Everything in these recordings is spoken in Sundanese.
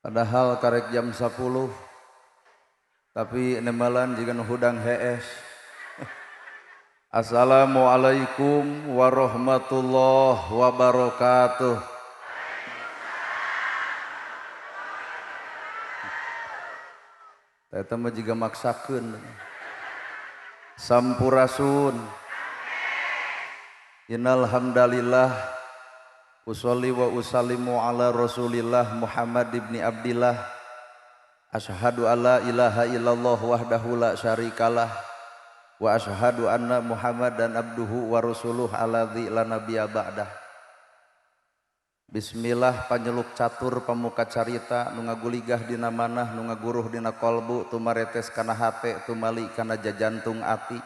Padahal karek jam 10, tapi nembalan jiga nu hudang hees. Assalamualaikum warahmatullahi wabarakatuh. Eta mah jiga maksakeun. Sampurasun. Innal hamdalillah usolli wa usallimu ala Rasulillah Muhammad ibni Abdillah. Asyhadu alla ilaha illallah wahdahu la syarikalah wa asyhadu anna Muhammadan abduhu wa rasuluh alladzi la nabiyya ba'dah. Bismillah panyeluk catur pamuka carita nu ngaguligah dina manah nu ngaguruh dina kolbu tumaretes kana hate tumali kana jajantung ati.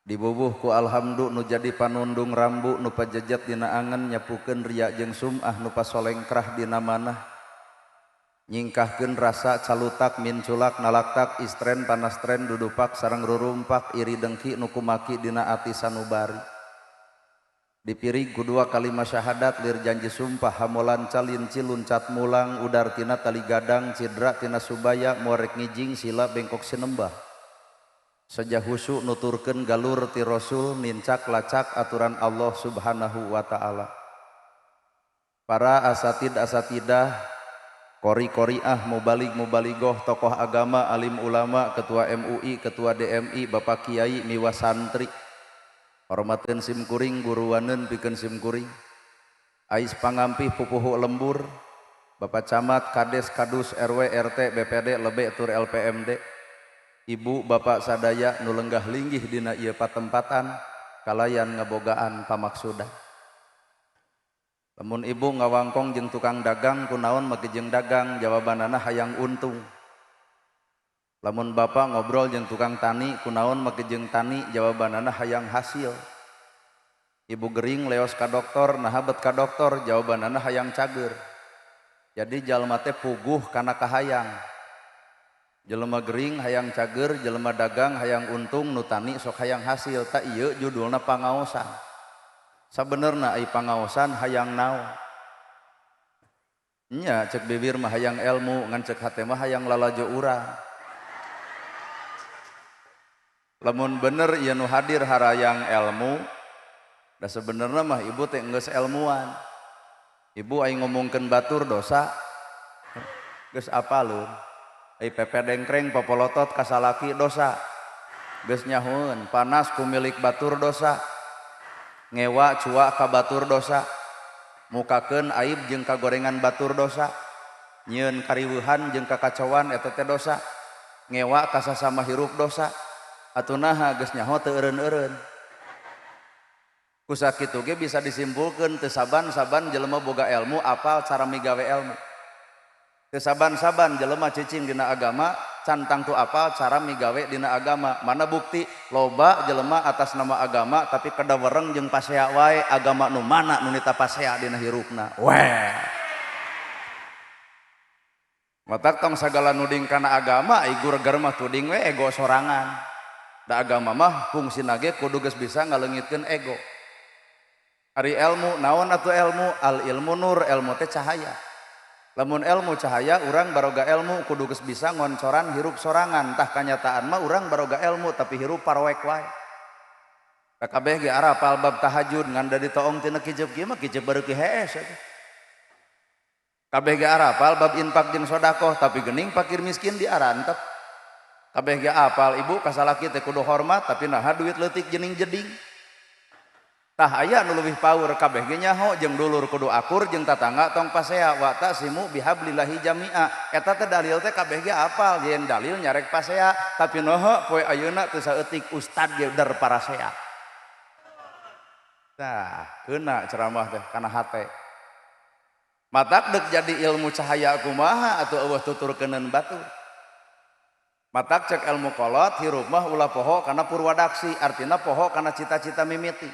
Dibubuh ku alhamdu nu jadi panundung rambu nu pajejet dina angen nyapukeun ria jeung sum'ah nu pasolengkrah dina manah. Nyingkahkeun rasa calutak minculak nalaktak istren panastren dudupak sareng rurumpak iri dengki nu kumaki dina ati sanubari. Dipirig ku dua kalima syahadat lir janji sumpah hamolan calinci luncat mulang udar tina tali gadang cidra tina subaya muarek ngijing sila bengkok sinembah. Saja husu nuturkeun galur ti Rasul nincak lacak aturan Allah Subhanahu wa taala. Para asatid asatidah, kori-koriah, mubalig mubaligoh, tokoh agama, alim ulama, ketua MUI, ketua DMI, bapak kiai, miwa santri. Hormateun sim kuring, guruaneun pikeun sim kuring. Ais pangampih pupuhu lembur, bapak camat, kades, kadus, RW, RT, BPD, lebe tur LPMD. Ibu bapak sadaya nu lenggah linggih dina ieu patempatan kalayan ngabogaan pamaksudan. Lamun ibu ngawangkong jeung tukang dagang kunaon make jeung dagang jawabanana hayang untung. Lamun bapak ngobrol jeung tukang tani kunaon make jeung tani jawabanana hayang hasil. Ibu gering leos ka doktor naha bet ka doktor jawabanana hayang cager. Jadi jalma teh puguh kana kahayang. Jelema gering hayang cager, jelema dagang hayang untung, nu tani sok hayang hasil. Tak ieu judulna pangaosan. Sabenerna ai pangaosan hayang naon? Nya cek bibir mah hayang ilmu, ngan cek hate mah hayang lalajo urang. Lamun bener ieu nu hadir harayang ilmu, da sebenerna mah ibu teh geus ilmuan. Ibu ai ngomongkeun batur dosa, geus apaleun. Ai pepe dengkreng popolotot kasalaki dosa, geus nyahoeun. Panas ku milik batur dosa, ngewa cua ka batur dosa, mukakeun aib jeung kagorengan batur dosa, nyieun kariweuhan jeung kakacauan eta teh dosa, ngewa ka sasama hirup dosa. Atuh naha geus nyaho teu eureun-eureun. Ku sakitu ge bisa disimpulkeun teu saban-saban jelema boga ilmu apal cara migawe ilmu. Teu saban-saban jelema cicing dina agama can tangtu apal cara migawe dina agama. Mana bukti loba jelema atas nama agama tapi kadawereng jeung pasea wae agama nu mana nu nita pasea dina hirupna. Weh. Matak tong sagala nuding kana agama ai gurger mah tuding we ego sorangan. Da agama mah fungsina ge kudu geus bisa ngaleungitkeun ego. Ari ilmu naon atuh ilmu? Al ilmu nur, ilmu teh cahaya. Lamun ilmu cahaya urang baroga ilmu kudu geus bisa ngoncoran hirup sorangan. Tah kanyataan mah urang baroga ilmu tapi hirup paroek wae. Da kabeh ge arapal bab tahajud ngan da ditoong tina kijep kieu mah kijep bareuki hees atuh. Kabeh ge arapal bab infak jeung sedekah tapi geuning fakir miskin diarantep. Kabeh ge apal ibu kasalaki teh kudu hormat tapi naha duit leutik jening jeding. Tah aya nu leuwih paur kabeh ge nyaho jeung dulur kudu akur jeung tatangga tong pasea wa tasimu bihablillahi jami'a. Eta teh dalil teh kabeh ge apal yen dalil nyarek pasea tapi noho poe ayeuna teu saeutik ustad ge der parasea. Tah keuna ceramah teh kana hate. Matak deuk jadi ilmu cahaya kumaha atuh eueuh tuturkeuneun batur. Matak cek ilmu kolot hirup mah ulah poho kana purwadaksi artina poho kana cita-cita mimiti.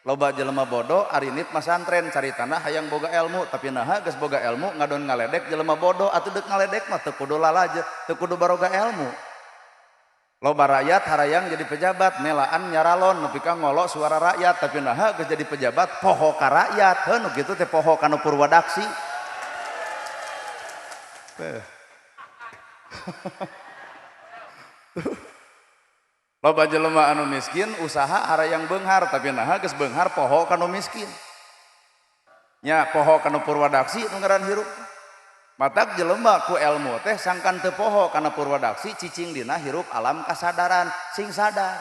Loba jelema bodoh arinit masantren caritana hayang boga ilmu tapi naha geus boga ilmu ngadon ngaledek jelema bodoh atuh deuk ngaledek mah teu kudu lalaje teu kudu baroga ilmu. Loba rakyat harayang jadi pejabat nelaan nyaralon nepi ka ngolo suara rakyat tapi naha geus jadi pejabat poho ka rakyat heuh nu kitu teh poho kana purwadaksi. Teh. Loba jelema anu miskin usaha harayang beunghar tapi naha geus beunghar poho kanu miskin. Nya poho kanu purwadaksi nu ngaran hirup. Matak jelema ku ilmu teh sangkan teu poho kana purwadaksi cicing dina hirup alam kasadaran sing sadar.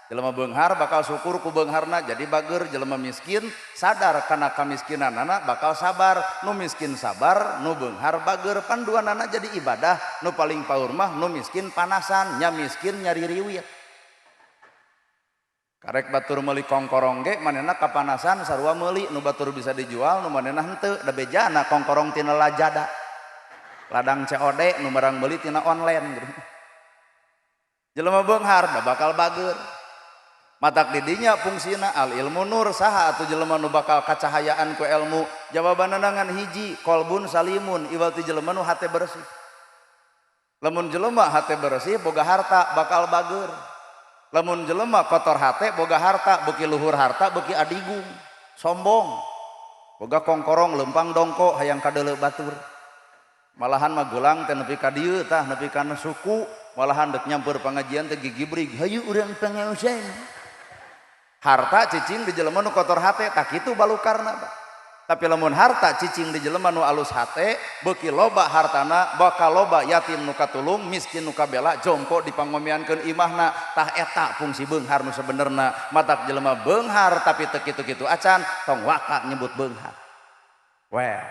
Jelema beunghar bakal syukur ku beungharna jadi bager, jelema miskin sadar kana kamiskinanana bakal sabar, nu miskin sabar, nu beunghar bager, panduanana jadi ibadah, nu paling paur mah nu miskin panasan, nya miskin nyari riwit. Karek batur meuli kongkorong ge manehna kapanasan sarua meuli, nu batur bisa dijual nu manehna henteu, da bejana kongkorong tina lajada. Ladang COD nu barang meuli tina online gitu. Jelema beunghar da bakal bager. Matak didinya fungsina al ilmu nur, saha atuh jelema nu bakal kacahayaan ku ilmu? Jawabanna ngan hiji, kolbun salimun, iwal ti jelema nu hate bersih. Lamun jelema hate bersih boga harta bakal bager. Lamun jelema kotor hate boga harta beuki luhur harta beuki adigung, sombong. Boga kongkorong lempang dongko hayang kadeuleu batur. Malahan mah gulang teh nepi ka dieu tah nepi kana suku, malahan dek nyamper pangajian teh gigibrig, hayu urang pangaosan. Harta cicing di jelema nu kotor hate tah kitu balukarna Pak. Tapi lamun harta cicing di jelema nu alus hate, beuki loba hartana bakal loba yatim nu katulung, miskin nu kabela, jompo dipangomeankeun imahna, tah eta fungsi beunghar nu sabenerna. Matak jelema beunghar tapi teu kitu-kitu acan, tong waka nyebut beunghar. Well.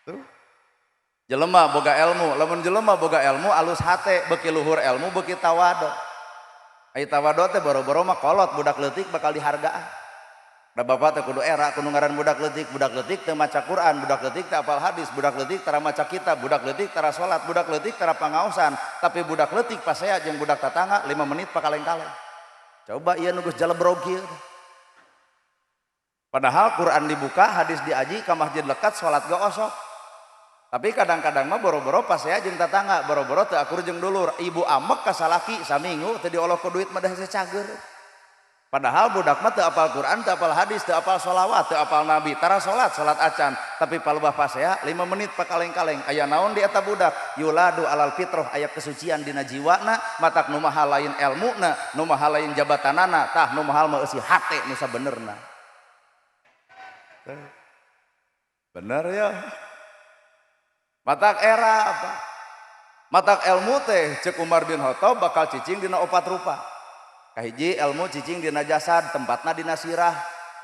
Tuh. Jelema boga ilmu, lamun jelema boga ilmu alus hate, beuki luhur ilmu beuki tawadu. Ai tawadu teh boro-boro mah kolot budak leutik bakal dihargaan. Da bapak teh kudu era kudu ngaran budak leutik teu maca Quran, budak leutik teu apal hadis, budak leutik tara maca kitab, budak leutik tara salat, budak leutik tara pangaosan, tapi budak leutik pasea jeung budak tatangga 5 menit pakaleng-kaleng. Coba ieu nu geus jalebrog kieu. Padahal Quran dibuka, hadis diaji, ka masjid lekat, salat ge osok. Tapi kadang-kadang mah boro-boro pasea jeung tatangga, boro-boro teu akur jeung dulur, ibu amek ka salaki saminggu teu diolok ku duit mah da hese cager. Padahal budak mah teu apal Quran, teu apal hadis, teu apal sholawat, teu apal nabi, tara salat, salat acan, tapi palebah pasea 5 menit pakaleng-kaleng. Aya naon di eta budak? Yuladu alal fitrah, aya kesucian dina jiwana, matak nu maha lain elmuna, nu maha lain jabatanana, tah nu mahal mah eusi hate nu sabenerna. Bener ya? Matak era apa? Matak ilmu teh cek Umar bin Khattab bakal cicing dina opat rupa. Kahiji ilmu cicing dina jasad, tempatna dina sirah,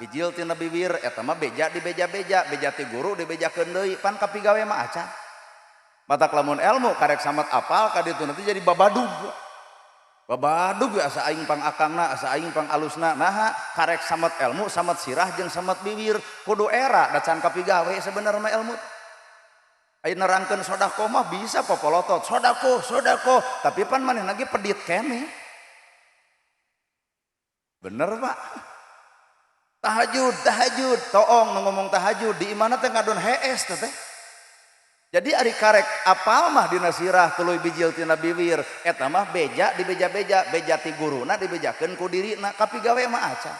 bijil tina bibir, eta mah beja di beja-beja, beja ti guru dibejakeun deui, pan kapigawe mah acan. Matak lamun ilmu karek samat apal ka ditu nanti jadi babadug. Babadug we asa aing pang akangna, asa aing pang alusna. Naha karek samat ilmu, samat sirah jeung samat bibir, kudu era da can kapigawe sebenarnya mah ilmu. Ayo nerangkeun sodako mah bisa popolotot, sodako, sodako, tapi pan maneh lagi pedit kene. Bener Pak. Tahajud, tahajud, toong nu ngomong tahajud di imana teh ngadon hees teh. Jadi ari karek apal mah dina sirah tuluy bijil tina bibir, eta mah beja di beja-beja, beja ti guruna dibejakeun ku dirina, kapigawe mah acan.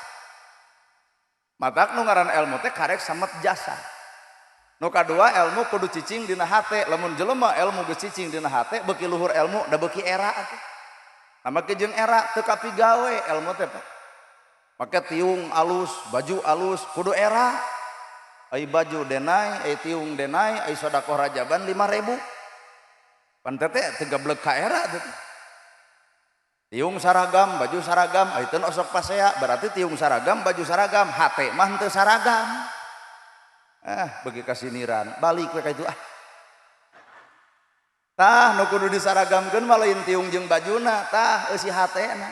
Matak nu ngaran ilmu teh karek samet jasa. Nu kadua ilmu kudu cicing dina hate, lamun jelema ilmu geus cicing dina hate beuki luhur ilmu da beuki era atuh. Nah make jeung era teu kapigawe ilmu teh Pak. Make tiung alus, baju alus kudu era. Ai baju denai, ai tiung denai, ai sodakoh rajaban 5.000. Pan teh teu gablek ka era teh. Tiung saragam, baju saragam, ai teu osok pasea, berarti tiung saragam, baju saragam, hate mah henteu saragam. Ah, bagi kasiniran, balik we ka itu ah. Tah nu kudu disaragamkeun mah lain tiung jeung bajuna, tah eusi hatena.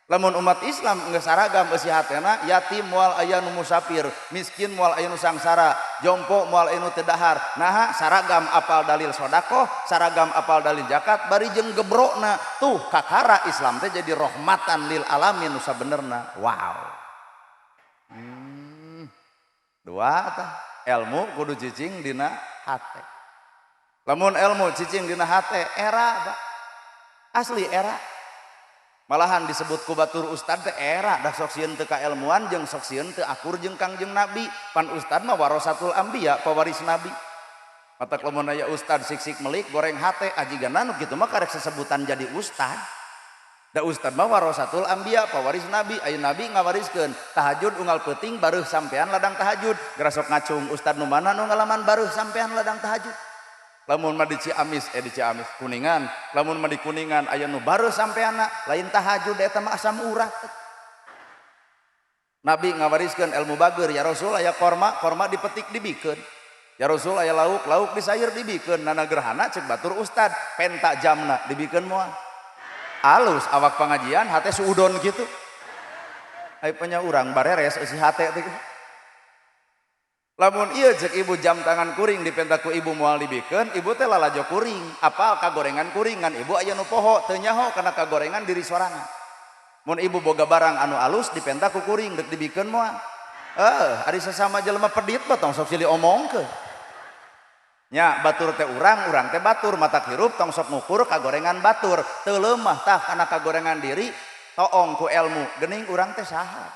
Lamun umat Islam geus saragam eusi hatena, yatim moal aya nu musafir, miskin moal aya nu sangsara, jompo moal aya nu teu dahar. Naha saragam apal dalil sodakoh, saragam apal dalil zakat, bari jeung gebrokna. Tuh kakara Islam teh jadi rahmatan lil alamin nu sabenerna. Wow. Dua tah ilmu kudu cicing dina hate. Lamun ilmu cicing dina hate era Pak. Asli era. Malahan disebut ku batur ustad teh era dah sok sieun teu kaelmuan jeung sok sieun teu akur jeung Kangjeng Nabi. Pan ustad mah warasatul anbiya, pewaris nabi. Matak lamun aya ustad sik-sik melik goreng hate ajigana nu kitu mah karek sesebutan jadi ustad. Da ustad mah warasatul anbiya, pawaris nabi, aya nabi ngawariskeun tahajud unggal peuting bareuh sampean ladang tahajud. Geura sok ngacung ustad nu mana nu ngalaman bareuh sampean ladang tahajud. Lamun mah di Ciamis, di Ciamis Kuningan, lamun mah di Kuningan aya nu bareuh sampeanna lain tahajud eta mah asam urat. Nabi ngawariskeun ilmu bager, ya Rasul aya korma, korma dipetik dibikeun. Ya Rasul aya lauk, lauk disayur dibikeun. Nana gerhana cek batur ustad, penta jamna dibikeun moal. Alus awak pengajian hate suudon gitu. Ai panya urang bareres eusi hate teh. Lamun ieu cek ibu jam tangan kuring dipenta ku ibu moal dibikeun, ibu teh lalajo kuring, apal kagorengan kuring ngan ibu aya nu poho teu nyaho kana kagorengan diri sorangan. Mun ibu boga barang anu alus dipenta ku kuring deuk dibikeun moal. Ari sesama jelema pedit mah tong sok silih omongkeun. Nya batur teh urang, urang teh batur, matak hirup tong sok ngukur kagorengan batur, teu leumah tah kana kagorengan diri, toong ku ilmu, geuning urang teh saha.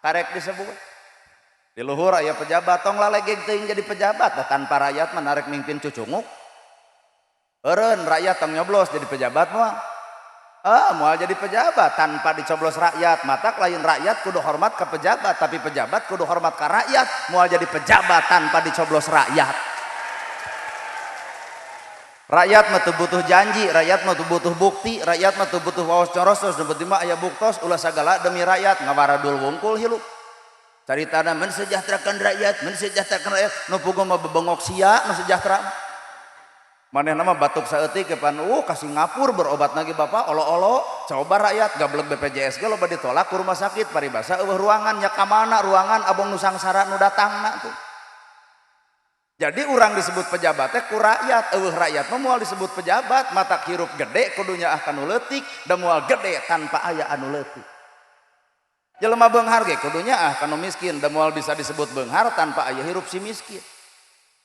Karek disebut. Di luhur aya pejabat, tong lalegeg teuing jadi pejabat, da tanpa rakyat mah narek mimpin cucunguk. Eureun rakyat tong nyoblos jadi pejabat moal. Moal jadi pejabat tanpa dicoblos rakyat, matak lain rakyat kudu hormat ke pejabat, tapi pejabat kudu hormat ke rakyat, moal jadi pejabat tanpa dicoblos rakyat. Rakyat mah teu butuh janji, rakyat mah teu butuh bukti, rakyat mah teu butuh waos corosos, nu penting mah aya buktos ulah sagala demi rakyat ngawaradul wungkul hilup. Caritana mensejahterakan rakyat, mensejahterakan rakyat, nu puguh mah bebengok sia nu sejahtera. Manehna mah batuk saeutik ke pan, ka Singapura berobat lagi bapak, olo-olo, coba rakyat gablek BPJS ge loba ditolak ku rumah sakit paribasa eueuh ruangan nya ka mana ruangan abong nu sangsara nu datangna tuh. Jadi orang disebut pejabat teh ku rakyat, eueuh rakyat mah moal disebut pejabat, matak hirup gede kudu nyaah ka nu leutik, da moal gede tanpa aya anu leutik. Jelema beunghar ge kudu nyaah ka nu miskin, da moal bisa disebut beunghar tanpa aya hirup si miskin.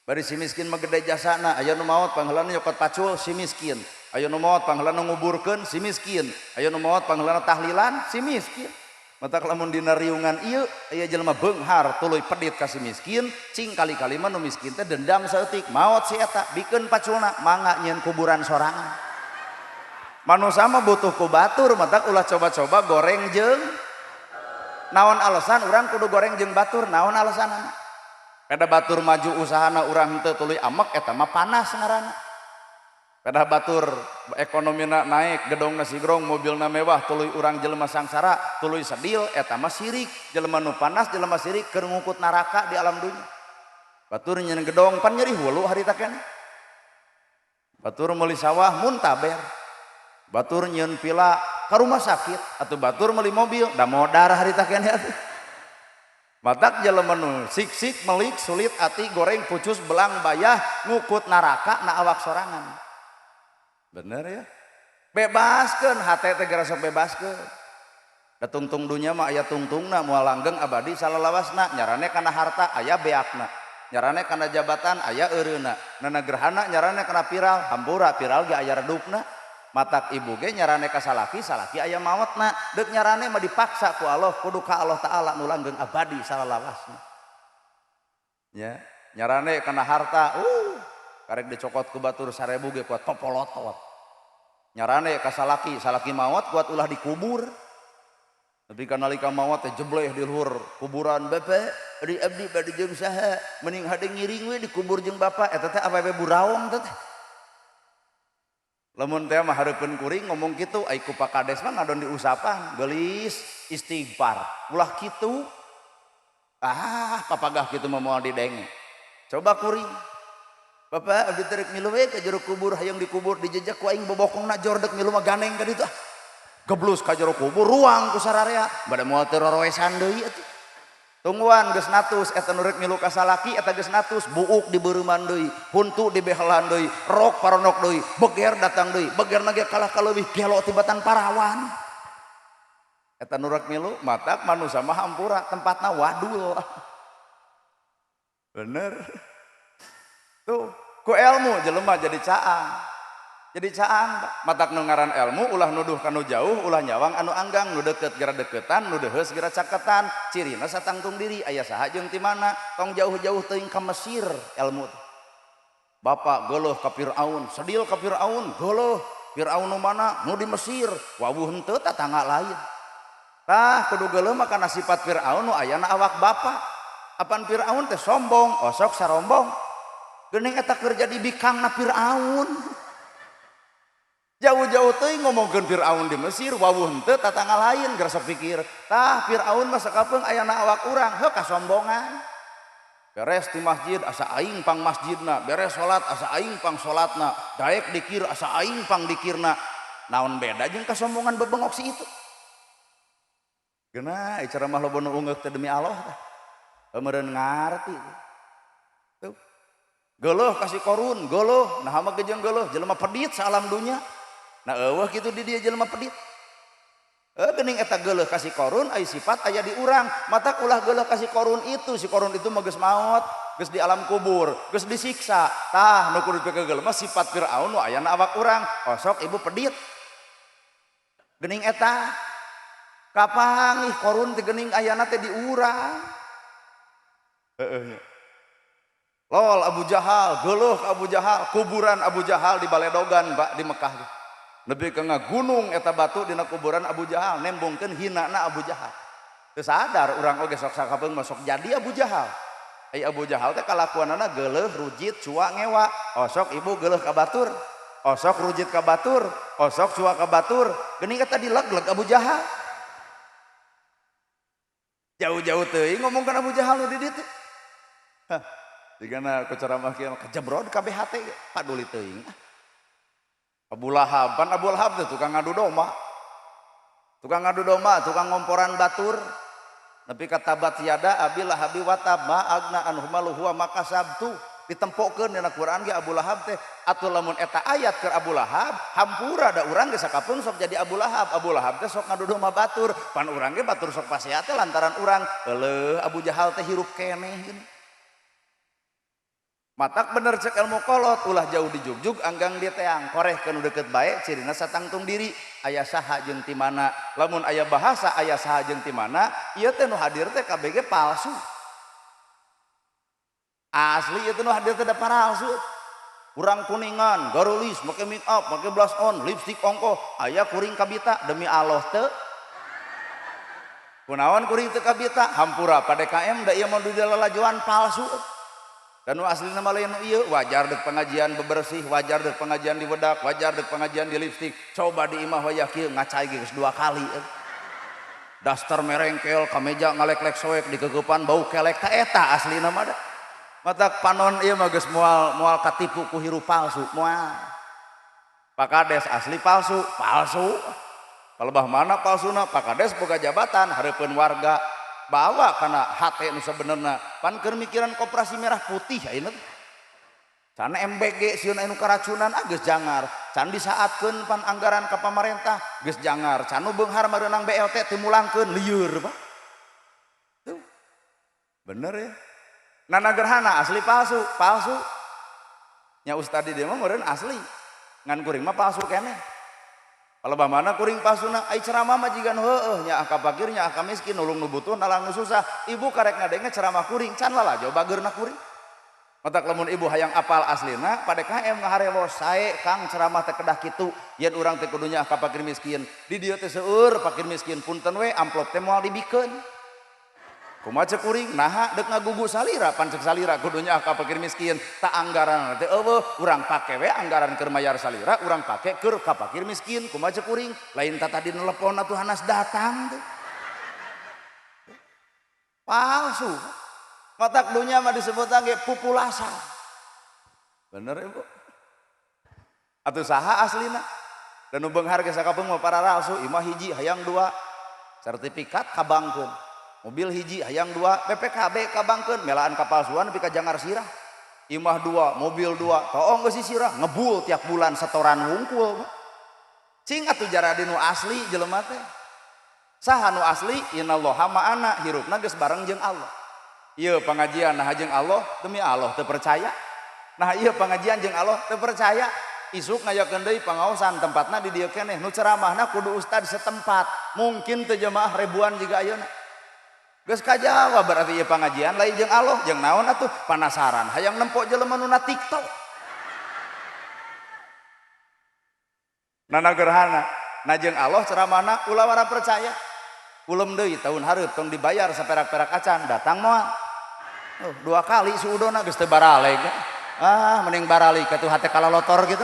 Bari si miskin mah gede jasana, aya nu maot pangheulana nyokot pacul si miskin, aya nu maot pangheulana nguburkeun si miskin, aya nu maot pangheulana tahlilan si miskin. Matak lamun dina riungan ieu aya jelema beunghar tuluy pedit ka si miskin, cing kali-kali mah nu miskin teh dendam saeutik, maot si eta bikeun paculna mangga nyieun kuburan sorangan. Manusa mah butuh ku batur, matak ulah coba-coba goreng jeung naon alasan urang kudu goreng jeung batur, naon alasanana? Kada batur maju usahana urang henteu tuluy amek eta mah panas ngaranna. Kada batur ekonomina naik, gedongna sigrong, mobilna mewah, tuluy urang jelema sangsara, tuluy sedil eta mah sirik. Jelema nu panas, jelema sirik keur ngukut neraka di alam dunya. Batur nyeun gedong pan nyeri hulu harita keneh. Batur meuli sawah muntaber. Batur nyeun pila ka rumah sakit atau batur meuli mobil da modar harita keneh atuh. Matak jelema nu sik-sik melik sulit ati goreng pucus belang bayah ngukut neraka na awak sorangan. Bener ya? Bebaskeun hate teh geura sok bebaskeun. Da tungtung dunya mah aya tungtungna moal langgeng abadi salalawasna, nyarane kana harta aya beakna. Nyarane kana jabatan aya eureuna. Nana gerhana nyarane kana viral, hampura viral ge aya redupna. Matak ibu ge nyarane ka salaki, salaki aya maotna. Deuk nyarane mah dipaksa ku Allah, kudu ka Allah Ta'ala nu langgeng abadi salalawasna. Ya, nyarane kana harta, karek dicokot ku batur 1000 ge kuat popolotot. Nyarane ka salaki, salaki maot kuat ulah dikubur. Tapi kan nalika maot teh jebleh di luhur kuburan, bapak ari abdi bade jeung saha, mending hade ngiring we dikubur jeung bapak, eta teh awewe buraong teh. Lamun teh mah hareupeun kuring ngomong kitu, ai ku Pak Kades mah ngadon diusapan, geulis istighfar. Ulah kitu. Ah, papagah kitu mah moal didenge. Coba kuring. Bapak abdi teh rek milu we ka jero kubur, hayang dikubur dijejak ku aing bobokongna jordek milu mah ganeng ka ditu ah. Geblus ka jero kubur ruang ku sararea, bade moal teu roroesan deui atuh. Tungguan geus natus eta nu rek milu ka salaki eta geus natus, buuk dibeureman deui, huntu dibehelan deui, rok paronok deui, beger datang deui, begerna ge kalah ka leuwih gelo tibatan parawan. Eta nu rek milu matak manusa mah hampura tempatna wadul. Bener. Tuh, ku ilmu jelema jadi caang. Jadi caang, matak nu ngaran ilmu ulah nuduh kanu jauh, ulah nyawang anu anggang, nu deket geura deketan, nu deuheus geura caketan. Cirina satangtung diri aya saha jeung ti mana, tong jauh-jauh teuing ka Mesir ilmu teh. Bapak geuleuh ka Firaun, sedil ka Firaun, geuleuh. Firaun nu mana? Nu di Mesir. Wawuh henteu tatangga lain. Tah kudu geuleuh mah kana sifat Firaun nu ayana awak bapak. Apan Firaun teh sombong, osok sarombong. Geuning eta keur jadi bikangna Firaun. Jauh-jauh teuing ngomongkeun Firaun di Mesir, wawuh henteu tatangga lain geura sok pikir. Tah Firaun mah sakapeung ayana awak urang, heuh kasombongan. Beres di masjid asa aing pang masjidna, beres salat asa aing pang salatna, daek dikir asa aing pang dikirna. Naon beda jeung kasombongan bebengok si itu? Geuna ceramah loba nu ungeuk teh demi Allah tah. Meureun ngarti. Tuh. Geuleuh ka si Korun, geuleuh, nah mah jeung geuleuh jelema pedit saalam dunya. Nah eueuh kitu di dieu jelema pedit. Geuning eta geuleuh ka si Korun ai sifat aya di urang, matak ulah geuleuh ka si Korun itu, si Korun itu mah geus maot, geus di alam kubur, geus disiksa. Tah nu kudu dipikegeuleuh mah sifat Firaun nu ayana awak urang, osok ibu pedit. Geuning eta kapanggih Korun teh geuning ayana teh di urang. Heeh nya. Lol Abu Jahal, geuleuh ka Abu Jahal, kuburan Abu Jahal di Baledogan, Pak, di Mekah. Nepi ka ngagunung eta batu dina kuburan Abu Jahal, nembongkeun hinana Abu Jahal. Teu sadar urang oge sok sakapeung mah sok jadi Abu Jahal. Ai Abu Jahal teh kalakuanana geuleuh, rujit, cua, ngewa. Osok ibu geuleuh ka batur, osok rujit ka batur, osok cua ka batur. Geuning eta dileg-leg Abu Jahal. Jauh-jauh teuing ngomongkeun Abu Jahal nu di dieu teh. Hah, jigana ku ceramah kieu mah kajebrod kabeh hate paduli teuing. Abu Lahab, pan Abu Lahab teh tukang ngadu domba. Tukang ngadu domba, tukang ngomporan batur. Nepi ka tabat yada abi lahabi wa tab ma agna anhu maluhu wa ma kasab tuh ditempokeun dina Quran ge Abu Lahab teh. Atuh lamun eta ayat keur Abu Lahab, hampura da urang ge sakapeung sok jadi Abu Lahab. Abu Lahab teh sok ngadu domba batur, pan urang ge batur sok pasea teh lantaran urang euleuh Abu Jahal teh hirup keneh geuning. Matak bener cek ilmu kolot ulah jauh dijugjug anggang di teang koreh nu deket bae cirina satangtung diri aya saha jeung ti mana lamun aya bahasa aya saha jeung ti mana ieu teh nu hadir teh KBG palsu asli ieu teh nu hadir teh da palsu. Urang Kuningan garulis make make up make blush on lipstick ongkoh aya kuring kabita demi Allah teu kunaon kuring teu kabita hampura pa DKM da ieu mah dilalajoan palsu. Dan nu aslina mah lain nu ieu, wajar dek pengajian bebersih, wajar dek pengajian di bedak, wajar dek pengajian di lipstik. Coba di imah wayah kieu ngacai geus 2 kali. Daster merengkel, kameja ngaleklek soek, dikegepan bau kelek, ta eta aslina mah da. Matak panon ieu mah geus moal moal katipu ku hirup palsu, moal. Pak Kades asli palsu, palsu. Palebah mana palsuna? Pak Kades boga jabatan hareupeun warga. Bawa kana hate nu sabenerna pan keur mikiran koperasi merah putih ayeuna teh. Can MBG sieun anu karacunan ah geus jangar. Can disaatkeun pan anggaran ka pamarentah geus jangar. Can nu beunghar mareunang BLT teu mulangkeun lieur Pak. Tuh. Bener ya. Nana Gerhana asli palsu, palsu. Nya ustad di dieu mah meureun asli. Ngan kuring mah palsu keneh. Palebah mana kuring palsuna ai ceramah mah jiga nu heueuh nya ka fakir nya ka miskin nulung nu butuh nalang nu susah. Ibu karek ngadenge ceramah kuring can lalajo bageurna kuring. Matak lamun ibu hayang apal aslina pada KM ngaharewos sae Kang ceramah teh kedah kitu yen urang teh kudu nya ka fakir miskin. Di dieu teh seueur fakir miskin punten we amplop teh moal dibikeun. Kumaha cek kuring naha deuk ngagugu salira pan cek salira kudu nya ka fakir miskin tak anggaran teh eueuh urang pake we anggaran keur mayar salira urang pake keur ka fakir miskin kumaha cek kuring lain ta tadi nelepon atuh hanas datang teh. Palsu. Matak dunya mah disebut ge pupulasa. Bener ibu? Atuh saha aslina? Dan nu beunghar ge sakapeung mah pararalsu imah hiji hayang 2 sertifikat kabangkeun. Mobil hiji hayang 2 BPKB kabangkeun melaan kapalsuan nepi ka jangar sirah. Imah 2, mobil 2, toong geus sirah ngebul tiap bulan setoran wungkul. Cing atuh jaradi nu asli jelema teh. Saha nu asli? Innallaha ma'ana hirupna geus bareng jeung Allah. Ieu pengajian nah jeung Allah demi Allah teu percaya. Nah ieu pengajian jeung Allah teu percaya. Isuk ngayakeun deui pangaosan tempatna di dieu keneh nu ceramahna kudu ustad setempat. Mungkin teu jemaah ribuan jiga ayeuna. Geus kajawa berarti ieu pangajian lain jeung Allah jeung naon atuh panasaran hayang nempo jelema nu na TikTok. Nana gerhana. Nah jeung Allah ceramahna ulah wara percaya. Ulem deui tahun hareup tong dibayar saperak-perak acan datang moal. Oh, dua kali suudona geus teu baraleg. Ah, mending baralik atuh hate kalalotor gitu.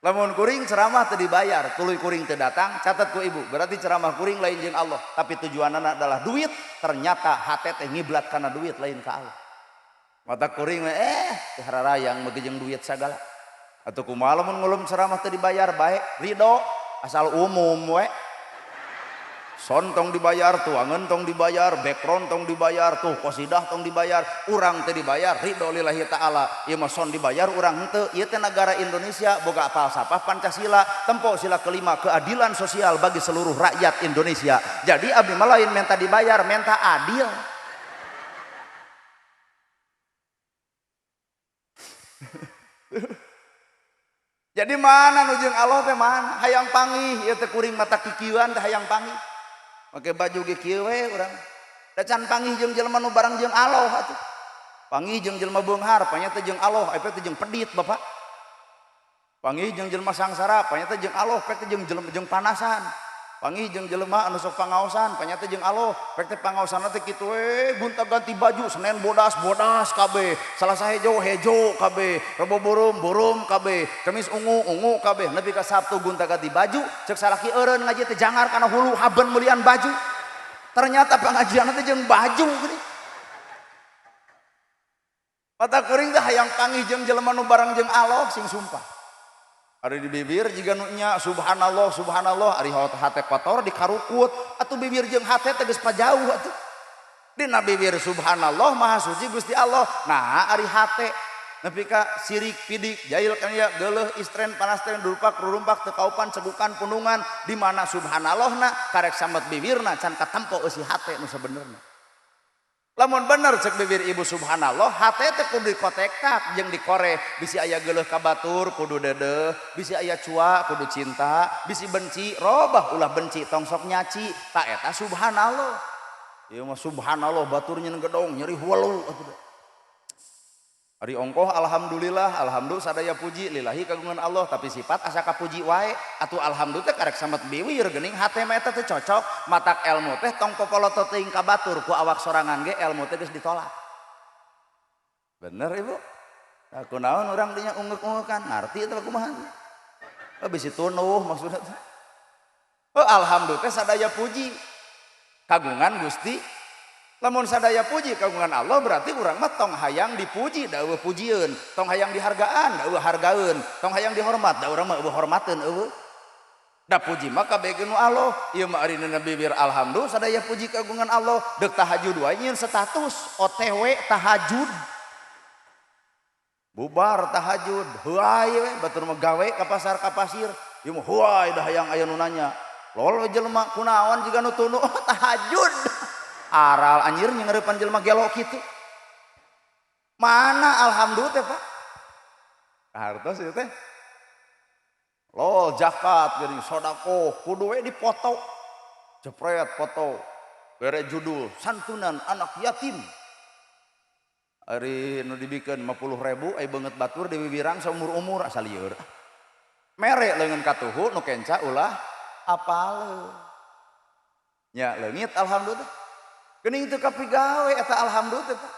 Lamun kuring ceramah teu dibayar, tuluy kuring teu datang, catat ku ibu, berarti ceramah kuring lain jeung Allah, tapi tujuanana adalah duit, ternyata hate teh ngiblat kana duit lain ka Allah. Mata kuring we teh hararayang beuki jeung duit sagala. Atuh kumaha lamun ngulum ceramah teu dibayar bae, ridho asal umum we. Son tong dibayar, tuangan tong dibayar, background tong dibayar, tuh qasidah tong dibayar, urang teu dibayar, ridho lillahi ta'ala. Ieu mah son dibayar urang henteu. Ieu teh negara Indonesia boga falsafah Pancasila, tempo sila kelima keadilan sosial bagi seluruh rakyat Indonesia. Jadi abdi mah lain minta dibayar, minta adil. Jadi mana nu jeung Allah teh mana? Hayang panggih, ieu teh kuring mata kikieuan teh hayang panggih. Make baju ge kieu we urang. Da can panggih jeung jelema nu barang jeung Allah atuh. Panggih jeung jelema beunghar, panya teh jeung Allah, eta teh jeung pedit Bapak. Panggih jeung jelema sangsara, panya teh jeung Allah, pek teh jeung jelema jeung panasan. Panggih jeung jelema anu sok pangaosan, panya teh jeung Allah, pek teh pangaosanna teh kitu we, gonta-ganti baju, Senin bodas, bodas kabeh, Salasa hejo, hejo kabeh, Rebo burum, burum kabeh, Kemis ungu, ungu kabeh, nepi ka Sabtu gonta-ganti baju, cek salaki eureun ngaji teh jangar kana hulu haben meulian baju. Ternyata pengajian teh jeung baju geuning. Mata kuring teh hayang panggih jeung jelema nu bareng jeung Allah sing sumpah. Ari di bibir jiga nu nya subhanallah subhanallah, ari hate kotor dikarukut atuh bibir jeung hate teh geus pajauh atuh. Dina bibir subhanallah maha suci Gusti Allah. Nah ari hate nepi ka sirik pidik jail kan ya geuleuh istren panastren durpak rurumpak teu kaupan cegukan punungan di mana subhanallahna karek samet bibirna can katempo eusi hate nu sabenerna. Lamun bener cek bibir ibu subhanallah, hate teh kudu dikotekak jeung dikore, bisi aya geuleuh ka batur kudu deudeuh, bisi aya cua kudu cinta, bisi benci robah ulah benci tong sok nyaci, ta eta subhanallah. Ieu mah subhanallah batur nyeun gedong nyeri hulu atuh. Ari ongkoh alhamdulillah, alhamdulillah sadaya puji lillahi kagungan Allah, tapi sifat asa kapuji wae atuh alhamdulillah teh karek samet biwir geuning hate mah eta teh cocok, matak ilmu teh tong popoloto teuing ka batur ku awak sorangan ge ilmu teh geus ditolak. Bener ibu? Aku naon urang dinya unggeuk-ungeukan, ngarti eta kumaha? Oh bisi tunuh maksudna teh. Oh alhamdulillah teh sadaya puji kagungan Gusti. Lamun sadaya puji kagungan Allah berarti urang mah tong hayang dipuji da eueuh pujieun, tong hayang dihargaan da eueuh hargaeun, tong hayang dihormat da urang mah eueuh hormateun eueuh. Da puji mah kabeh nu Allah, ieu mah ari dina bibir alhamdulillah sadaya puji kagungan Allah, deuk tahajud wae nyieun status OTW tahajud. Bubar tahajud, heuay we batur mah gawe ka pasar ka pasir, ieu mah heuay da hayang aya nu nanya. Lol we jelema kunaon jiga nu tunu tahajud. Aral anjir nyengereupan jelema gelo kitu. Mana alhamdulillah teh Pak? Hartos ieu teh. Lol zakat geuning sedekah kudu we dipoto. Jepret foto. Bere judul santunan anak yatim. Ari nu dibikeun 50.000 ai beungeut batur diwiwirang saumur-umur asa lieur. Mere leungeun katuhu nu kenca ulah apaleun. Nya leungit alhamdulillah. Geuning teu kapigawe eta alhamdulillah teh Pak.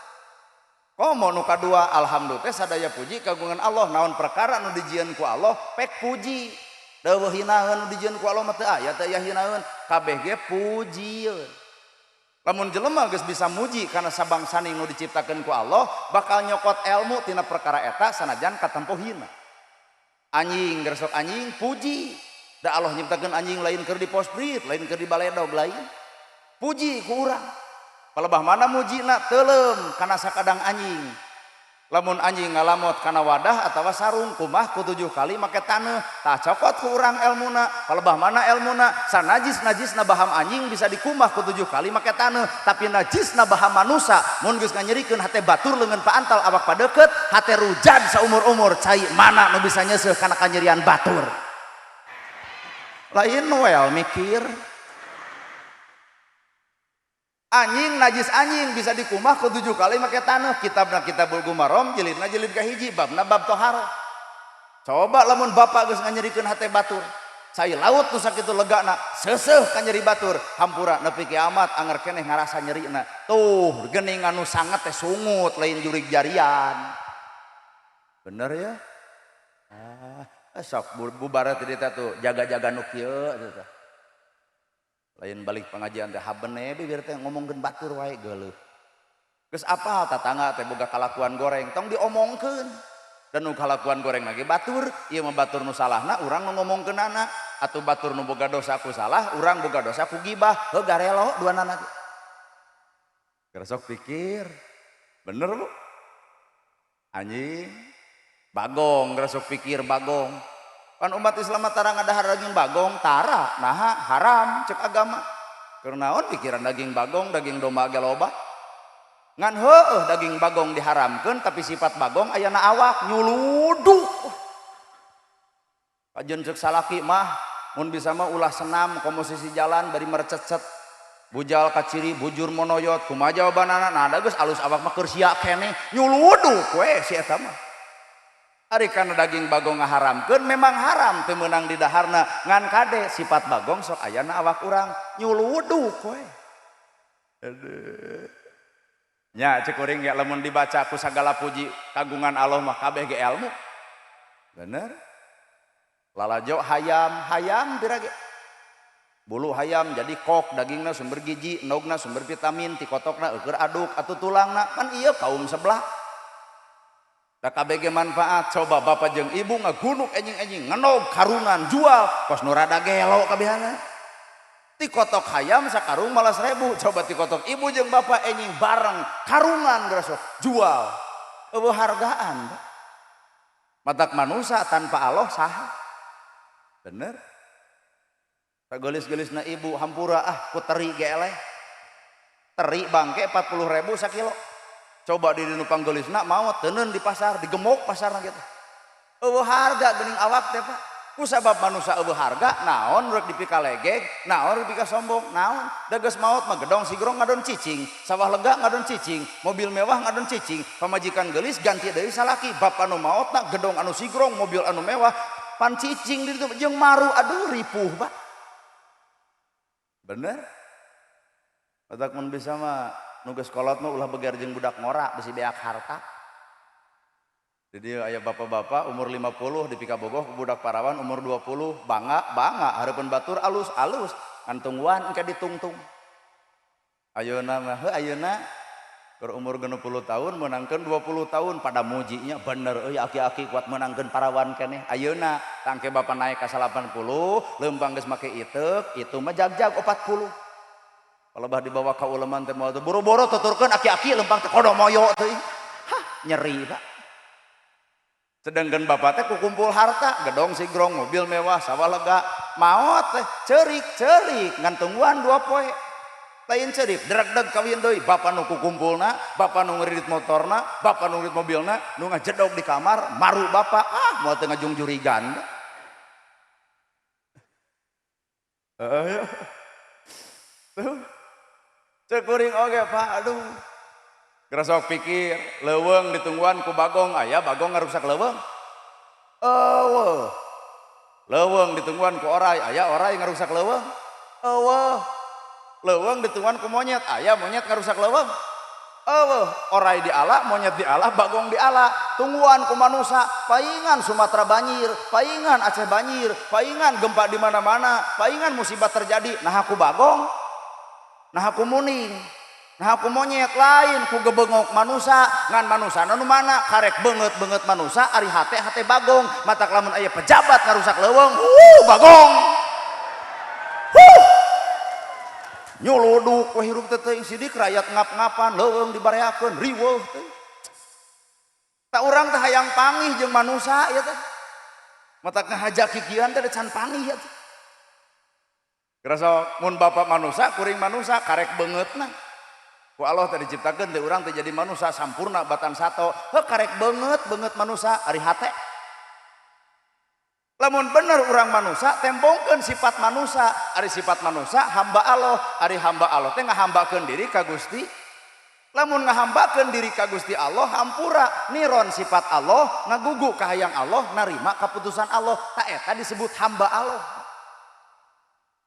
Komo nu kadua alhamdulillah teh sadaya puji kagungan Allah, naon perkara nu dijieun ku Allah pek puji. Deueuh hinaeun nu dijieun ku Allah mah teu aya teu aya hinaeun, kabeh ge pujieun. Lamun jelema geus bisa muji kana sabangsaning nu diciptakeun ku Allah, bakal nyokot ilmu tina perkara eta sanajan katempo hina. Anjing gersok anjing puji. Da Allah nyiptakeun anjing lain keur di posprit, lain keur di baledog lain. Puji ku urang. Palebah mana mujina teuleum kana sakadang anjing. Lamun anjing ngalamot kana wadah atawa sarung kumah ku 7 kali make taneuh, tah cokot ku urang elmuna. Palebah mana elmuna sanajis-najisna baham anjing bisa dikumah ku 7 kali make taneuh, tapi najisna baham manusa mun geus nganyerikeun hate batur leungeun paantal awak padeukeut, hate rujad saumur-umur cai mana nu bisa nyeuseuh kana kanyerian batur. Lain well mikir. Anjing najis anjing bisa dikumah ke 7 kali make taneuh. Kitabna Kitabul Gumarom jilidna jilid kahiji babna bab toharoh. Coba lamun bapak geus nganyerikeun hate batur, cai laut nu sakitu legana seuseuh ka nyeri batur, hampura nepi kiamat anger keneh ngarasa nyerina. Tuh geuning anu sanget teh sungut lain jurig jarian. Bener ya? Ah, sok bubar teh teh tuh jaga-jaga nu kieu teh. Lain balik pengajian teh habene bibir teh ngomongkeun batur wae geuleuh. Geus apal tatangga teh boga kalakuan goreng, tong diomongkeun. Dan nu kalakuan goreng lagi batur, ieu mah batur nu salahna urang nu ngomongkeunana, atuh batur nu boga dosa ku salah, urang boga dosa ku gibah, heuh garelo duanana ge. Geus sok pikir. Bener Bu? Anjing. Bagong, geus sok pikir bagong. Pan umat Islam mah tara ngadahar daging bagong, tara, naha haram cek agama. Keur naon pikiran daging bagong, daging domba ge loba. Ngan heueuh daging bagong diharamkeun tapi sifat bagong ayana awak nyuluduk. Kajen cek salaki mah mun bisa mah ulah senam komo sisi jalan bari merecet-cet. Bujal kaciri bujur monoyot kumaha jawabanana? Nah da geus alus awak mah keur sia keneh nyuluduk we si eta mah. Ari kana daging bagong ngaharamkeun memang haram teu meunang didaharna ngan kade sifat bagong sok ayana awak urang nyuluduk we. Aduh. Nya cek kuring ge lamun dibaca ku sagala puji kagungan Allah mah kabeh ge ilmu. Bener? Lalajo hayam, hayam pira ge. Bulu hayam jadi kok, dagingna sumber gizi, endogna sumber vitamin, tikotokna eueur aduk atuh tulangna kan ieu kaum sebelah. Da kabeh ge manfaat, coba bapak jeung ibu ngagunuk enjing-enjing ngenog karungan jual kos nu rada gelo kabehana. Tikotok hayam sakarung malas ribu, coba tikotok ibu jeung bapak enjing bareng karungan gerasok jual. Eueuh hargaan. Matak manusia tanpa Allah saha? Bener? Sagelis-gelisna ibu hampura ah ku teri ge eleh. Teri bangke 40.000 sakilo. Coba di dinu panggelisna maot teuneun di pasar, digemok pasarna gitu. Eueuh harga geuning awak teh Pak. Ku sabab manusia eueuh harga, naon rek dipikalegeg, naon rek dipikasombong, naon. Da geus maot mah gedong sigrong ngadon cicing, sawah lega ngadon cicing, mobil mewah ngadon cicing, pamajikan geulis ganti deui salaki, bapa nu maotna gedong anu sigrong, mobil anu mewah, pan cicing di ditu jeung maru, aduh ripuh Pak. Bener? Otak mun bisa mah nu geus kolot mah ulah beger jeung budak ngora bisi beak harta. Jadi aya bapak-bapak umur 50 dipikabogoh ku budak parawan umur 20, bangga bangga hareupeun batur alus alus ngan tungguan engke ditungtung. Ayeuna mah heuh ayeuna keur umur 60 tahun meunangkeun 20 tahun pada mujinya bener euy aki-aki kuat meunangkeun parawan keneh. Ayeuna tangke bapak naik ka 80 leumpang geus make iteuk itu mah jagjag 40. Kalau bah dibawa ka uleman teh moal teh boro-boro tuturkeun aki-aki leumpang teh kodo moyo teuing. Hah nyeri Pak. Sedangkan bapak teh kukumpul harta, gedong sigrong, mobil mewah, sawah lega, maot teh cerik-cerik ngan tungguan 2 poe. Lain cerik, dregdeg kawin deui, bapak nu kukumpulna, bapak nu ngeridit motorna, bapak nu ngeridit mobilna, nu ngajedog di kamar, maru bapak, ah moal teu ngajungjurigan. Heeh. Tuh. Cek kuring oge Pak, aduh. Gerasok pikir, leuweung ditungguan ku bagong, aya bagong ngarusak leuweung. Eueuh. Leuweung ditungguan ku orai, aya orai ngarusak leuweung. Eueuh. Leuweung ditungguan ku monyet, aya monyet ngarusak leuweung. Eueuh, orai diala, monyet diala, bagong diala. Tungguan ku manusa, paingan Sumatera banjir, paingan Aceh banjir, paingan gempa di mana-mana, paingan musibah terjadi. Nah aku bagong, nah aku muning. Nah aku monyet lain ku gebengok manusa ngan manusa nu mana karek beungeut-beungeut manusa ari hate hate bagong matak lamun aya pejabat ngarusak leuweung bagong huh nyuluduk we hirup teh teuing sidik rakyat ngap-ngapan leuweung dibareakeun riweuh teh tak urang teh hayang pangih jeung manusa ieu teh matak ngahaja kikian teh can pangih ieu teh Gerasa mun bapak manusa kuring manusa karek beungeutna ku Allah teh diciptakeun teh urang teh jadi manusa sampurna batan sato heuh karek beungeut beungeut manusa ari hate lamun bener urang manusa tembongkeun sifat manusa ari sifat manusa hamba Allah ari hamba Allah teh ngahambakeun diri ka Gusti Lamun ngahambakeun diri ka Gusti Allah hampura niron sifat Allah, ngagugu kahayang Allah, narima keputusan Allah. Tak eta disebut hamba Allah.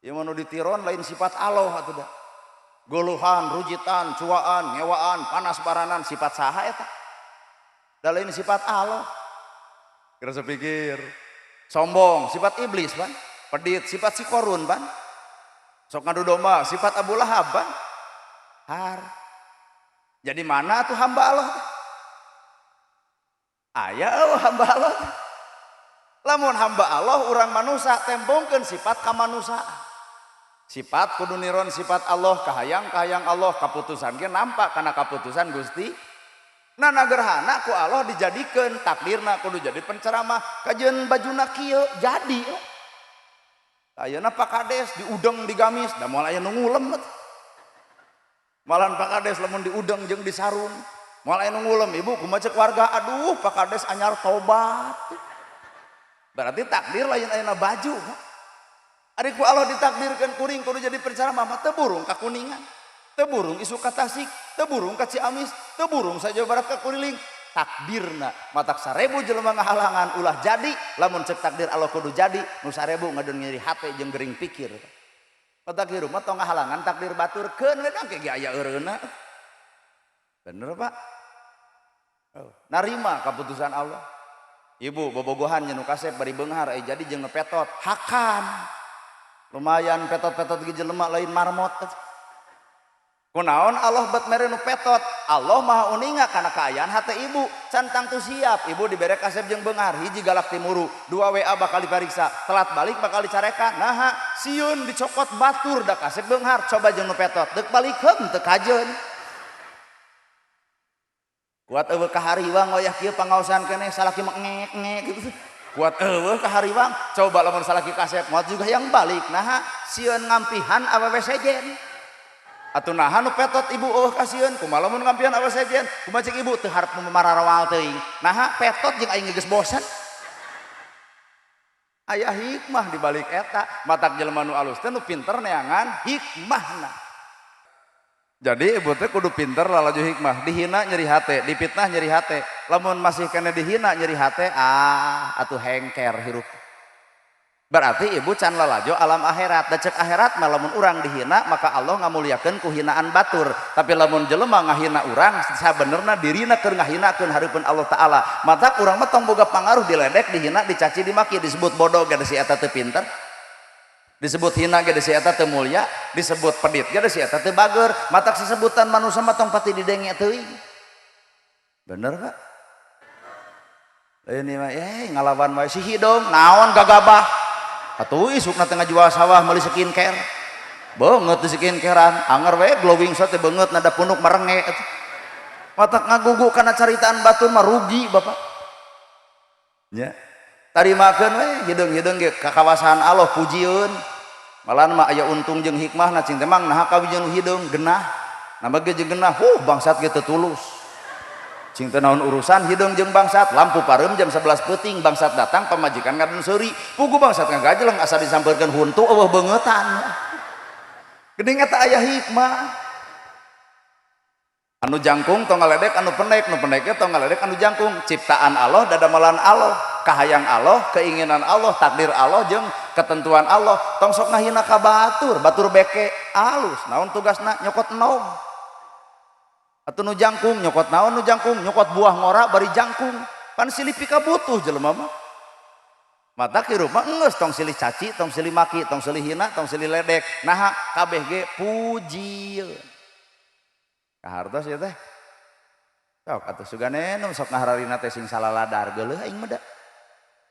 Ieu mah nu ditiron lain sifat Allah atuh da. Goluhan, rujitan, cuaan, ngewaan, panas baranan sifat saha eta? Da lain sifat Allah. Kira sepikir sombong sifat iblis pan, pedit sifat si Korun pan, sok ngadu domba sifat Abu Lahab pan. Har. Jadi mana tuh hamba Allah? Aya eueuh hamba Allah. Lamun hamba Allah urang manusia tembongkeun sifat kamanusiaan. Sifat kudu niron sifat Allah, kahayang-kahayang Allah, kaputusan ge nampak kana kaputusan Gusti. Nah, gerhana ku Allah dijadikeun takdirna kudu jadi penceramah, kajeun bajuna kieu jadi. Ayeuna Pak Kades diudeng digamis, da moal aya nu ngulem. Malahan Pak Kades lamun diudeng jeung disarung, moal aya nu ngulem. Ibu kumaha cek warga? Aduh, Pak Kades anyar tobat. Berarti takdir lain ayeuna baju. Ari ku Allah ditakdirkan kuring kudu jadi penceramah mah teu burung ka Kuningan, teu burung isuk ka Tasik, teu burung ka Ciamis, teu burung sa Jawa Barat ka kuriling. Takdirna matak 1000 jelema ngahalangan ulah jadi, lamun cek takdir Allah kudu jadi, nu 1000 ngadon nyeri hate jeung gering pikir. Matak hirup mah tong ngahalangan takdir batur, keun we kang ge aya eureuna. Bener, Pak? Oh, narima keputusan Allah. Ibu bobogohan nu kasep bari beunghar eh jadi jeung petot hakan. Lumayan petot-petot ge jelema lain marmot. Kunaon Allah bet mere nu petot? Allah Maha uninga kana kaayaan hate ibu. Can tangtu siap ibu dibere kasep jeung beunghar, hiji galak timuru, dua WA bakal dipariksa, telat balik bakal dicarekan. Naha sieun dicokot batur da kasep beunghar. Coba jeung nu petot, deuk balik heum teu kajeun. Kuat eueuh kahariwang wayah kieu pangaosan keneh salaki mah ngek ngek gitu. Kuat eueuh kahariwang, coba lamun salaki kasep moal juga yang balik. Naha sieun ngampihan awewe sejen. Atuh naha nu petot ibu eueuh kasieun, kumaha lamun ngampihan awewe sejen? Kumaha cek ibu teu harep mararawal teuing. Naha petot jeung aing geus bosan. Aya hikmah di balik eta, matak jelema nu alus teh nu pinter neangan hikmahna. Jadi ibu teh kudu pinter lalaju hikmah, dihina nyeri hate, dipitnah nyeri hate. Lamun masih kena dihina nyeri hate, ah atuh hengker hirup. Berarti ibu can lalajo alam akhirat. Da cek akhirat mah lamun urang dihina maka Allah ngamuliakeun ku hinaan batur. Tapi lamun jelema ngahina urang sabenerna dirina keur ngahinakeun hareupeun Allah Taala. Matak urang mah tong boga pangaruh diledek, dihina, dicaci, dimaki, disebut bodoh ge si eta teu pinter. Disebut hina ge si eta teu mulia, disebut pedit ge si eta teu bager. Matak sesebutan manusia mah tong pati didenge teuing. Bener, Pak? Ini mah ngalawan wae si hidung naon gagabah. Atuh isukna teh ngajual sawah meuli skincare. Beungeut di skincarean, anger we glowing teh beungeut nada punuk marenge atuh. Matak ngagugu kana caritaan batur mah rugi, Bapak. Nya. Tarimakeun we hideung-hideung ge ka kawasan Allah pujieun. Malahan mah aya untung jeung hikmahna cing teh mang naha kawin jeung hideung genah. Nambah ge jeung genah, huh bangsat ge teu tulus. Cing teh naon urusan hideung jeung bangsat, lampu pareum jam 11 peuting bangsat datang pamajikan ngadon seuri. Pugu bangsat ngagajeleng asa disampeurkeun huntu eueuh beungeutan. Geuning eta aya hikmah. Anu jangkung tong ngaledek anu pendek, nu pendek tong ngaledek anu jangkung. Ciptaan Allah dadamalan Allah, kahayang Allah, keinginan Allah, takdir Allah jeung ketentuan Allah. Tong sok ngahina ka batur, batur beke alus. Naon tugasna nyokot enog. Atuh nu jangkung nyokot naon nu jangkung, nyokot buah ngora bari jangkung. Pan silih pikabutuh jelema mah. Mata hirup mah geus tong silih caci, tong silih maki, tong silih hina, tong silih ledek. Naha kabeh ge pujieun. Kahartos ya teh. Sok atuh sugane nu sok ngahararina teh sing salaladar geuleuh aing mah da.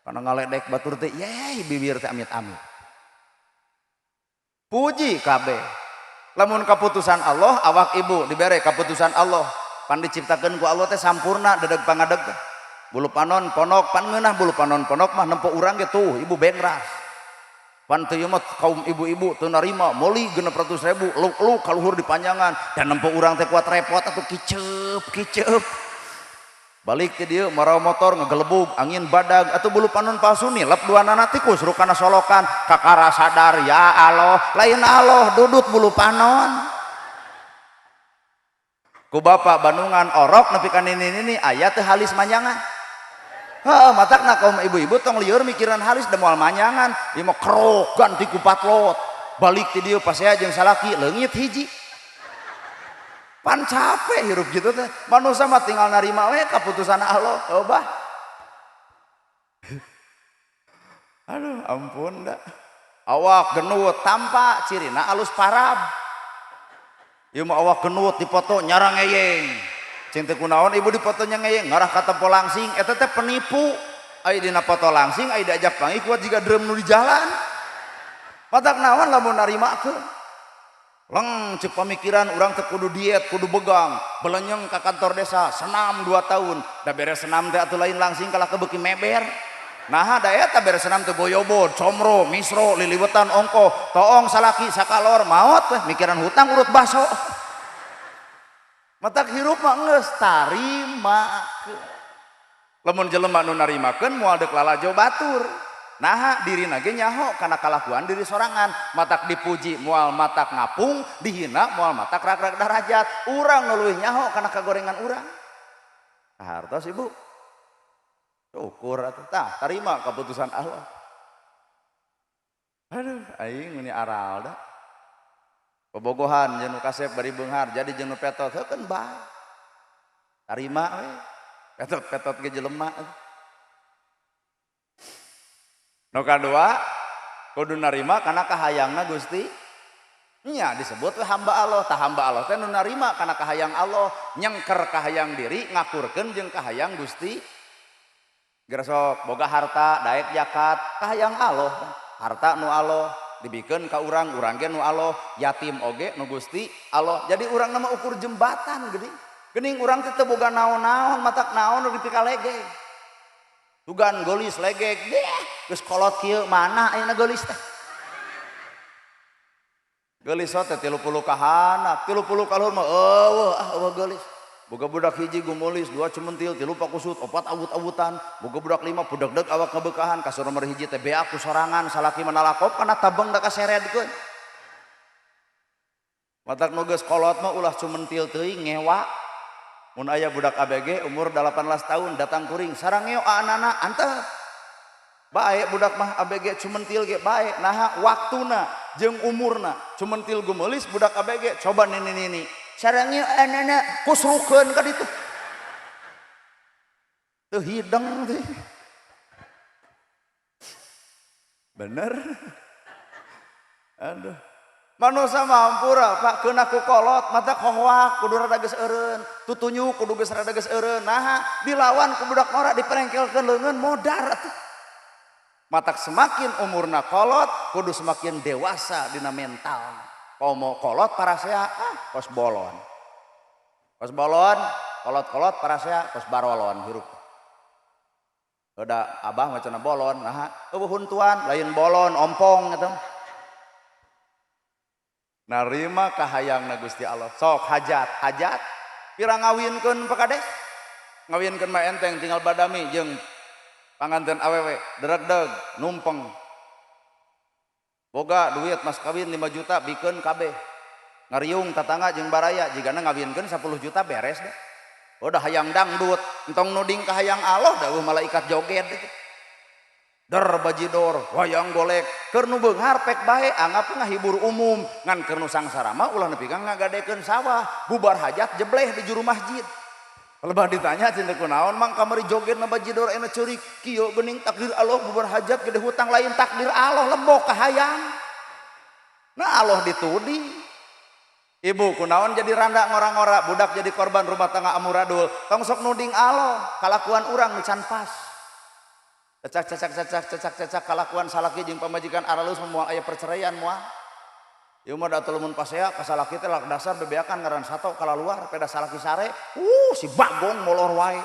Kana ngaledek batur teh yeh bibir teh amit-amit. Puji kabeh. Lamun kaputusan Allah awak ibu dibere kaputusan Allah. Pan diciptakeun ku Allah teh sampurna dedeg pangadeg teh. Bulu panon ponok pan ngeunah bulu panon ponok mah nempo urang ge tuh ibu bengras. Pan teu mah kaum ibu-ibu teu narima meuli 600.000 luk-luk kaluhur dipanjangan dan nempo urang teh kuat repot atuh kiceup kiceup. Balik ke dieu marawa motor ngegelebug angin badag atuh bulu panon palsu nilep dua nana tikus rukana solokan kakara sadar ya Allah lain Allah dudut bulu panon. Ku bapak Bandungan orok nepi ka nini-nini aya teu halis manjangan. Heeh, matakna kaum ibu-ibu tong lieur mikiran halis da moal manjangan. Ieu mah kerok ganti ku patlot. Balik ti dieu pasea jeung salaki leungit hiji. Pan capek hirup gitu teh. Manusia mah tinggal narima we kaputusan Allah. Oh bah. Aduh, ampun dah. Awak genut tanpa cirina alus parab. Ieu mah awak genut dipoto nyarang ngeyeng. Cing teu kunaon ibu dipotonya ngeyeng, ngarah ka tempo langsing eta teh penipu. Ai dina foto langsing ai diajak panggih kuat jiga drum nu di jalan. Matak naon lamun narimakeun. Leng cek pamikiran urang teh kudu diet, kudu begang, belenyeng ka kantor desa, senam 2 tahun. Da beres senam teh atuh lain langsing kalah kebeuki meber. Nah, da eta beres senam teh goyobod, comro, misro, liliwetan ongkoh, toong salaki sakalor maot teh mikiran hutang urut baso. Matak hirup mah geus tarimakeun. Lamun jelema nu narimakeun moal deuk lalajo batur. Naha dirina ge nyaho kana kalakuan diri sorangan, matak dipuji moal matak ngapung, dihina moal matak rag-rag darajat. Urang nu leuwih nyaho kana kagorengan urang. Hartos ibu. Syukur atuh tah tarima keputusan Allah. Aduh aing meuni aralda. Bobogohan jeung nu kasep bari beunghar jadi jeung nu petot heukeun bae. Tarima we. Petot-petot ge jelema. Nu kadua kudu narima kana kahayangna Gusti. Nya disebut we hamba Allah, tah hamba Allah teh nu narima kana kahayang Allah, nyengker kahayang diri ngakurkeun jeung kahayang Gusti. Gersok boga harta daek zakat kahayang Allah, harta nu Allah dibikeun ka urang, urang ge nu Allah, yatim oge nu Gusti Allah. Jadi urang mah ukur jembatan geuning. Geuning urang teh teu boga naon-naon, matak naon nu dipikalegeg. Tugan geulis legeg, deh geus kolot kieu mana ayeuna geulis teh. Geulis teh 30 ka handap, 30 ka luhur mah eueuh ah eueuh geulis. Boga budak hiji gumulis, 2 cementil, 3 pakusut, 4 awut-awutan, boga budak 5 budeg-deg awak ngebekahan, kasur nomor hiji teh beak ku sorangan, salaki manalakop kana tabeng da kaseredkeun. Matak nu geus kolot mah ulah cumentil teuing ngewa. Mun aya budak ABG umur 18 tahun datang kuring, sarangeo aanana antep. Bae budak mah ABG cumentil ge bae, naha waktuna jeung umurna cumentil gumulis budak ABG coba nini-nini. Sarangnya anak-anak kusrukeun ka ditu. Teu hideng teh. Bener. Aduh. Manusa mampura Pak keuna ku kolot mata hoak kudu rada geus eureun, tutunjuk kudu geus rada geus eureun. Naha dilawan ku budak ngora diprengkelkeun leungeun modar atuh. Matak semakin umurna kolot kudu semakin dewasa dina mental. Komo kolot parasea ah kos bolon. Kos bolon, kolot-kolot parasea kos barolon hirup. Udah abah macana bolon, naha eueuh huntuan lain bolon ompong eta. Narima kahayangna Gusti Allah. Sok hajat, hajat pira ngawinkeun Pak Kades? Ngawinkeun mah enteng tinggal badami jeung panganten awewe deregdeg numpeng. Boga duit mas kawin 5 juta bikeun kabeh. Ngariung tatangga jeung baraya jigana ngawinkeun 10 juta beres deh. Udah hayang dangdut, entong nuding ka hayang Allah dawuh malaikat joget itu. Der bajidor, wayang golek, keur nu beunghar pek bae anggap ngahibur umum, ngan keur nu sangsara mah ulah nepi ka ngagadekeun sawah, bubar hajat jebleh di juru masjid. Lebah ditanya cinta kunaon mang kamari joget na bajidor enak ceurik kieu geuning takdir Allah bubar hajat gede hutang lain takdir Allah lembok kahayang. Nah Allah ditudi. Ibu kunaon jadi randa ngora-ngora budak jadi korban rumah tangga amuradul tong sok nuding Allah kalakuan urang nu can pas. Cecak cecak cecak cecak cecak kalakuan salaki jeung pamajikan aralus moal aya perceraian moal. Ieu mah da lamun pasea ka salaki teh lak dasar bebeakan ngaran sato kalaluar peda salaki sare, si bagong molor wae.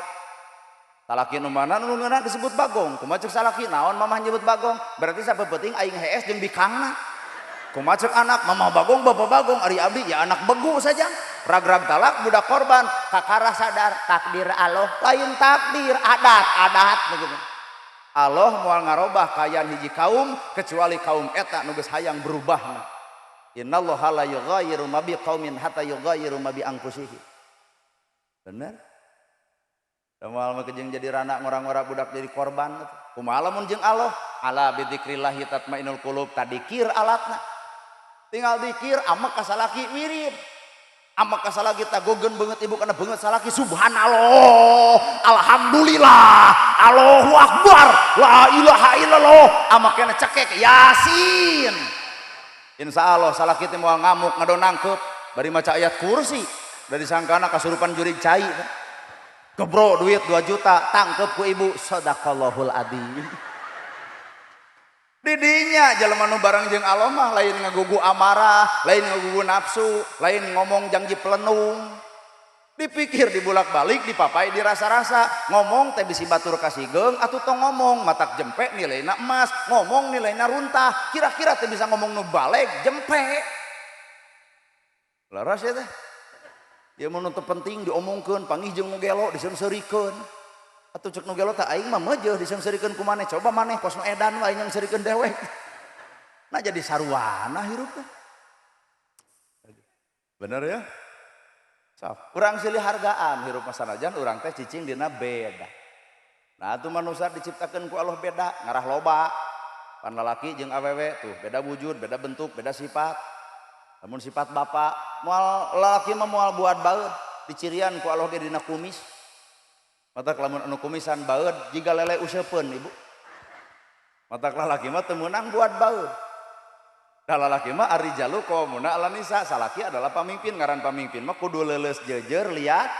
Salaki nu mana nu ngeunah disebut bagong, kumaha ceuk salaki naon mamah nyebut bagong, berarti sapeupeting aing hees jeung bikangna. Kumaha ceuk anak mamah bagong bapak bagong ari abdi ya anak begu saja. Rag-rag talak budak korban kakara sadar takdir Allah lain takdir adat adat begitu. Allah moal ngarobah kaayaan hiji kaum kecuali kaum eta nu geus hayang berubahna. Innallaha la yughayyiru ma biqaumin hatta yughayyiru ma bi anfusihim. Bener? Da moal mah jeung jadi rana ngora-ngora budak jadi korban. Kumaha lamun jeung Allah? Ala bidzikrillahi tatmainul qulub, tadikir alatna. Tinggal dikir amek ka salaki wirid. Amek ka salaki tagogeun beungeut ibu kana beungeut salaki, subhanallah, alhamdulillah, Allahu akbar, la ilaha illallah. Amek kana cekek Yasin. Insya Allah salaki teh moal ngamuk ngadon nangkep bari maca ayat kursi. Dari sangkana kasurupan jurig cai. Gebro duit 2 juta, tangkep ku ibu, sadaqallahul adzim. Didinya jelema nu bareng jeung Allah mah lain ngagugu amarah, lain ngagugu nafsu, lain ngomong janji pelenung. Dipikir dibulak-balik, dipapai dirasa-rasa, ngomong teh bisi batur kasigeung atuh tong ngomong, matak jempe nilaina emas, ngomong nilaina runtah, kira-kira teh bisa ngomong nu baleg jempe. Laras ya teh. Dia mun teu penting diomongkeun, panggih jeung nu gelo diseungseurikeun. Atuh cek nu gelo teh aing mah meujeuh diseungseurikeun ku maneh, coba maneh kos nu edan wae nyeungseurikeun dewek. Nah jadi saruana hirup teh. Bener ya? Sok, urang silih hargaan hirup mah sanajan urang teh cicing dina beda. Nah atuh manusia diciptakeun ku Allah beda, ngarah loba. Pan lalaki jeung awewe tuh beda wujud, beda bentuk, beda sifat. Lamun sifat bapak, moal lalaki mah moal buat baeud, dicirian ku Allah ge dina kumis. Matak lamun anu kumisan baeud jiga lele useupeun ibu. Matak lalaki mah teu meunang buat baeud. Da lalaki mah arrijalu qawwamuna 'alan nisa, salaki adalah pamimpin, ngaran pamimpin mah kudu leuleus jeujeur liat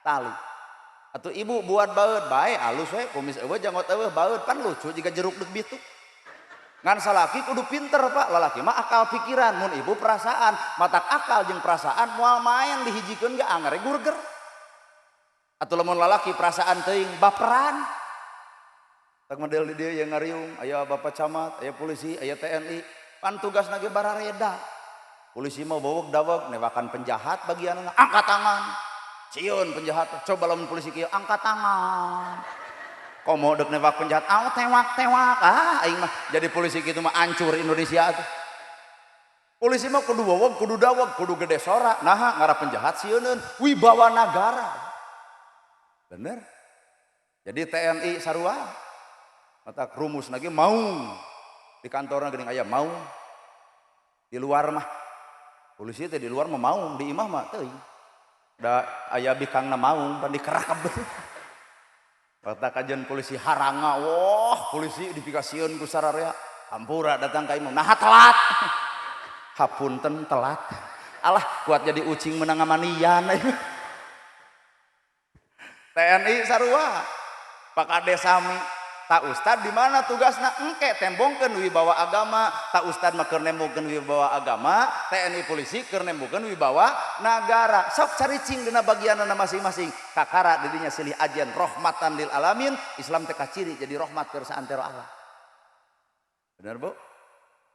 tali. Atuh ibu buat baeud bae alus we kumis eueuh janggot eueuh baeud pan lucu jiga jeruk deuk bitu. Ngan salaki kudu pinter pak, lalaki mah akal pikiran, mun ibu perasaan, matak akal jeung perasaan moal main dihijikeun ge angere gurger. Atuh lamun lalaki perasaan teuing baperan. Tak model di dieu yang ngariung, aya bapak camat, aya polisi, aya TNI, pan tugasna ge barareda. Polisi mah baweg daweg newakan penjahat bagianna angkat tangan. Sieun penjahat, coba lamun polisi kieu angkat tangan. Komo dek newak penjahat, aw tewak tewak, ah aing mah jadi polisi kitu mah hancur Indonesia tuh. Polisi mah kudu weweg, kudu daweg, kudu gede sora, naha ngarah penjahat sieuneun, wibawa nagara. Bener? Jadi TNI sarua, matak rumus lagi mau di kantorna geuning aya mau di luar mah polisi teh di luar mah mau, di imah mah teuing. Da aya bikangna maung pan dikerakep. Kata kajian polisi haranga, wah polisi dipikasieun ku sararea. Hampura datang ka imah, nah telat. Hapunten telat. Alah kuat jadi ucing menang amanian. TNI sarua, Pak Kades sami. Tak ustad di mana tugasna? Engke tembongkeun wibawa agama. Tak ustad mah keur nembongkeun wibawa agama, TNI polisi keur nembongkeun wibawa nagara. Sok caricing dina bagianana masing-masing. Kakara didinya silih ajen rahmatan lil alamin, Islam teh kaciri jadi rahmat keur saantero Allah. Bener Bu?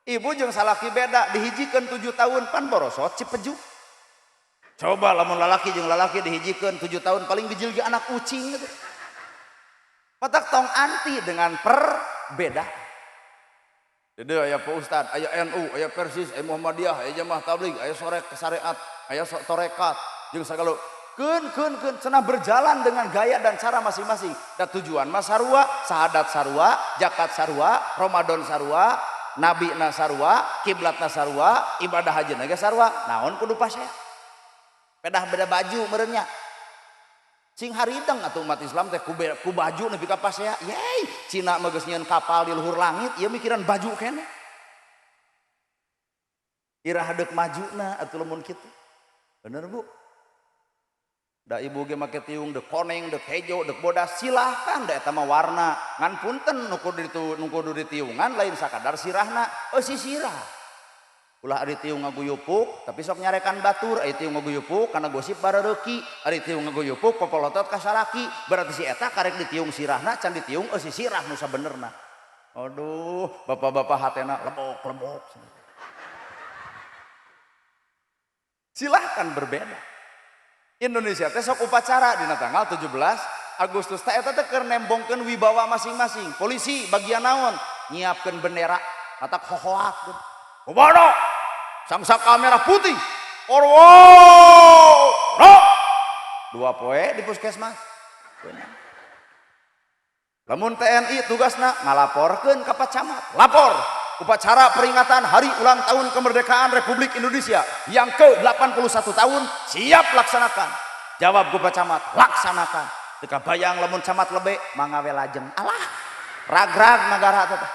Ibu jeung salaki beda dihijikeun 7 tahun pan borosot cipeju. Coba lamun lalaki jeung lalaki dihijikeun 7 tahun paling bijil ge anak ucing gitu. Matak tong anti dengan perbedaan. Jadi aya Pak Ustad, aya NU, aya Persis, aya Muhammadiyah, aya Jamaah Tabligh, aya sorek syariat, aya torekat, jeung sagala keun keun keun cenah berjalan dengan gaya dan cara masing-masing. Dan tujuan mah sarua, sahadat sarua, zakat sarua, Ramadan sarua, nabi na sarua, kiblat na sarua, ibadah haji na ge sarua. Naon kudu pasea? Pedah beda baju meureun nya. Sing harideng atuh umat Islam teh ku baju nepi ka pasea. Yeay, Cina mah geus nyieun kapal di luhur langit, ieu mikiran baju keneh. Iraha deuk majuna atuh lamun kitu. Bener Bu? Da ibu ge make tiung deuk koneng, deuk hejo, deuk bodas, silahkan da eta mah warna. Ngan punten nu kudu ditu, nu kudu ditiungan lain sakadar sirahna, eusi sirah. Ulah ari tiung ngaguyupuk tapi sok nyarekan batur, ari tiung ngaguyupuk kana gosip barareuki, ari tiung ngaguyupuk popolotot ka salaki, berarti si eta karek ditiung sirahna can ditiung eusi sirah nu sabenerna. Aduh, bapak-bapak hatena lebok-lebok. Silahkan berbeda. Indonesia teh sok upacara dina tanggal 17 Agustus teh eta teh keur nembongkeun wibawa masing-masing. Polisi bagian naon? Nyiapkeun bendera, matak hohoak. Kumaha? Sangsaka merah putih. Forward. No. 2 poe di puskesmas. Lamun TNI tugasna ngalaporkeun ka Pak Camat. Lapor upacara peringatan hari ulang tahun kemerdekaan Republik Indonesia yang ke-81 tahun siap laksanakan. Jawab ku Pak Camat, laksanakan. Teu kabayang lamun camat lebe mangga we lajeng. Alah, ragrag nagara teh.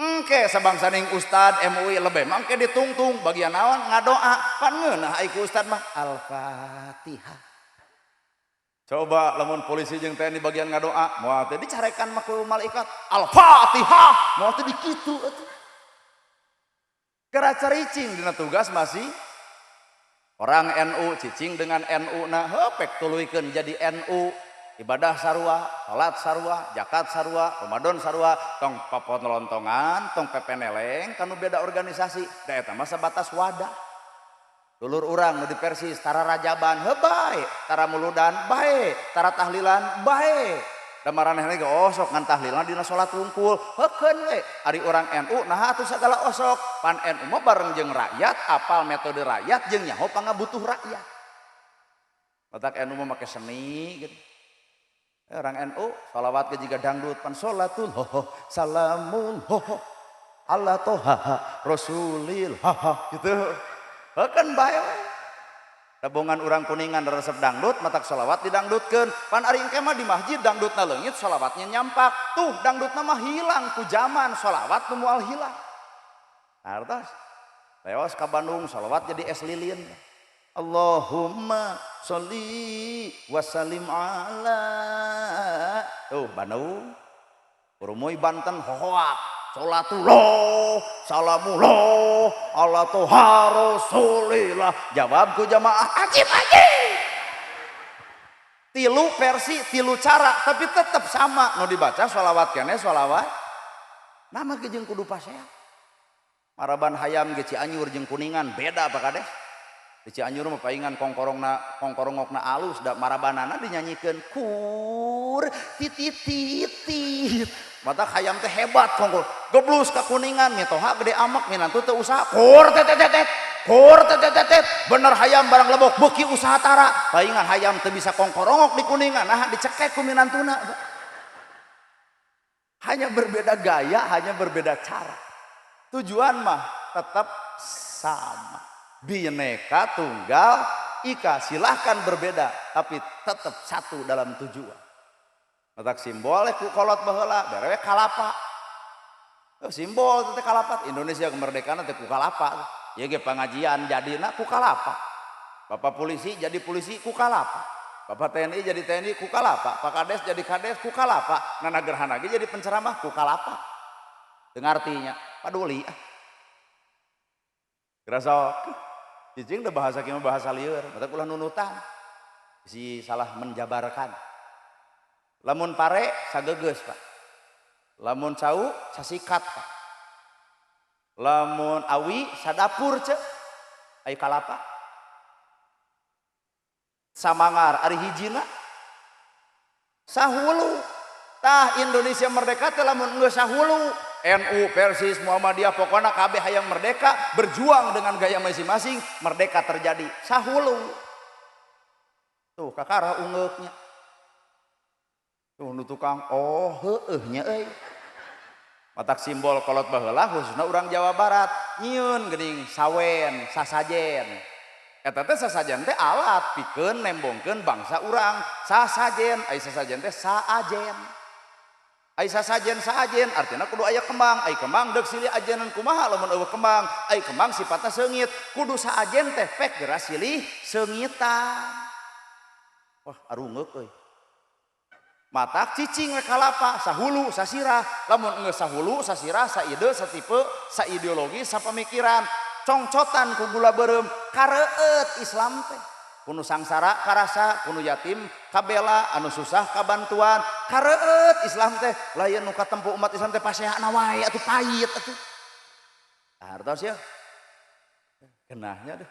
Engke sabangsaning ustad MUI lebe mangke ditungtung bagian naon ngadoa pan ngeunah ai ku ustad mah Al-Fatihah. Coba lamun polisi jeung TNI bagian ngadoa moal teh dicarekan mah ku malaikat Al-Fatihah moal teh dikitu atuh. Geura caricing dina tugas masih orang NU cicing dengan NU na heuh pek tuluykeun jadi NU ibadah sarua, salat sarua, zakat sarua, Ramadan sarua, tong paponolontongan, tong pepeneleng kanu beda organisasi, da eta mah sabatas wadah. Dulur urang nu di Persis tara rajaban heuh bae, tara muludan bae, tara tahlilan bae. Da maranehna ge osok ngan tahlilan dina salat wungkul, heukeun we. Ari urang NU naha atuh sagala osok, pan NU mah bareng jeung rakyat, apal metode rakyat jeung nyaho pangabutuh rakyat. Matak NU mah make seni gitu. Orang NU sholawat ke jiga dangdut pan sholatul ho ho salamul ho ho ala toha rasulil ha ha gitu. Heukeun bae we. Tabungan urang Kuningan resep dangdut matak sholawat didangdutkeun. Pan ari engke mah di masjid dangdutna leungit sholawatnya nyampak. Tuh dangdutna mah hilang ku zaman sholawat nu moal hilang. Hartos. Leos ka Bandung sholawat jadi es lilin. Allahumma sholli wa sallim ala tuh Bandung Urumuy Banten hohoak salatullah salamullah ala toha rasulillah jawab ku jamaah ajib ajib tilu versi tilu cara tapi tetap sama nu dibaca sholawat kene sholawat nama ge jeung kudu pasea maraban hayam ge Cianjur jeung Kuningan beda apa kades. Di Cianjur mah paingan kongkorongna kongkorongokna alus da marabanana dinyanyikeun kur titit titit mata hayam teh hebat kongkor geblus ka Kuningan mitoha gede amek minantu teu usaha kur tet tet tet kur tet tet tet bener hayam barang lebok beuki usaha tara paingan hayam teu bisa kongkorongok di Kuningan nah dicekek ku minantuna. Hanya berbeda gaya, hanya berbeda cara, tujuan mah tetap sama. Bineka Tunggal Ika, silahkan berbeda tapi tetap satu dalam tujuan. Matak simbol ku kolot baheula bere kalapa. Oh, simbol teh kalapa Indonesia kemerdekaan teh ku kalapa. Ieu ge pengajian jadina ku kalapa. Bapak polisi jadi polisi ku kalapa. Bapak TNI jadi TNI ku kalapa. Pak Kades jadi kades ku kalapa. Nana Gerhana ge jadi penceramah ku kalapa. Dengar artinya paduli ah. Gerasok cicing deh bahasa kieu bahasa lieur, matak ulah nunutan. Si salah menjabarkan. Lamun pare sagegeus, Pak. Lamun cau sasikat, Pak. Lamun awi sadapur cek. Ai kalapa. Samangar ari hijina. Sahulu. Tah Indonesia merdeka teh lamun geus sahulu. NU, Persis, Muhammadiyah, pokoknya kabeh hayang merdeka, berjuang dengan gaya masing-masing, merdeka terjadi. Sahulu. Tuh kakara ungeuknya. Tuh nu tukang oh heueuh nya euy. Matak simbol kolot baheula khususna urang Jawa Barat nyieun geuning sawen, sasajen. Eta teh sasajen teh alat pikeun nembongkeun bangsa urang. Sasajen, ai sasajen teh saajen. Ai sasajen saajen artinya kudu aya kembang, ai kembang deuk silih ajenan kumaha lamun eueuh kembang, ai kembang sifatna seungit, kudu saajen teh pek geura silih seungitan. Wah, arungeuk euy. Matak cicing we kalapa, sahulu, sasirah, lamun geus sahulu, sasirah, saide, satipe, saideologi, sapamikiran, congcotan ku gula beureum, kareueut Islam teh. Kunu sangsara karasa, kunu yatim kabela, anu susah kabantuan, kareueut Islam teh. Lain nu katempu umat Islam teh paseana wae atuh pahit atuh. Hartos ya. Kenahnya deh.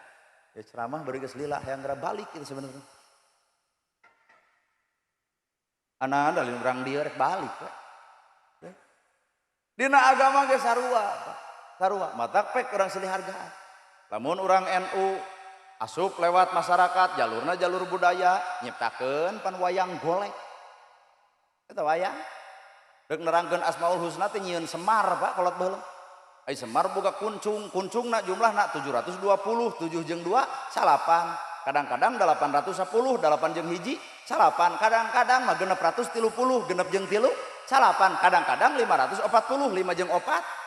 Ya ceramah bari geus lila hayang geura balik itu sebenarnya. Anak-anak lain urang dieu rek balik we. Dina agama ge sarua, sarua. Matak pek urang silih hargaan. Lamun urang NU Asup lewat masyarakat, jalurna jalur budaya, nyiptakeun pan wayang golek. Eta wayang. Rek nerangkeun Asmaul Husna teh nyieun Semar, Pak, kolot baheula. Ai Semar boga kuncung, kuncungna jumlahna 720, 7 jeung 2 salapan. Kadang-kadang 810, 8 jeung 1 salapan. Kadang-kadang mah 630, genep jeung 3 salapan. Kadang-kadang 540, 5 jeung 4.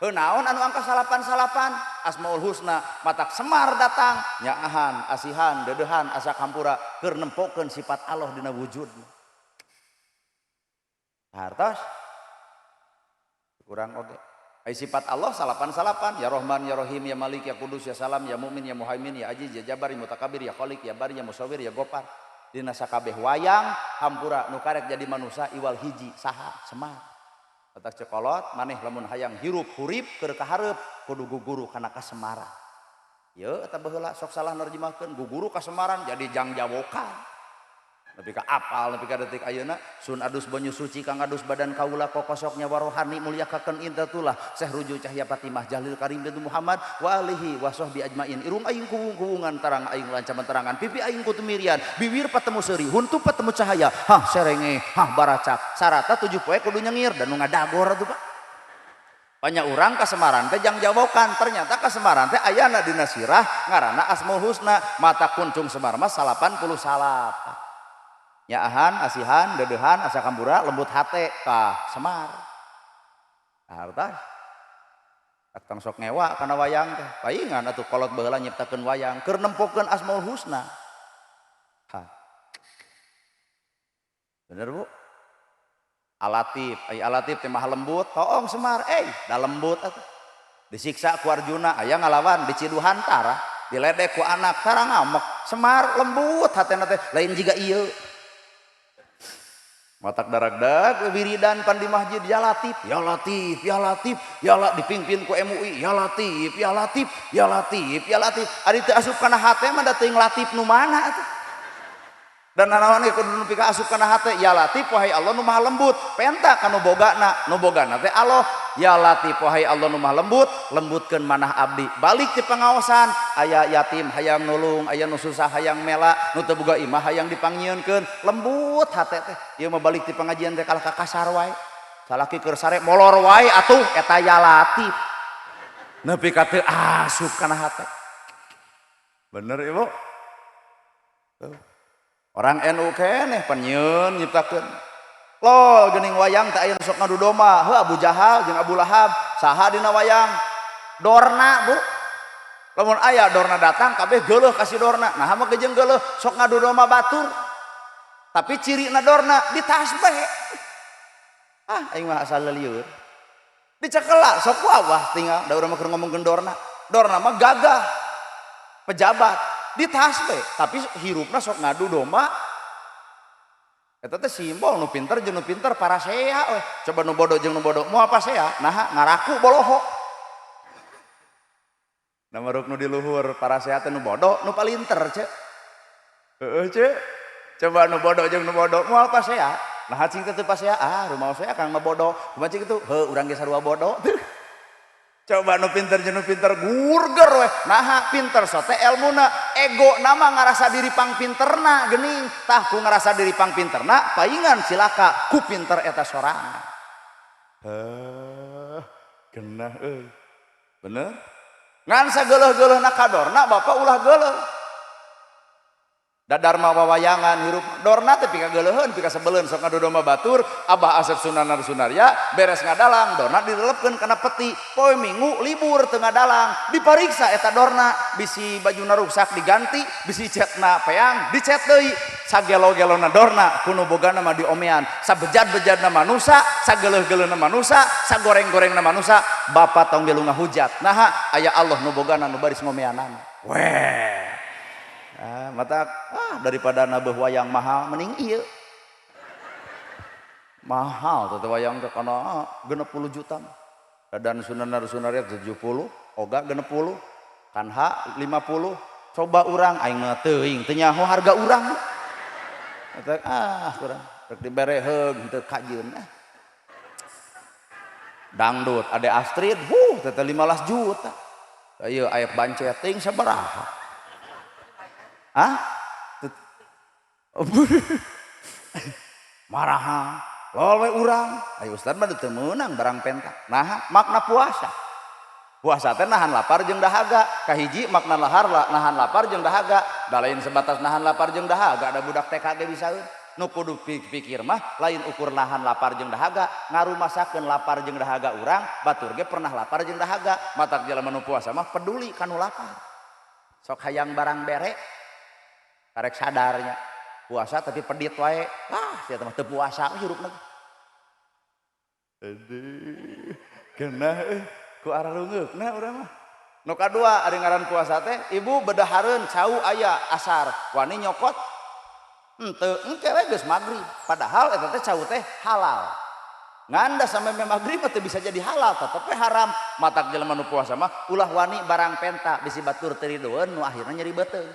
Heuh naon anu angka salapan-salapan? Asmaul Husna, matak Semar datang, nyaahan, asihan, deudeuhan, asa hampura keur nempokeun sifat Allah dina wujudna. Hartos kurang oge. Ai sifat Allah salapan-salapan, ya Rahman, ya Rahim, ya Malik, ya Kudus, ya Salam, ya Mu'min, ya Muhaimin, ya Aziz, ya Jabbar, ya Mutakabir, ya Khalik, ya Bari, ya Musawwir, ya Gopar. Dina sakabeh wayang hampura nu karek jadi manusia iwal hiji saha? Semar. Matak cekolot maneh lamun hayang hirup hurip keur kahareup kudu guguru kana kasemaran. Ye eta baheula sok salah nerjemahkeun guguru kasemaran jadi jangjawokan. Nepi ka apal nepi ka detik ayeuna sun adus banyu suci kang adus badan kaula kokosok nyawa rohani mulyakakeun intatullah Syekh Ruju Cahya Fatimah Jalil Karim bin Muhammad wa alihi wa sahbi ajmain. Irung aing kuwung-kuwungan tarang aing lancaman terangan pipi aing kutumirian biwir patemu seuri huntu patemu cahaya hah serenge hah baracak sarata 7 poe kudu nyengir dan nu ngadagor atuh Pak. Banyak orang kasemaran teh jangjawokan, ternyata kasemaran teh ayana dina sirah ngaranna Asmaul Husna, mata kuncung Semar mah 89. Nyaahan, asihan, deudeuhan, asa kambura, lembut hate, tah Semar. Harta. Tong sok ngewa kana wayang teh. Paingan atuh kolot baheula nyiptakeun wayang keur nempokeun Asmaul Husna. Ha. Bener Bu? Alatif, ai alatif teh maha lembut, toong Semar, da lembut atuh. Disiksa ku Arjuna, aya ngalawan diciduhan tara, diledek ku anak tara ngamek. Semar lembut hatena teh, lain jiga ieu. Matak daragdag wiridan pan di masjid ya Latif, ya Latif, ya Latif, ya la dipimpin ku MUI, ya Latif, ya Latif, ya Latif, ya Latif. Ari teu asup kana hate mah da teuing Latif nu mana atuh. Dan nanaon ge kudu nepi ka asup kana hate, ya Latif wahai Allah nu maha lembut, penta ka nu bogana, nu bogana teh Allah. Ya Latif wahai Allah nu maha lembut, lembutkeun manah abdi. Balik ti pangaosan, aya yatim hayang nulung, aya nu susah hayang mela, nu teu boga imah hayang dipangnyieunkeun, lembut hate teh. Ieu mah balik ti pangajian teh kalah ka kasar wae. Salaki keur sare molor wae atuh eta ya Latif. Nepi ka teu asup kana hate. Bener Ibu? Tuh. Orang NU keneh pan nyieun nyiptakeun. Lo geuning wayang teh aya nu sok ngadu domba, heuh Abu Jahal jeung Abu Lahab, saha dina wayang? Dorna, Bu. Lamun aya dorna datang kabeh geuleuh ka si dorna. Nah mah jeung geuleuh sok ngadu domba batur. Tapi cirina dorna ditasbeh. Ah aing mah asal lieur. Dicekela sok ku awah tinggal da urang mah keur ngomongkeun dorna. Dorna mah gagah. Pejabat ditasbeh, tapi hirupna sok ngadu domba. Eta teh simbol nu pinter jeung nu pinter parasea we. Coba nu bodoh jeung nu bodoh moal pasea, naha ngaraku boloho. Nama ruk nu di luhur parasea teh nu bodoh nu palinter ce. Heeh ce. Coba nu bodoh jeung nu bodoh moal pasea. Nah cing teh teu pasea, ah rumaos we akang mah bodoh. Kumaha cing kitu? Heuh urang ge sarua bodoh. Coba nu pinter jeung nu pinter gurger we. Naha pinter sote elmuna, ego nama ngarasa diri pang pinterna geuning. Tah ku ngarasa diri pang pinterna paingan cilaka ku pinter eta sorangan. Heuh, genah euy. Bener? Ngan sageuleuh-geuleuhna kadorna bapak ulah geuleuh. Da dharma wawayangan hirup dorna teh pika geuleuheun pika sebeleun sok ngadu domba batur Abah Asep Sunanar Sunarya beres ngadalang dorna dilelepkeun kana peti poe Minggu libur teu ngadalang dipariksa eta dorna bisi bajuna ruksak diganti bisi cetna peang dicet deui sagelo-gelona dorna kuno bogana mah diomean sabejad-bejadna manusa sageuleuh-geuleuhna manusa sagoreng-gorengna manusa bapak tong milu ngahujat naha aya Allah nu bogana nu baris ngomeanana weh. Ah, mata ah daripada nabeuh wayang mahal mending ieu. Mahal teh wayang teh kana 60 juta. Dan Sunanar Sunarya 70, oga 60, Kanha 50. Coba urang aing mah teuing teu nyaho harga urang. Mata ah kurang rek dibere heug teu kajeun ah. Dangdut Ade Astrid, huh teh 15 juta. Ieu aya bancet teuing sabaraha. Ah? Maraha lol we urang. Ayo ustad mah teu meunang barang penta. Nah, makna puasa. Puasa teh nahan lapar jeung dahaga. Kahiji makna lahar nahan lapar jeung dahaga. Da lain sebatas nahan lapar jeung dahaga, ada budak TK ge bisaeun. Nu kudu pikir mah lain ukur nahan lapar jeung dahaga, ngarumasakeun lapar jeung dahaga urang, batur ge pernah lapar jeung dahaga. Matak jelema nu puasa mah peduli ka nu lapar. Sok hayang barang bere karek sadarnya. Puasa tapi pedit wae. Ah, sia mah teu puasa hirupna. Aduh, genah ku ararungeukna urang mah. Nu kadua ari ngaran puasa teh ibu bedahareun cau aya asar, wani nyokot henteu, engke we geus magrib. Padahal eta teh cau teh halal. Ngan da sampe magrib mah teu bisa jadi halal, tetep we haram. Matak jelema nu puasa mah ulah wani barang penta bisi batur teu ridoeun nu akhirna nyeri beuteung.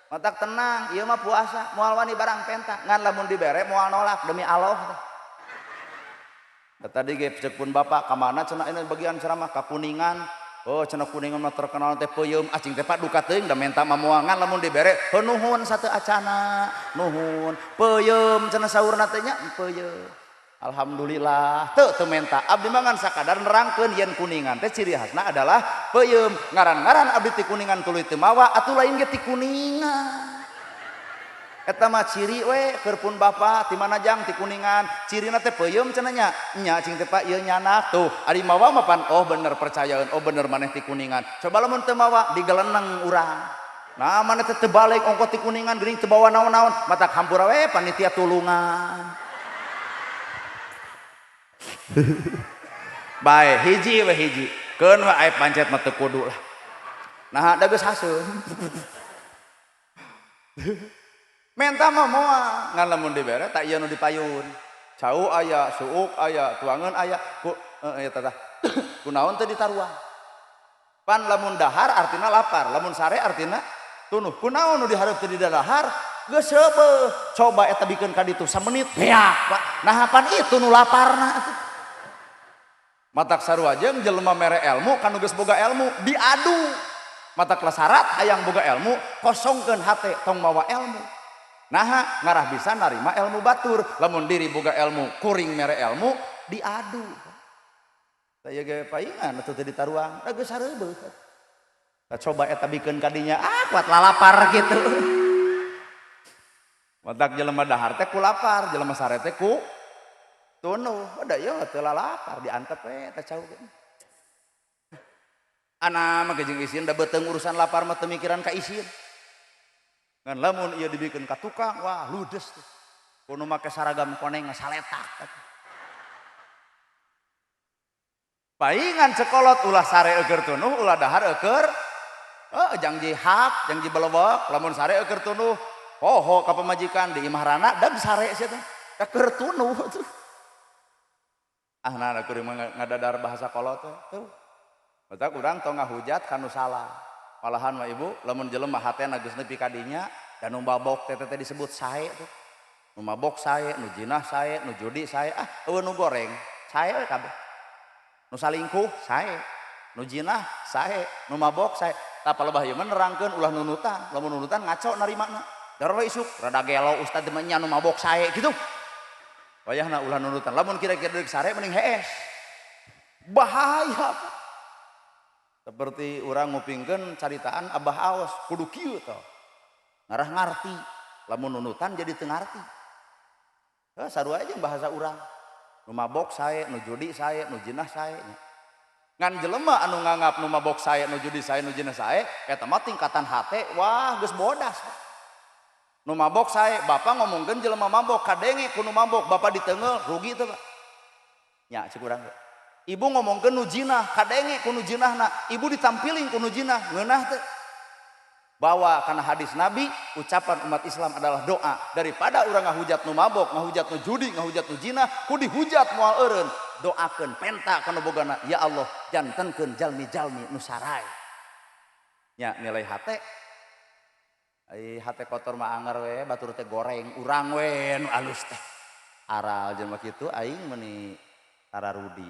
Matak tenang, ieu mah puasa, moal wani barang penta, ngan lamun dibere moal nolak demi Allah. Tadi ge cek pun bapak ka mana cenah ini bagian ceramah ka Kuningan. Oh cenah Kuningan mah terkenal teh peuyeum, acing teh Pak duka teuing da menta mah moal ngan lamun dibere heuh nuhun sateu acana, nuhun. Peuyeum cenah saurna teh nya peuyeum. Alhamdulillah teu teu menta. Abdi mah ngan sakadar nerangkeun yen Kuningan teh ciri khasna adalah peuyeum. Ngaran-ngaran abdi ti Kuningan tuluy teu mawa atuh lain ge ti Kuningan. Eta mah ciri we keur pun bapa ti mana jang ti Kuningan, cirina teh peuyeum cenah nya. Nya cing teh Pak ieu nyanak tuh. Ari mawa mah pan oh bener percayaeun, oh bener maneh ti Kuningan. Coba lamun teu mawa digeleneng urang. Nah maneh teh teu balik ongko ti Kuningan geuning teu bawa naon-naon, matak hampura we panitia tulungan. Bae hiji we hiji. Keun we aep pancet mah teu kudu lah. Nah da geus haseum. Menta mah moal, ngan lamun dibere tak ieu nu dipayun. Cau aya, suuk aya, tuangeun aya, ku eta tah. Kunaon teu ditaruang. Pan lamun dahar artina lapar, lamun sare artina tunuh. Kunaon nu dihareup teu didahar? Geus seubeuh. Coba eta bikeun ka ditu samenit beak, Pak. Nah pan itu nu laparna atuh. Matak sarua jeung jelema mere ilmu ka nu geus boga ilmu diadu. Matak syarat hayang boga ilmu kosongkeun hate tong mawa ilmu. Naha ngarah bisa narima ilmu batur, lamun diri boga ilmu kuring mere ilmu diadu. Saya ge paingan atuh teu ditaruang, da geus sareubeut. Da coba eta bikeun ka dinya, ah kuat lalapar kitu. Matak jelema dahar teh ku lapar, jelema sare teh ku tunuh. Da ieu teu lalapar diantep we eta cau ge. Ana mah jeung isin da beuteung urusan lapar mah teu mikiran ka isin. Ngan lamun ieu dibikeun ka tukang, wah ludes tuh. Kudu make saragam koneng saletak. Paingan cekolot ulah sare eueur tunuh, ulah dahar eueur. Oh, jangji hak, jangji belewek, lamun sare eueur tunuh. Poho ka pamajikan di imah rana dag sare sia teh. Da keur tunuh tuh. Ah nah kuring mah ngadadar bahasa kolot teh. Tuh. Matak urang tong ngahujat ka nu salah. Malahan mah ibu lamun jelema hatena geus nepi ka dinya da nu mabok teh teh disebut sae tuh. Nu mabok sae, nu jinah sae, nu judi sae, ah eueuh nu goreng sae we kabeh. Nu salingkuh sae, nu jinah sae, nu mabok sae. Tah palebah ieu mah nerangkeun ulah nunutan, lamun nunutan ngaco narimana. Darah isuk rada gelo ustad mah nya nu mabok sae kitu. Wayahna ulah nunutan, lamun kira-kira deuk sare mending hees. Bahaya. Seperti urang ngupingkeun caritaan Abah Aos kudu kieu tah. Ngarah ngarti, lamun nunutan jadi teu ngarti. Heuh sarua aja bahasa urang. Nu mabok sae, nu judi sae, nu jinah sae. Ngan jelema anu nganggap nu mabok sae, nu judi sae, nu jinah sae, eta mah tingkatan hate wah geus bodas. Nu mabok sae, bapak ngomongkeun jelema mabok kadenge ku nu mabok, bapak diteunggeul rugi teu, Pak? Nya cek urang. Ibu ngomongkeun nu jinah, kadenge ku nu jinahna, ibu ditampiling ku nu jinah, ngeunah teu? Bawa karena hadis Nabi, ucapan umat Islam adalah doa. Daripada urang ngahujat nu mabok, ngahujat nu judi, ngahujat nu jinah, ku dihujat moal eureun. Doakeun penta kana bogana, ya Allah, jantenkeun jalmi-jalmi nu sarai. Nya nilai hate. Ai hate kotor mah anger we, batur teh goreng, urang we nu alus teh. Aral jelema kitu aing meuni tararudi.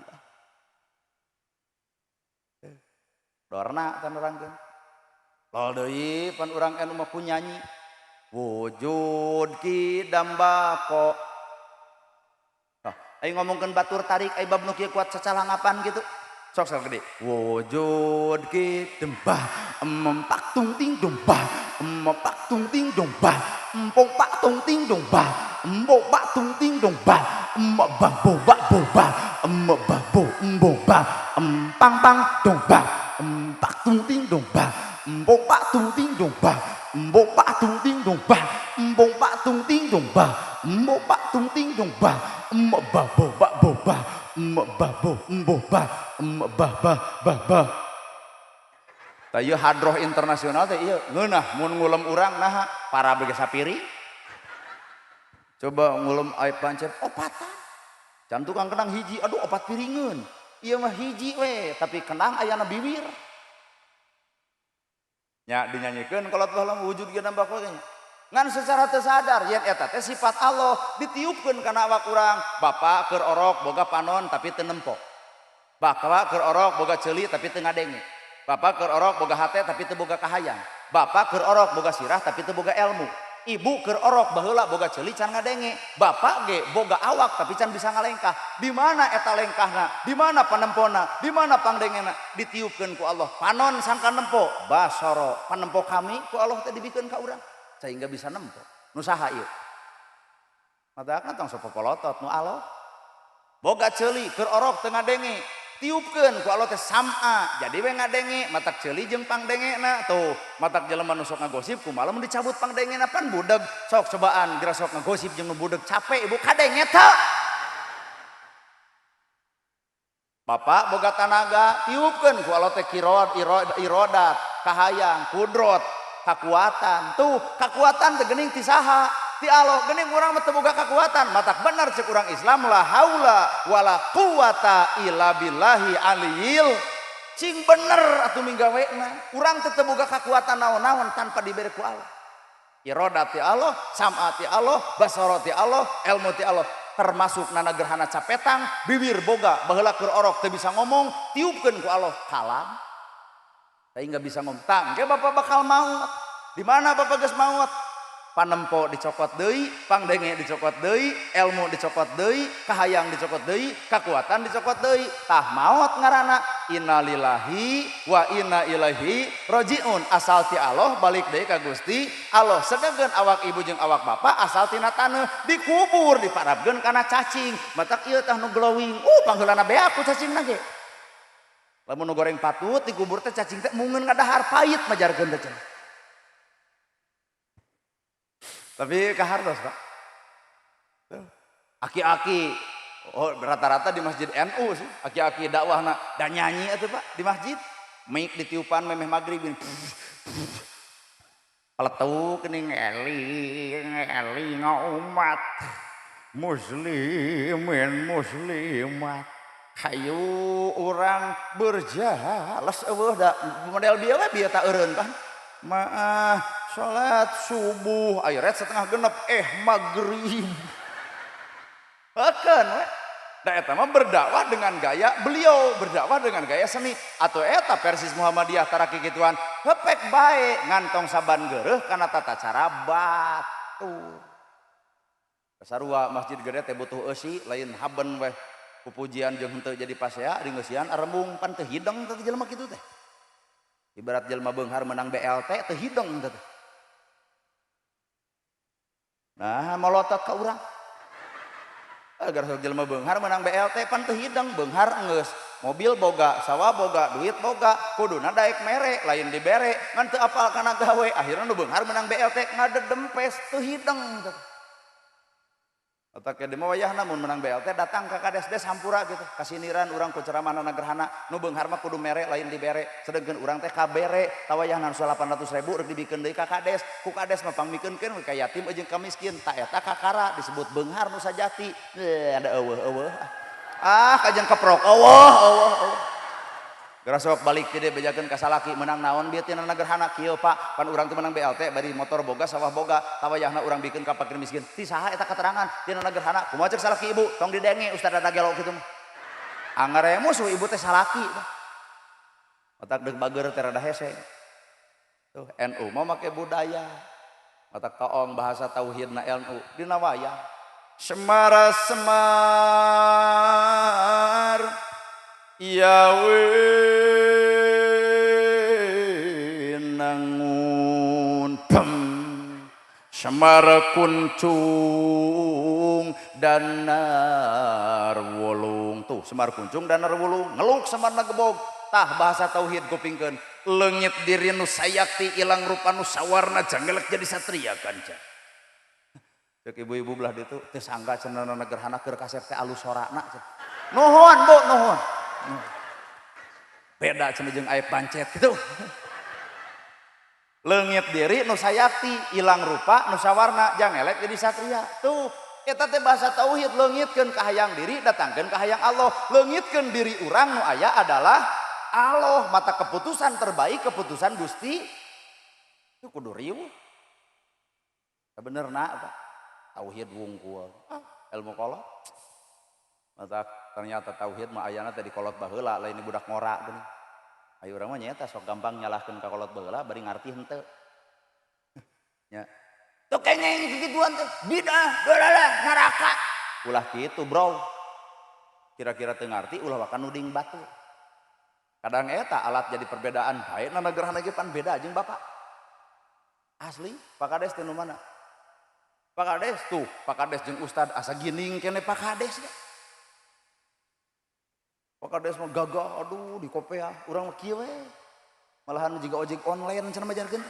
Dorna tan urang teh. Lol deui pan urang anu mah punyanyi. Wujud kidam bako. Nah, ayo ngomongkeun batur tarik ayo bab nu kieu kuat cacalangapan gitu. Sok sok gede. Wujud kidam bah empak tung ting dong bah empak tung ting dong bah empong pak tung ting dong bah empok pak tung ting dong bah emak bah bo ba bo ba emak bah bo embo ba empang pang dong ba empak tung ting dong ba empong pak tung ting dong ba empong pak tung ting dong ba empong pak tung ting dong ba empong pak tung ting dong ba emak bah bo ba bo ba emak bah bo embo ba emak bah ba ba ba. Tah ieu hadroh internasional teh ieu ngeunah mun ngulem urang naha para bege sapiring. Coba ngulem air pancet opatan. Can tukang kenang hiji, aduh opat piringeun. Ieu mah hiji we, tapi kenang ayana biwir. Nya dinyanyikeun kolot baheula wujud ge nambah koe. Ngan secara teu sadar yen eta teh sifat Allah ditiupkeun kana awak urang. Bapak keur orok boga panon tapi teu nempo. Bapak keur orok boga ceuli tapi teu ngadenge. Bapak keur orok boga hate tapi teu boga kahayang. Bapak keur orok boga sirah tapi teu boga ilmu. Ibu keur orok baheula boga ceuli can ngadenge. Bapak ge boga awak tapi can bisa ngalengkah. Di mana eta lengkahna? Di mana panempona? Di mana pangdengena? Ditiupkeun ku Allah. Panon sangka nempo, basoro panempo kami ku Allah teh dibikeun ka urang sehingga bisa nempo. Nu saha ieu? Matakna tong sok popolotot nu Allah. Boga ceuli keur orok teu ngadenge. Tiupkeun ku Allah teh sam'a. Jadi we ngadenge matak ceuli jeung pangdengena tuh. Matak jelema nu sok ngagosip kumaha lamun dicabut pangdengena pan budeg. Sok cobaan geura sok ngagosip jeung nu budeg capek ibu kadenge teu. Bapak boga tanaga tiupkeun ku Allah teh kirod irodat kahayang kudrot kakuatan. Tuh kakuatan teh geuning ti saha? Ti Allah. Geuning urang mah teu boga kakuatan. Matak bener cek urang Islam la haula wala quwata illa billahi aliyil. Cing bener atuh minggawena. Urang teh teu boga kakuatan naon-naon tanpa dibere ku Allah. Irodat ti Allah, sam'a ti Allah, basara ti Allah, ilmu ti Allah. Termasuk nana gerhana capetang, bibir boga baheula keur orok teu bisa ngomong, tiupkeun ku Allah kalam. Sehingga bisa ngomong. Tah, engke bapak bakal maut. Di mana bapak geus maut? Panempo dicokot deui, pangdenge dicokot deui, ilmu dicokot deui, kahayang dicokot deui, kakuatan dicokot deui. Tah maot ngaranna innalillahi wa inna ilaihi rajiun. Asal ti Allah balik deui ka Gusti Allah. Sedegeun awak ibu jeung awak bapak asal tina taneuh dikubur diparabkeun kana cacing. Matak ieu tah nu glowing. Pangheulana beak ku cacingna ge. Lamun nu goreng patut dikubur teh cacing teh mungeun ngadahar pait majarkeun teh cenah. Tapi kahartos Pak. Aki-aki, oh rata-rata di masjid NU sih, aki-aki dakwahna dan nyanyi atuh Pak di masjid. Mic ditiupan memeh magrib gini. Peletuk geuning eling eling umat muslimin muslimat. Hayu urang berjalas eueuh da model bieu we bieu ta eureun pan. Maah salat subuh aya ret setengah genep maghrib. Heukeun we. Da eta mah berdakwah dengan gaya beliau, berdakwah dengan gaya seni. Atau eta persis Muhammadiyah taraki kituan, hepek bae ngantong saban geureuh kana tata cara batur. Sarua masjid gede teh butuh eusi lain haben weh. Pupujian jeung henteu jadi pasea di ngeusian arembung pan teu hideng teh jelema kitu teh. Ibarat jelema beunghar menang BLT teu hideng teh. Nah, molotot ka urang. Agar sok jelema beunghar menang BLT pan teu hideng, beunghar geus. Mobil boga, sawah boga, duit boga, kuduna daek mere, lain dibere, ngan teu apal kana gawe, akhirna nu beunghar menang BLT ngadedempes teu hideng teh. Otak ke mah wayahna mun menang BLT datang ka kades des hampura gitu. Kasiniran urang ku ceramahna gerhana nu beunghar mah kudu mere lain dibere. Sedengkeun urang teh kabere tawayahna 800 ribu rek dibikeun deui ka kades. Ku kades mah pangmikeunkeun ka yatim jeung ka miskin. Ta eta kakara disebut beunghar nu sajati. Ada eueuh-eueuh. Ah kajeng keprok eueuh eueuh eueuh. Gerasok balik ti bejakeun ka salaki menang naon bieu tina gerhana kieu Pak pan urang teh menang BLT bari motor boga sawah boga tawayahna urang bikeun ka fakir miskin ti saha eta keterangan tina gerhana kumaha cek salaki ibu tong didenge ustaz da gelo kitu mah anggar musuh ibu teh salaki otak deuk bager teh rada hese tuh NU mah make budaya Mata toong bahasa tauhidna NU dina wayang. Semara Semar ya winangun pem Semar Kuncung danar wulung tuh Semar Kuncung danar wulung ngeluk Semar nagebog tah bahasa tauhid kupingkeun leungit diri nu sayakti ilang rupa nu sawarna janggelek jadi satria kanca. Cek ibu-ibu belah ditu teu sangka cenah gerhana keur kasep teh alus sorana. Nuhun Bu, nuhun. Beda cenah jeung aep pancet gitu. Leungit diri nu sayakti ilang rupa nu sawarna jangelek jadi satria. Tuh eta teh bahasa tauhid leungitkeun kahayang diri datangkeun kahayang Allah. Leungitkeun diri urang nu aya adalah Allah. Mata keputusan terbaik keputusan Gusti itu kudu riuh. Bener nak Pak. Tauhid wungkul. Ah, ilmu kolot. Mata ternyata tauhid mah ayana teh di kolot baheula lain budak ngora geuning. Ayo urang mah nyaeta sok gampang nyalahkeun ka kolot baheula bari ngarti henteu. Nya. Tuh kengeng kikituan teh bidah dolalah neraka. Ulah kitu, Bro. Kira-kira teu ngarti ulah waka nuding batu. Kadang eta alat jadi perbedaan bae na gerhana ge pan beda jeung bapak. Asli, Pak Kades teh nu mana? Pak Kades tuh, Pak Kades jeung Ustad asa gining kene Pak Kades ge. Pak Kades mah gagah, aduh di kopea, urang mah kieu we. Malahan jiga ojek online cenah majarkeun.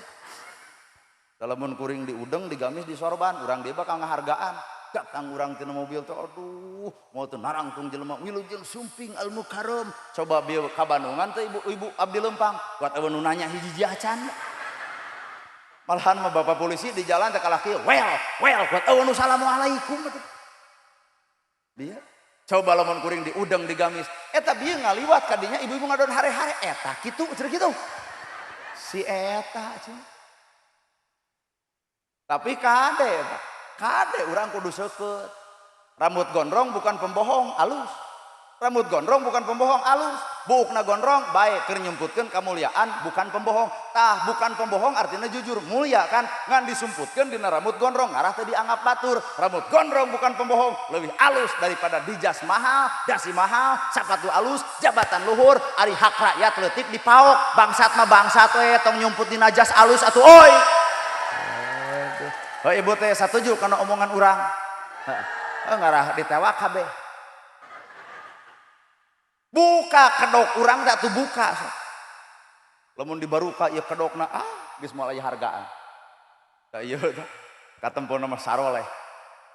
Lamun kuring diudeng, digamis, disorban, urang dia bakal ngahargaan. Datang urang tina mobil teh aduh, mau teu narangtung jelema wilujeng sumping al mukarram. Coba bieu ka Bandungan teh ibu-ibu abdi lempang, kuat eueuh nu nanya hiji-hiji acan. Malahan mah bapak polisi di jalan teh kalah kieu, well, kuat eueuh nu assalamualaikum atuh. Dia coba lamun kuring diudeng digamis, eta bieu ngaliwat kadinya ibu-ibu ngadon hare-hare eta kitu cenah kitu. Si eta cenah. Tapi kade, Pak. Kade urang kudu seukeut. Rambut gondrong bukan pembohong, alus. Rambut gondrong bukan pembohong, alus. Buukna gondrong bae keur nyumputkeun kamuliaan bukan pembohong. Tah bukan pembohong artinya jujur, mulia kan. Ngan disumputkeun dina rambut gondrong ngarah teu dianggap batur. Rambut gondrong bukan pembohong, lebih alus daripada dijas mahal, dasi mahal, sapatu alus, jabatan luhur, ari hak rakyat leutik dipaok. Bangsat mah bangsat we tong nyumput dina jas alus atuh oi. Oh ibu teh satuju kana omongan urang. Heeh, ngarah ditewak kabeh. Buka kedok urang teh atuh buka. Lamun dibaruka ieu kedokna ah geus moal aya hargaan. Tah ieu tah katempona mah saroleh.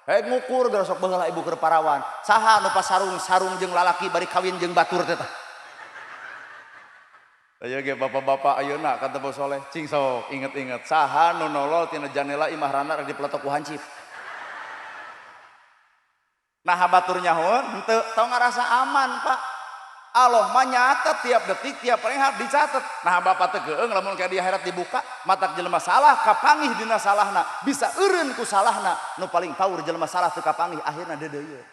Hei ngukur geus sok baheula ibu keur parawan. Saha nu pasarung sarung jeung lalaki bari kawin jeung batur teh tah. Aya ge bapak-bapak ayeuna katempo soleh cing sok inget-inget saha nu nolol tina janela imah rana rek dipeletok ku hansip. Nah batur nyahoeun henteu tong ngarasa aman Pak. Allah mah nyatet tiap detik tiap rehat dicatet. Nah bapak teu geueung lamun ka di akhirat dibuka matak jelema salah kapangih dina salahna bisa eureun ku salahna nu paling paur jelema salah teu kapangih akhirna deudeuyeun.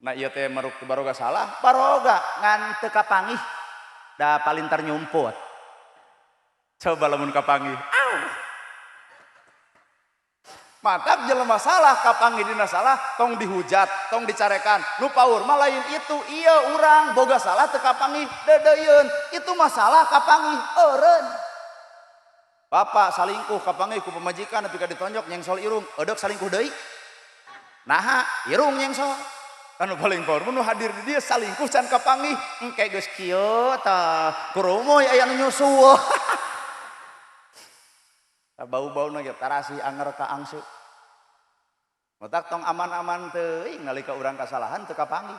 Nah ieu teh maruk baroga salah baroga ngan teu kapangih da palintar nyumput. Coba lamun kapanggih. Au. Matak jelema salah kapanggih dina salah tong dihujat, tong dicarekan. Nu paur mah lain itu, iya urang boga salah teu kapanggih deudeuyeun. Itu masalah kapanggih eureun. Bapak salingkuh kapanggih ku pamajikan nepi ka ditonjok nyengsol irung, eudek salingkuh deui. Naha irung nyengsol. Anu paling power nu hadir di dia salingkuh can kapanggih engke geus kieu tah kurumoy aya nu nyusul. Bau-bauna ge tarasi anger ka angsu. Matak tong aman-aman teuing nalika urang kasalahan teu kapanggih.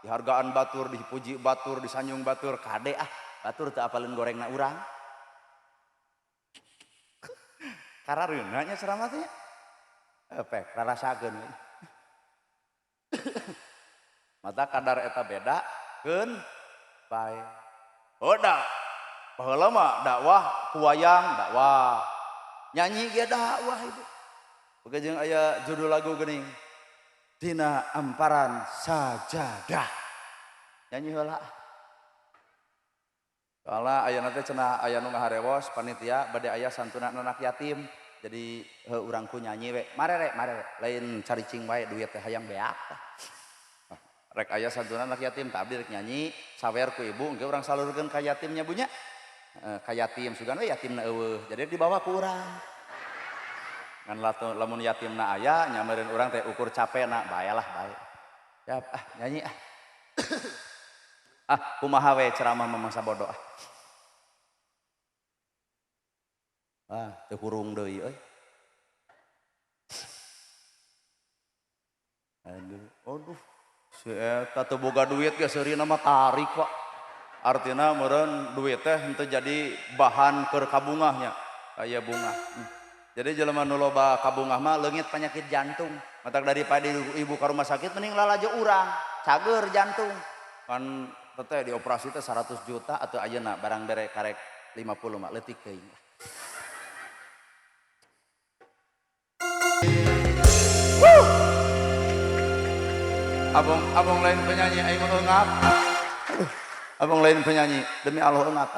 Dihargaan batur, dipuji batur, disanjung batur, kade ah batur teu apaleun gorengna urang. Karareuna nya ceramah teh nya. Efek rarasakeun. Mata kadar eta beda keun bae. Oh da baheula mah dakwah ku wayang dakwah. Nyanyi ge dakwah ibu. Oke jeung aya judul lagu geuning. Dina amparan sajadah. Nyanyi heula. Soalna ayeuna teh cenah aya nu ngaharewos panitia bade aya santunan anak yatim. Jadi urang ku nyanyi we marere marere lain caricing wae duit teh hayang beak. Rek aya santunan anak yatim tah abdi rek nyanyi sawer ku ibu engke urang salurkeun ka yatimnya bunya. Ka yatim sugan we yatimna eueuh. Jadi dibawa ku urang. Ngan lamun yatimna aya nya meureun urang teh ukur capena bae lah bae. Siap ah nyanyi ah. Ah kumaha we ceramah mah mangsa bodoh ah. Ah teu hurung deui euy. Aduh, aduh. Si eta teu boga duit ge seurina mah tarik Pak. Artina meureun duit teh henteu jadi bahan keur kabungahnya. Aya bunga. Jadi jelema nu loba kabungah mah leungit penyakit jantung. Matak daripada ibu ka rumah sakit mending lalajo urang, cager jantung. Kan teteh dioperasi teh 100 juta atau ayeuna barang bere karek 50 mah leutik teuing. Abang, abang lain penyanyi, aing mah eungap. Abang lain penyanyi, demi Allah eungap.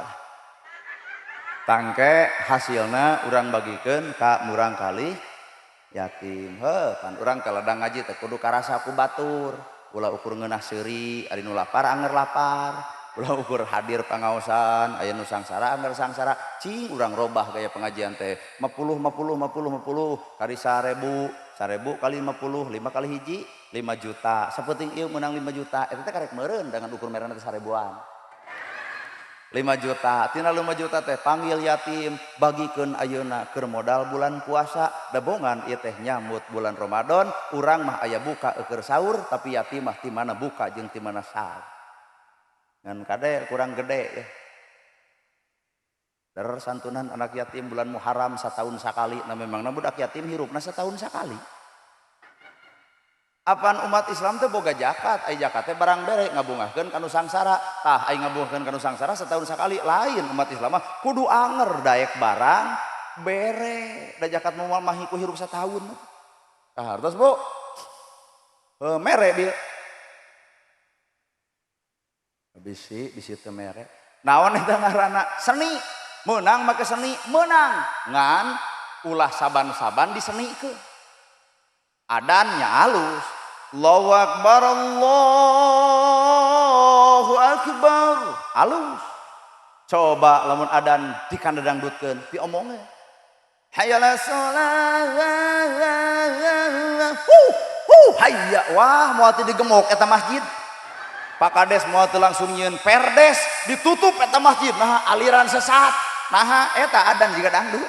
Tangke hasilna urang bagikeun ka murang kali yatim. Heuh, pan urang kaladang ngaji teh kudu karasa ku batur. Ulah ukur ngeunah seuri, ari nu lapar anger lapar. Ulah ukur hadir pangaosan, aya nu sangsara anger sangsara. Cing urang robah gaya pengajian teh. 50 50 50 50 kali 1000, 1000 kali 50, 5 kali hiji, 5 juta. Sapenting ieu meunang 5 juta, eta teh karek meureun dengan ukur merana teh 1000-an. 5 juta, tina 5 juta teh panggil yatim, bagikeun ayeuna keur modal bulan puasa, dabongan ieu teh nyambut bulan Ramadan, urang mah aya buka keur sahur, tapi yatim mah ti mana buka jeung ti mana sahur. Ngan kade kurang gede ya. Der santunan anak yatim bulan Muharram satahun sakali, nah memangna budak yatim hirupna setahun sakali. Apan umat Islam teh boga zakat, ai zakat teh barang bere ngabungahkeun ka nu sangsara. Tah ai ngabungahkeun ka nu sangsara setahun sakali, lain umat Islam mah kudu anger daek barang bere. Da zakat moal mah ku hirup satahun. Tah hartos Bu. Heuh mere bil. Bisi bisi teu mere. Naon eta ngaranna? Seni. Meunang make seni, meunang. Ngan ulah saban-saban disenikeun. Adannya halus. Allahu Akbar, Allahu Akbar. Halus. Coba lamun adan dikandadangdutkeun, piomongeun. Hayya 'alas shalah. Huh, huh, hayya. Wah, moal teu digemok eta masjid. Pak Kades moal teu langsung nyieun perdes, ditutup eta masjid. Nah, aliran sesat. Nah, eta adan jiga dangdut.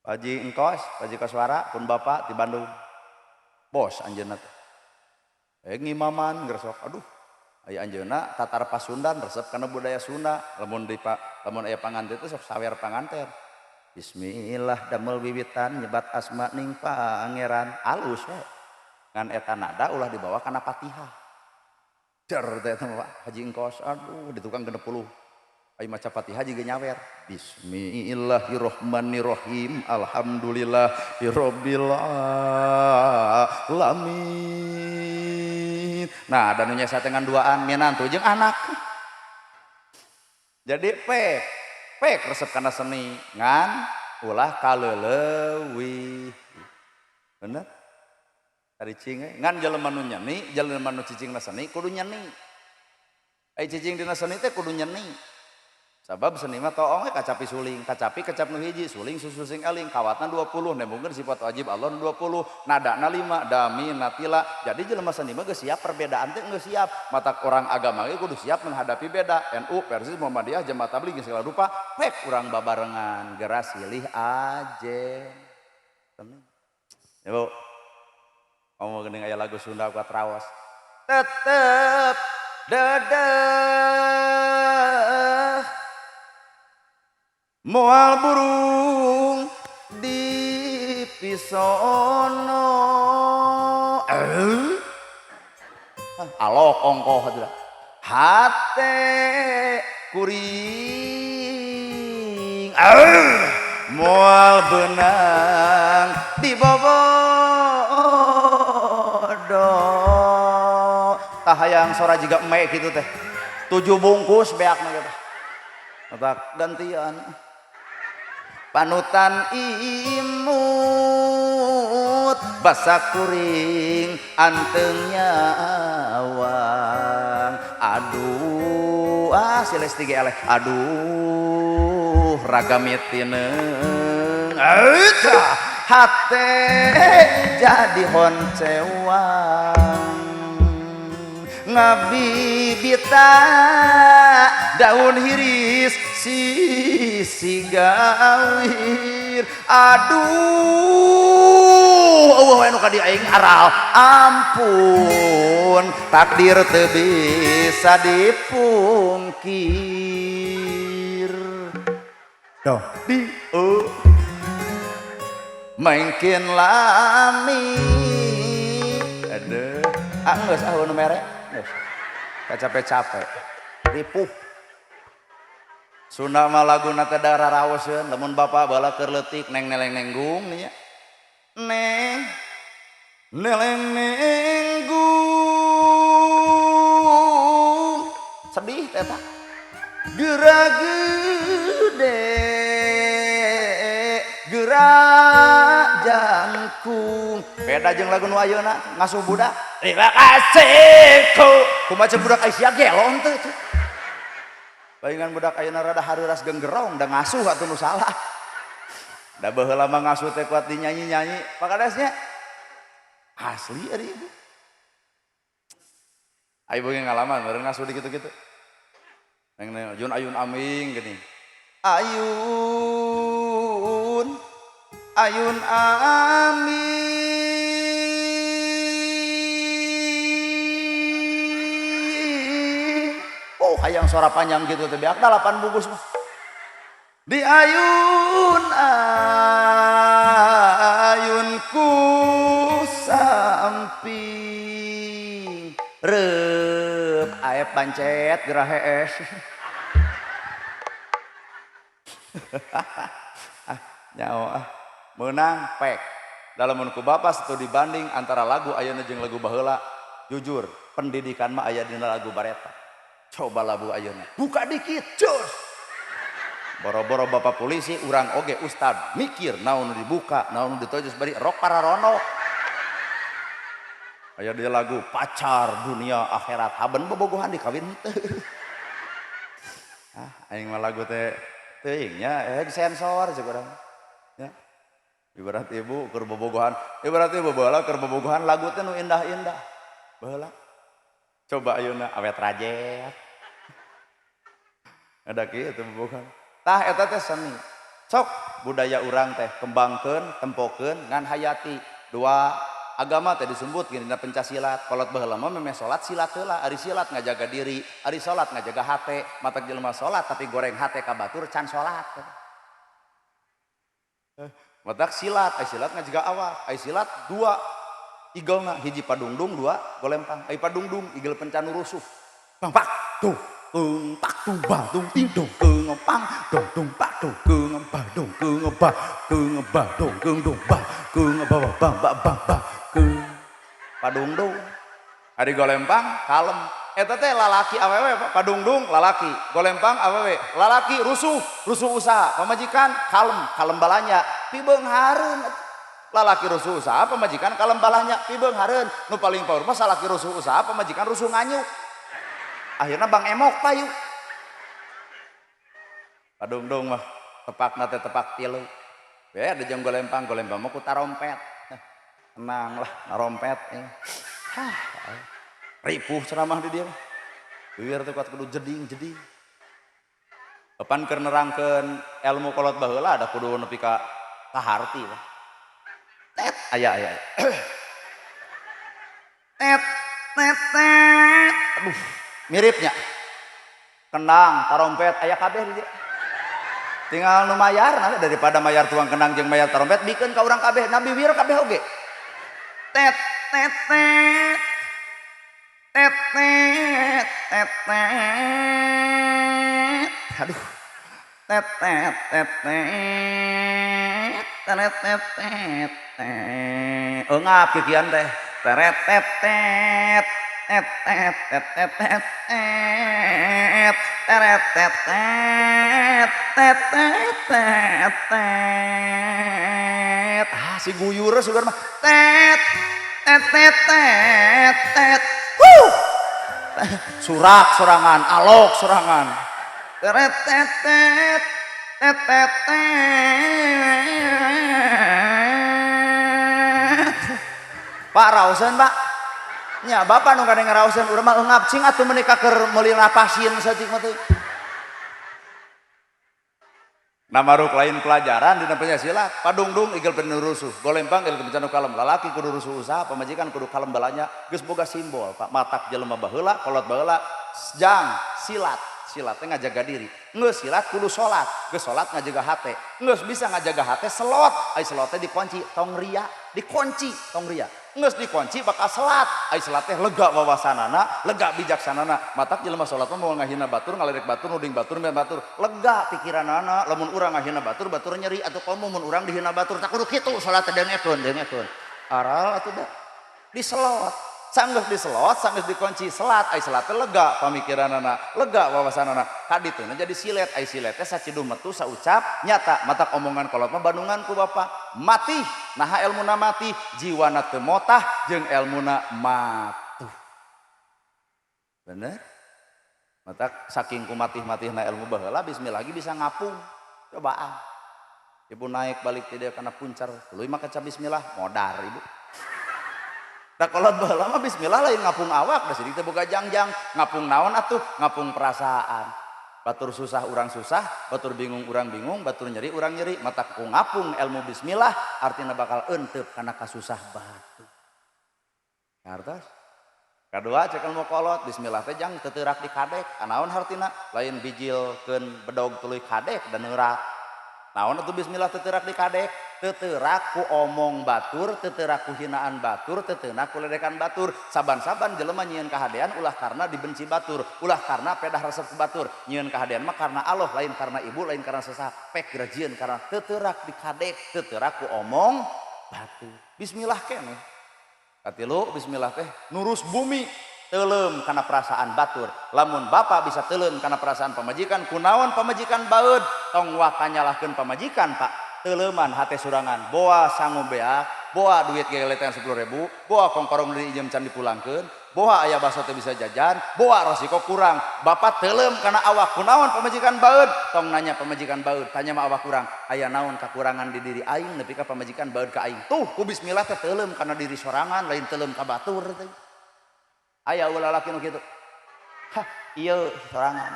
Haji Engkos, Haji Koswara, pun bapak di Bandung. Bos anjeunna teh. Ngimaman ngeresok, aduh. Aya anjeunna tatar Pasundan resep kana budaya Sunda. Lamun di lamun aya panganten teh sok sawer panganten. Bismillah damel wiwitan nyebat asma ning pangeran alus we. Ngan eta nada ulah dibawa kana Fatihah. Der teh eta Pak Haji Engkos, aduh di tukang 60. Ai maca Fatihah juga nyawer. Bismillahirrahmanirrahim. Alhamdulillahirabbil alamin. Nah, da nu nyesa teh ngan duaan minantu jeung anak. Jadi pek, pek resep kana seni ngan ulah kaleleuwih. Bener? Tadi cing ngan jelema nu nyeni, jelema nu cicing na seni kudu nyeni. Ai cicing dina seni teh kudu nyeni. Sabab seni mah toong we kacapi suling, kacapi kecap nu hiji, suling susu sing eling, kawatna 20, nembungkeun sifat wajib Allah nu 20, nadana 5, dami natila. Jadi jelema seni mah geus siap perbedaan teh geus siap. Matak orang agama ge kudu siap menghadapi beda. NU, Persis, Muhammadiyah, Jemaah Tabligh geus segala rupa, pek urang babarengan, geura silih ajen. Seni. Ya Bu. Ngomong geuning aya lagu Sunda kuat raos. Tetep dedeh moal burung di pisono. Alok ongkoh atuh. Hate kuring moal benang di bobodo. Tah hayang sora jiga eme kitu teh. 7 bungkus beakna ge teh. Otak gantian. Panutan imut basa kuring anteng nyawang. Aduh ah si Lesti ge eleh. Aduh raga mitineung. Eta hate jadi honcewang. Ngabibita daun hiris sisi gawir. Aduh eueuh we nu ka dieu aing aral. Ampun takdir teu bisa dipungkir. Doh di mungkin lami. Aduh ah geus ah nu mere geus capek-capek ripuh. Sunda mah laguna teh da raraoseun lamun bapak bala keur leutik neng neleng nenggung nya. Neng neleng nenggung sedih teh eta. Geura gede geura jangkung. Beda jeung lagu nu ayeuna ngasuh budak. Terima kasih ku. Kumaha ceuk budak Aisyah gelo henteu tuh. Palingan budak ayeuna rada hareuras genggerong da ngasuh atuh nu salah. Da baheula mah ngasuh teh kuat dinyanyi-nyanyi. Pak Kadesnya asli ari ibu. Ayo ibu ngalaman bareng ngasuh di kitu-kitu. Neng neng ayun ayun aming gini. Ayun ayun aming. Oh hayang suara panjang gitu teh beak 8 bungkus mah. Di ayun ayun ku samping reup aep pancet gerah hees. Ah nyaho ah meunang pek. Lamun ku bapak studi banding antara lagu ayeuna jeung lagu baheula, jujur pendidikan mah aya dina lagu bareta. Coba lagu ayeuna buka dikit jos. Boro-boro bapak polisi urang oge ustad mikir naon nu dibuka naon nu ditojos bari rok pararono. Aya di lagu pacar dunia akhirat haben bobogohan dikawin teu. Ah aing mah lagu teh teuing nya disensor ceuk urang. Ya. Ibarat ibu keur bobogohan, ibarat ibu baheula keur bobogohan lagu teh nu indah-indah. Baheula. Coba ayeuna awet rajet. Ada kieu bobogohan. Tah eta teh seni. Sok budaya urang teh kembangkeun, tempokeun ngan hayati. Dua agama teh disebut gini dina pencasilat. Kolot baheula mah memeh salat silat heula, ari silat ngajaga diri, ari salat ngajaga hate. Matak jelema salat tapi goreng hate ka batur can salat. Matak silat, ai silat ngajaga awak, ai silat dua igelna, hiji padungdung, dua golempang. Ai padungdung igel pencanu rusuh. Bang pak tuh keung pak tung ba tung ting dong keung pang dong tung pak dong keung ba dong keung ba keung ba dong keung dong ba keung ba ba ba ba ba keung padungdung. Ari golempang kalem. Eta teh lalaki awewe padungdung lalaki, golempang awewe, lalaki rusuh, rusuh usaha, pamajikan kalem, kalem balanya, pibeunghareun. Lalaki rusuh usaha, pamajikan kalem balanya, pibeunghareun. Nu paling power mah salaki rusuh usaha, pamajikan rusuh nganyuk. Akhirnya Bang Emok payu. Padungdung mah tepakna teh tepak tilu. We ada jeung golempang, golempang mah ku tarompet. Tenang lah, narompet. Hah. Ripuh ceramah di dia. Biar teh kuat kudu jeding-jeding. Kapan keur nerangkeun ilmu kolot baheula ada kudu nepi ka kaharti lah. Tet aya aya. Tet tet tet. Aduh, miripnya. Kendang, tarompet aya kabeh di dia. Tinggal nu mayar nah, daripada mayar tuang kendang jeung mayar tarompet bikeun ka urang kabeh, nabi wir kabeh oge. Tet tet tet. Tet tet tet tet. Aduh. Tet tet tet tet. Tet tet tet tet. Eungap kikian teh. Teret tet tet. tet tet tet tet tet tet teret tet tet tet tet tet tet. Ah, si guyur sugar mah tet tet tet tet tet. Huh, surak sorangan, alok sorangan, teret tet tet tet tet tet. Pak, raoseun, Pak, nya bapak nu kadang ngaraoseun, urang mah eungap cing atuh meuni keur meuli napasin saeutik mah teh. Namaruk lain pelajaran dina Pancasila, padungdung igel penurusuh, golempang igel bencana kalem, lalaki kudu rusuh usaha, pamajikan kudu kalem balanya, geus boga simbol, Pak. Matak jelema baheula, kolot baheula, jang silat, silat teh ngajaga diri. Geus silat kudu salat, geus salat ngajaga hate, geus bisa ngajaga hate selot, ai selot teh dikunci tong ria, dikunci tong ria. Geus dikunci bakal selat, ai selat teh lega wawasanana, lega bijaksanana. Matak jelema salat mah moal ngahina batur, ngaledek batur, nuding batur, meh batur, lega pikiranana. Lamun urang ngahina batur, batur nyeri atuh komo mun urang dihina batur, tak kudu kitu salat teh, dengekeun, dengekeun. Aral atuh da diselot, sanggeus diselot, sanggeus dikunci selat, ai selat teh lega pamikiranana, lega wawasanana. Kadituna jadi silet, ai silet teh saciduh metu saucap nyata. Matak omongan kolot mah bandungan ku bapak mati. Naha elmuna mati? Jiwana teu motah jeung elmuna matuh. Bener? Matak saking ku matih-matihna ilmu baheula, bismillah lagi bisa ngapung. Cobaan. Ibu naik balik ti dieu kana puncar, tuluy maka bismillah modar ibu. Da kolot baheula mah bismillah lain ngapung awak, da sidik teh boga jangjang, ngapung naon atuh? Ngapung perasaan. Batur susah urang susah, batur bingung urang bingung, batur nyeri urang nyeri, mata ku ngapung ilmu bismillah artinya bakal entep kana kasusah batu. Hartos? Kadua cek ilmu kolot, bismillah teh jang teuterak di kadek. Naon hartina? Lain bijilkeun bedog tuluy kadek dan neurak. Naon atuh bismillah teuterak di kadek? Teuterak ku omong batur, teuterak ku hinaan batur, teuteuna ku ledekan batur. Saban-saban jelema nyieun kahadean ulah karena dibenci batur, ulah karena pedah resep ku batur. Nyieun kahadean mah karena Allah, lain karena ibu, lain karena sasaha. Pek grajieun karena teuterak di kadek, teuterak ku omong batur. Bismillah keneh. Katilu bismillah teh nurus bumi, teuleum kana perasaan batur. Lamun bapak bisa teuleum kana perasaan pamajikan, kunaon pamajikan baeud, tong waka nyalahkeun pamajikan, Pak. Teuleuman hate surangan, boa sangu beak, boa duit geletean 10.000, boa kongkorong diijem can dipulangkeun, boa aya baso teh bisa jajan, boa resiko kurang. Bapak teuleum kana awak, kunaon pamajikan baeud, tong nanya pamajikan baeud, tanya mah awak kurang. Aya naon kakurangan di diri aing nepi ka pamajikan baeud ka aing. Tuh ku bismillah teh teuleum kana diri sorangan, lain teuleum ka batur teh. Aya ulah lalaki nu kitu. Hah, ieu sorangan.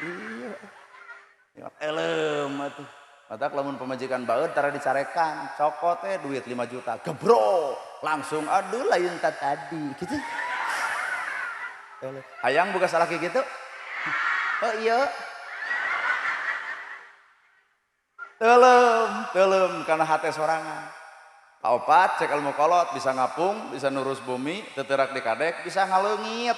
Iya. Teuleum atuh. Matak lamun pamajikan baeud tara dicarekan, cokot teh duit 5 juta, gebro, langsung aduh lain tadi gitu. Hayang buka salaki gitu? Oh iya. Teuleum, teuleum kana hate sorangan. Kaopat cek ilmu kolot, bisa ngapung, bisa nurus bumi, teuterak di kadek, bisa ngaleungit.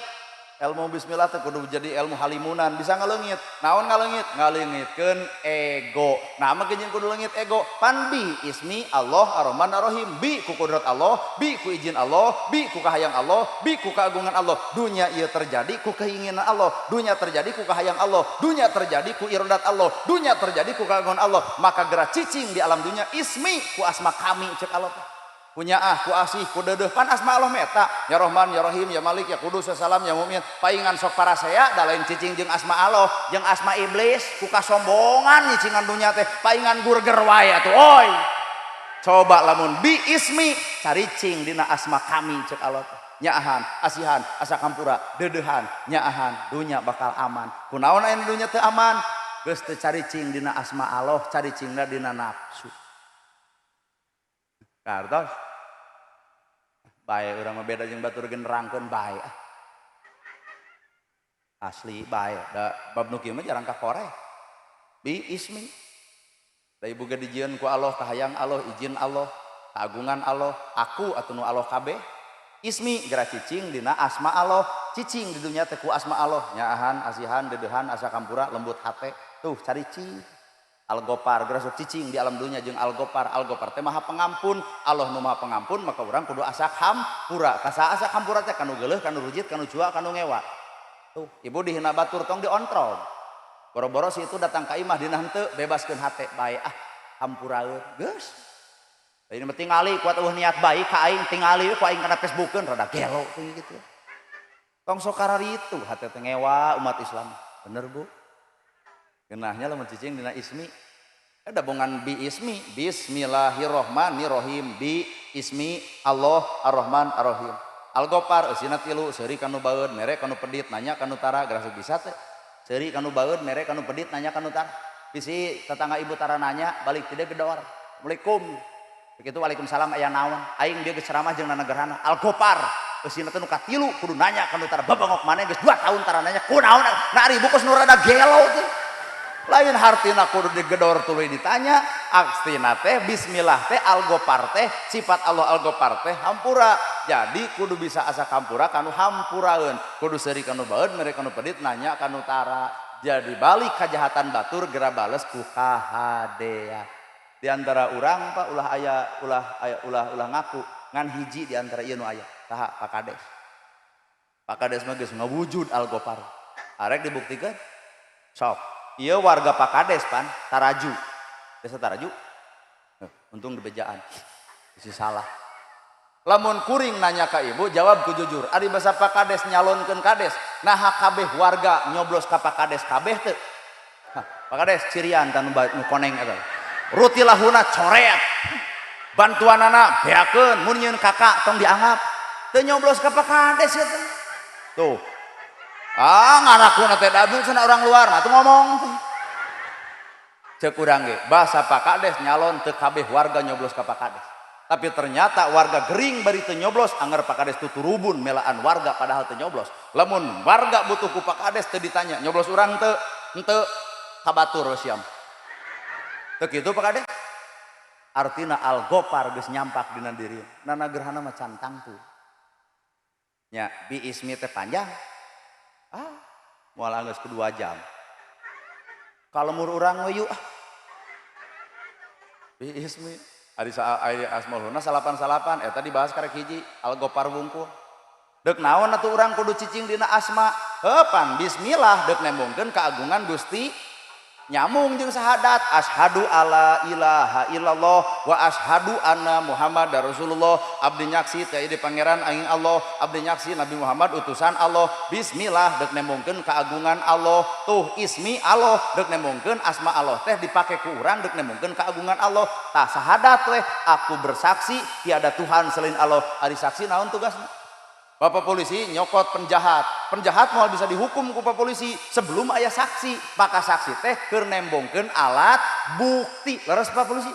Ilmu bismillah teh kudu jadi ilmu halimunan, bisa ngaleungit. Naon ngaleungit? Ngaleungitkeun ego. Nah, mah jeung kudu leungit ego. Pan bi ismi Allah Ar-Rahman Ar-Rahim, bi ku kudrat Allah, bi ku izin Allah, bi ku kahayang Allah, bi ku keagungan Allah. Dunya ieu terjadi ku keinginan Allah, dunya terjadi ku kahayang Allah, dunya terjadi ku irodat Allah, dunya terjadi ku keagungan Allah. Maka gerak cicing di alam dunya ismi ku asma kami cek Allah. Ku nyaah, ku asih, ku deudeuh, pan asma Allah meta. Ya Rahman, ya Rahim, ya Malik, ya Kudus, ya Salam, ya Mu'min. Paingan sok parasea da lain cicing jeung asma Allah, jeung asma iblis, ku kasombongan nyicingan dunya teh, paingan burger wae atuh oi. Coba lamun bi ismi caricing dina asma kami cek Allah teh. Nyaahan, asihan, asa kampura, deudeuhan, nyaahan, dunya bakal aman. Kunaon aya dunya teu aman? Geus teu caricing dina asma Allah, caricingna dina nafsu. Kartos bae urang mah beda jeung batur ge nerangkeun bae ah. Asli bae da bab nu kieu mah jarang kakoreh. Bi ismi. Da ibu ge dijieun ku Allah, kahayang Allah, izin Allah, keagungan Allah, aku atuh nu Allah kabeh. Ismi geura cicing dina asma Allah, cicing di dunya teh ku asma Allah, nyaahan, asihan, deudeuhan, asa kampura, lembut hate. Tuh caricing. Al-Gopar geura sok cicing di alam dunya jeung Al-Gopar. Al-Gopar teh Maha Pengampun. Allah nu Maha Pengampun, maka urang kudu asak hampura. Ka saha asak hampura teh? Kanu geuleuh, kanu rujit, kanu cua, kanu ngewa. Tuh, ibu dihina batur tong diontrol. Boro-boro si itu datang ka imah dina henteu, bebaskeun hate bae ah, hampuraeun. Geus. Ini mah tingali kuat eueuh niat baik ka aing, tingali ku aing kana Facebookeun rada gelo tuh gitu. Tong sok kararitu hate teh ngewa umat Islam. Bener, Bu? Geunahnya lamun cicing dina ismi. Ada bongan bi ismi, bismillahirrahmanirrahim, bi ismi Allah ar-Rahman ar-Rahim. Al-Gopar eusina tilu, seuri kanu baeud, mere kanu pedit, nanya kanu tara, geura bisa teh. Seuri kanu baeud, mere kanu pedit, nanya kanu tara. Bisi tetangga ibu tara nanya, balik tidak gedor. Assalamualaikum. Begitu waalaikumsalam, aya naon? Aing dia geus ceramah jeung Nana Gerhana. Al-Gopar eusina teh nu katilu kudu nanya kanu tara, babangok maneh geus 2 tahun tara nanya kunaon. Nah, ari ibu kos nu rada gelo teh. Lain hartina kudu digedor tuluy ditanya, akstina teh bismillah teh Al-Gopar teh sifat Allah Al-Gopar teh hampura. Jadi kudu bisa asa hampura kanu hampuraeun, kudu seuri kanu baeud, mere kanu pedit, nanya kanu tara. Jadi balik kajahatan batur gera bales ku kahadea. Di antara urang, Pak, ulah aya ulah aya ulah ulah ngaku ngan hiji di antara ieu nu aya saha? Pak Kades. Pak Kades mah geus ngawujud Al-Gopar. Arek dibuktikan sok. Iya, warga Pak Kades pan Taraju, desa Taraju. Untung di bejaan isi salah. Lamun kuring nanya ka ibu, jawab ku jujur. Ari basa Pak Kades nyalonkeun kades, nah kabeh warga nyoblos ka Pak Kades kabeh teu? Pak Kades cirian tanu nu koneng eta rutilahuna coret, bantuanana beakeun, mun nyieun kakak tong dianggap teu nyoblos ka Pak Kades eta tuh. Ah, ngarakuna teh dabil cenah orang luar, nah tuh ngomong teh. Cek urang ge, bahasa Pak Kades nyalon teu kabeh warga nyoblos ka Pak Kades. Tapi ternyata warga gering bari teu nyoblos, anger Pak Kades tuturubun melaan warga padahal teu nyoblos. Lamun warga butuh ku Pak Kades teu ditanya, nyoblos urang teu? Henteu, ka batur siam. Teu kitu Pak Kades? Artina Al-Gopar geus nyampak dina diri. Nana Gerhana mah can tangtu. Nya bi ismi teh panjang. Ah, moal anggeus ku 2 jam. Kalau mur urang we yuk ah. Bi ismi ari sa ari asmaul husna salapan-salapan eta dibahas karek hiji Al-Gopar wungkul. Deuk naon atuh urang kudu cicing dina asma? Heuh, pan bismillah deuk nembongkeun keagungan Gusti, nyamung jeung sahadat asyhadu alla ilaha illallah wa asyhadu anna Muhammadar Rasulullah. Abdi nyaksi teh di pangeran aing Allah, abdi nyaksi Nabi Muhammad utusan Allah. Bismillah deuk nembongkeun keagungan Allah. Tuh, ismi Allah deuk nembongkeun asma Allah teh dipake ku urang deuk nembongkeun keagungan Allah. Tah, sahadat weh, aku bersaksi tiada Tuhan selain Allah. Ari saksi naon tugasna? Bapak polisi nyokot penjahat. Penjahat mau bisa dihukum ku Pak polisi sebelum aya saksi. Maka saksi teh keur nembongkeun alat bukti. Leres, Pak polisi?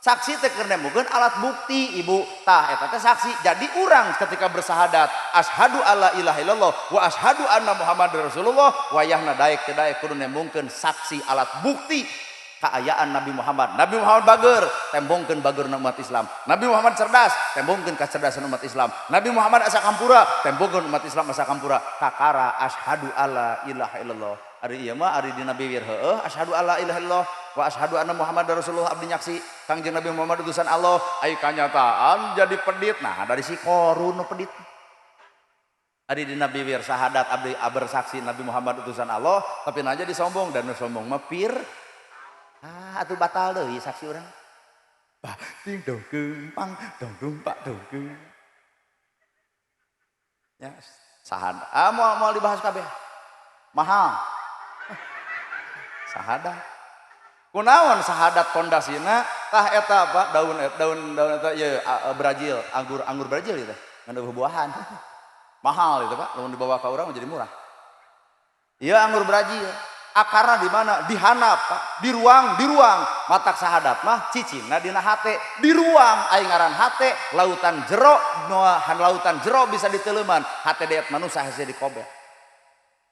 Saksi teh keur nembongkeun alat bukti, Ibu. Tah, eta teh saksi. Jadi urang ketika bersahadat asyhadu alla ilaha illallah wa asyhadu anna Muhammadar Rasulullah, wayahna daek teu daek kudu nembongkeun saksi alat bukti keayaan Nabi Muhammad. Nabi Muhammad bager, tembongkeun bagerna umat Islam. Nabi Muhammad cerdas, tembongkeun kecerdasan umat Islam. Nabi Muhammad asa kampura, tembongkeun umat Islam asa kampura. Kakara asyhadu alla ilaha illallah. Ari ieu mah ari dina bibir heueuh asyhadu alla ilaha illallah wa asyhadu anna Muhammadar Rasulullah, abdi nyaksi Kangjeng Nabi Muhammad utusan Allah. Ai kanyataan jadi pedit. Nah, dari si Korun pedit. Ari dina bibir sahadat abdi bersaksi Nabi Muhammad utusan Allah, tapi naja disombong dan nu sombong mah pir. Ah, atuh batal deui saksi urang. Bah, ting dong pang dong dung pak dong. Ya, sahad. Ah, mau mau dibahas kabeh. Mahal. Sahadat. Kunaon sahadat pondasina? Tah eta, Pak, daun daun daun eta ye Brazil, anggur anggur Brazil itu. Ngan buah-buahan. Mahal itu, Pak, lamun dibawa ke urang jadi murah. Iya, anggur Brazil. Akarna di mana? Di handap, Pak. Di ruang, di ruang. Matak sahadat mah cicingna dina hate, di ruang. Aing ngaran hate lautan jero, han lautan jero bisa diteleman. Hate deet manusia hese dikobet.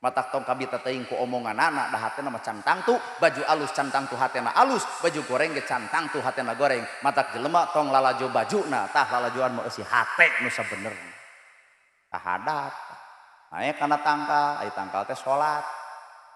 Matak tong kabita teuing ku omonganana, da hatena mah can tangtu, baju alus can tangtu hatena alus, baju goreng ge can tangtu hatena goreng. Matak jelema tong lalajo bajuna, tah lalajoan mah eusi hate nu sabenerna. Sahadat. Naek kana tangkal, ai tangkal teh salat.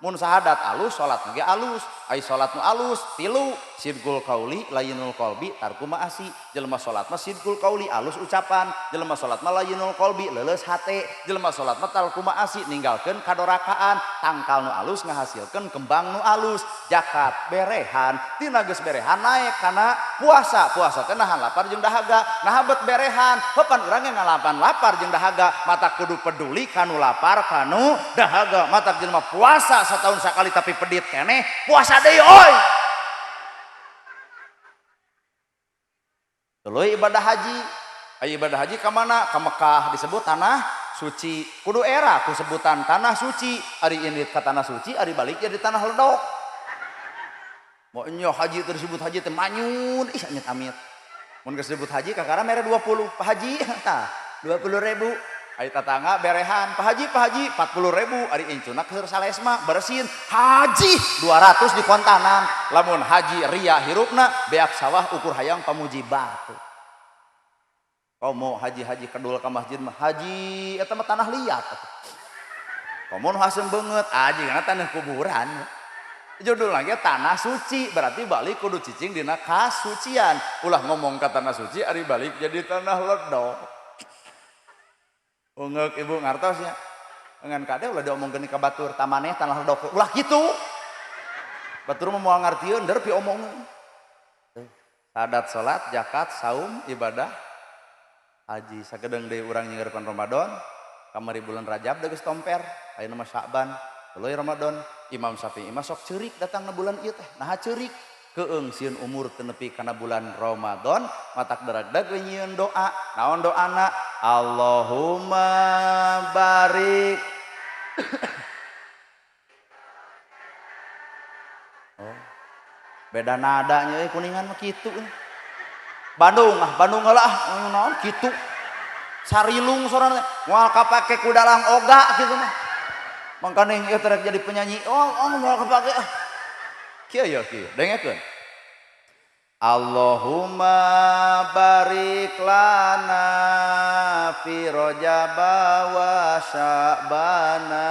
Mun sahadat alus salat ge alus, ai salat nu alus tilu sidqul qauli layyinul qalbi tarku ma'asi. Jelema salat mah sidqul qauli alus ucapan, jelema salat mah layyinul qalbi leuleus hate, jelema salat mah tarku ma'asi ninggalkeun kadorakaan, tangkal nu alus ngahasilkeun kembang nu alus. Zakat berehan, tina geus berehan naek kana puasa, puasa teh nahan lapar jeung dahaga, naha bet berehan, heupan urang ge ngalapan lapar jeung dahaga, mata kudu peduli kanu lapar kanu dahaga, mata jelema puasa setahun sekali tapi pedit keneh puasa deui oi. Tuluy ibadah haji, aya ibadah haji ka mana? Ka Mekah disebut tanah suci, kudu era ku sebutan tanah suci, ari indit ka tanah suci ari balik jadi tanah ledok. Mau nyo haji tersebut haji teh manyun ih amit amit. Mun geus disebut haji kakara mere 20, Pak Haji tah 20.000. Ari tatangga berehan, Pak Haji, Pak Haji 40.000, ari incuna keur salesma bersin haji 200 di kontanan. Lamun haji ria hirupna beak sawah ukur hayang pamuji batu. Komo haji-haji kedul ka masjid mah haji eta mah tanah liat atuh. Komo nu haseum beungeut haji kana tanah kuburan. Judul lagi tanah suci berarti balik kudu cicing dina kasucian. Ulah ngomong ka tanah suci ari balik jadi tanah ledok. Ungeuk ibu ngartos nya. Ngan kade ulah diomongkeun ka batur tamaneh tanah ledok. Ulah kitu. Batur mah moal ngartieun der piomongkeun. Sadat salat, zakat, saum, ibadah haji. Sakedeung deui urang nyeureurkeun Ramadan, kamari bulan Rajab geus tomper, ayeuna mah Sya'ban, tuluy Ramadan. Imam Syafi'i mah sok ceurik datangna bulan ieu teh. Naha ceurik? Keung sieun umur teu nepi kana bulan Ramadan, matak daragdag we nyieun doa. Naon doana? Allahumma barik. Oh. Beda nadanya euy kuningan mah kitu. Bandung ah, Bandung heula ah, naon kitu. Sarilung sorana teh, moal kapake ku dalang oga kitu mah. Mangkaning ieu teh rek jadi penyanyi, oh, oh moal kapake ah. Kieu ya kieu, dengekeun. Allahumma barik lana fi Rajab wa Sya'bana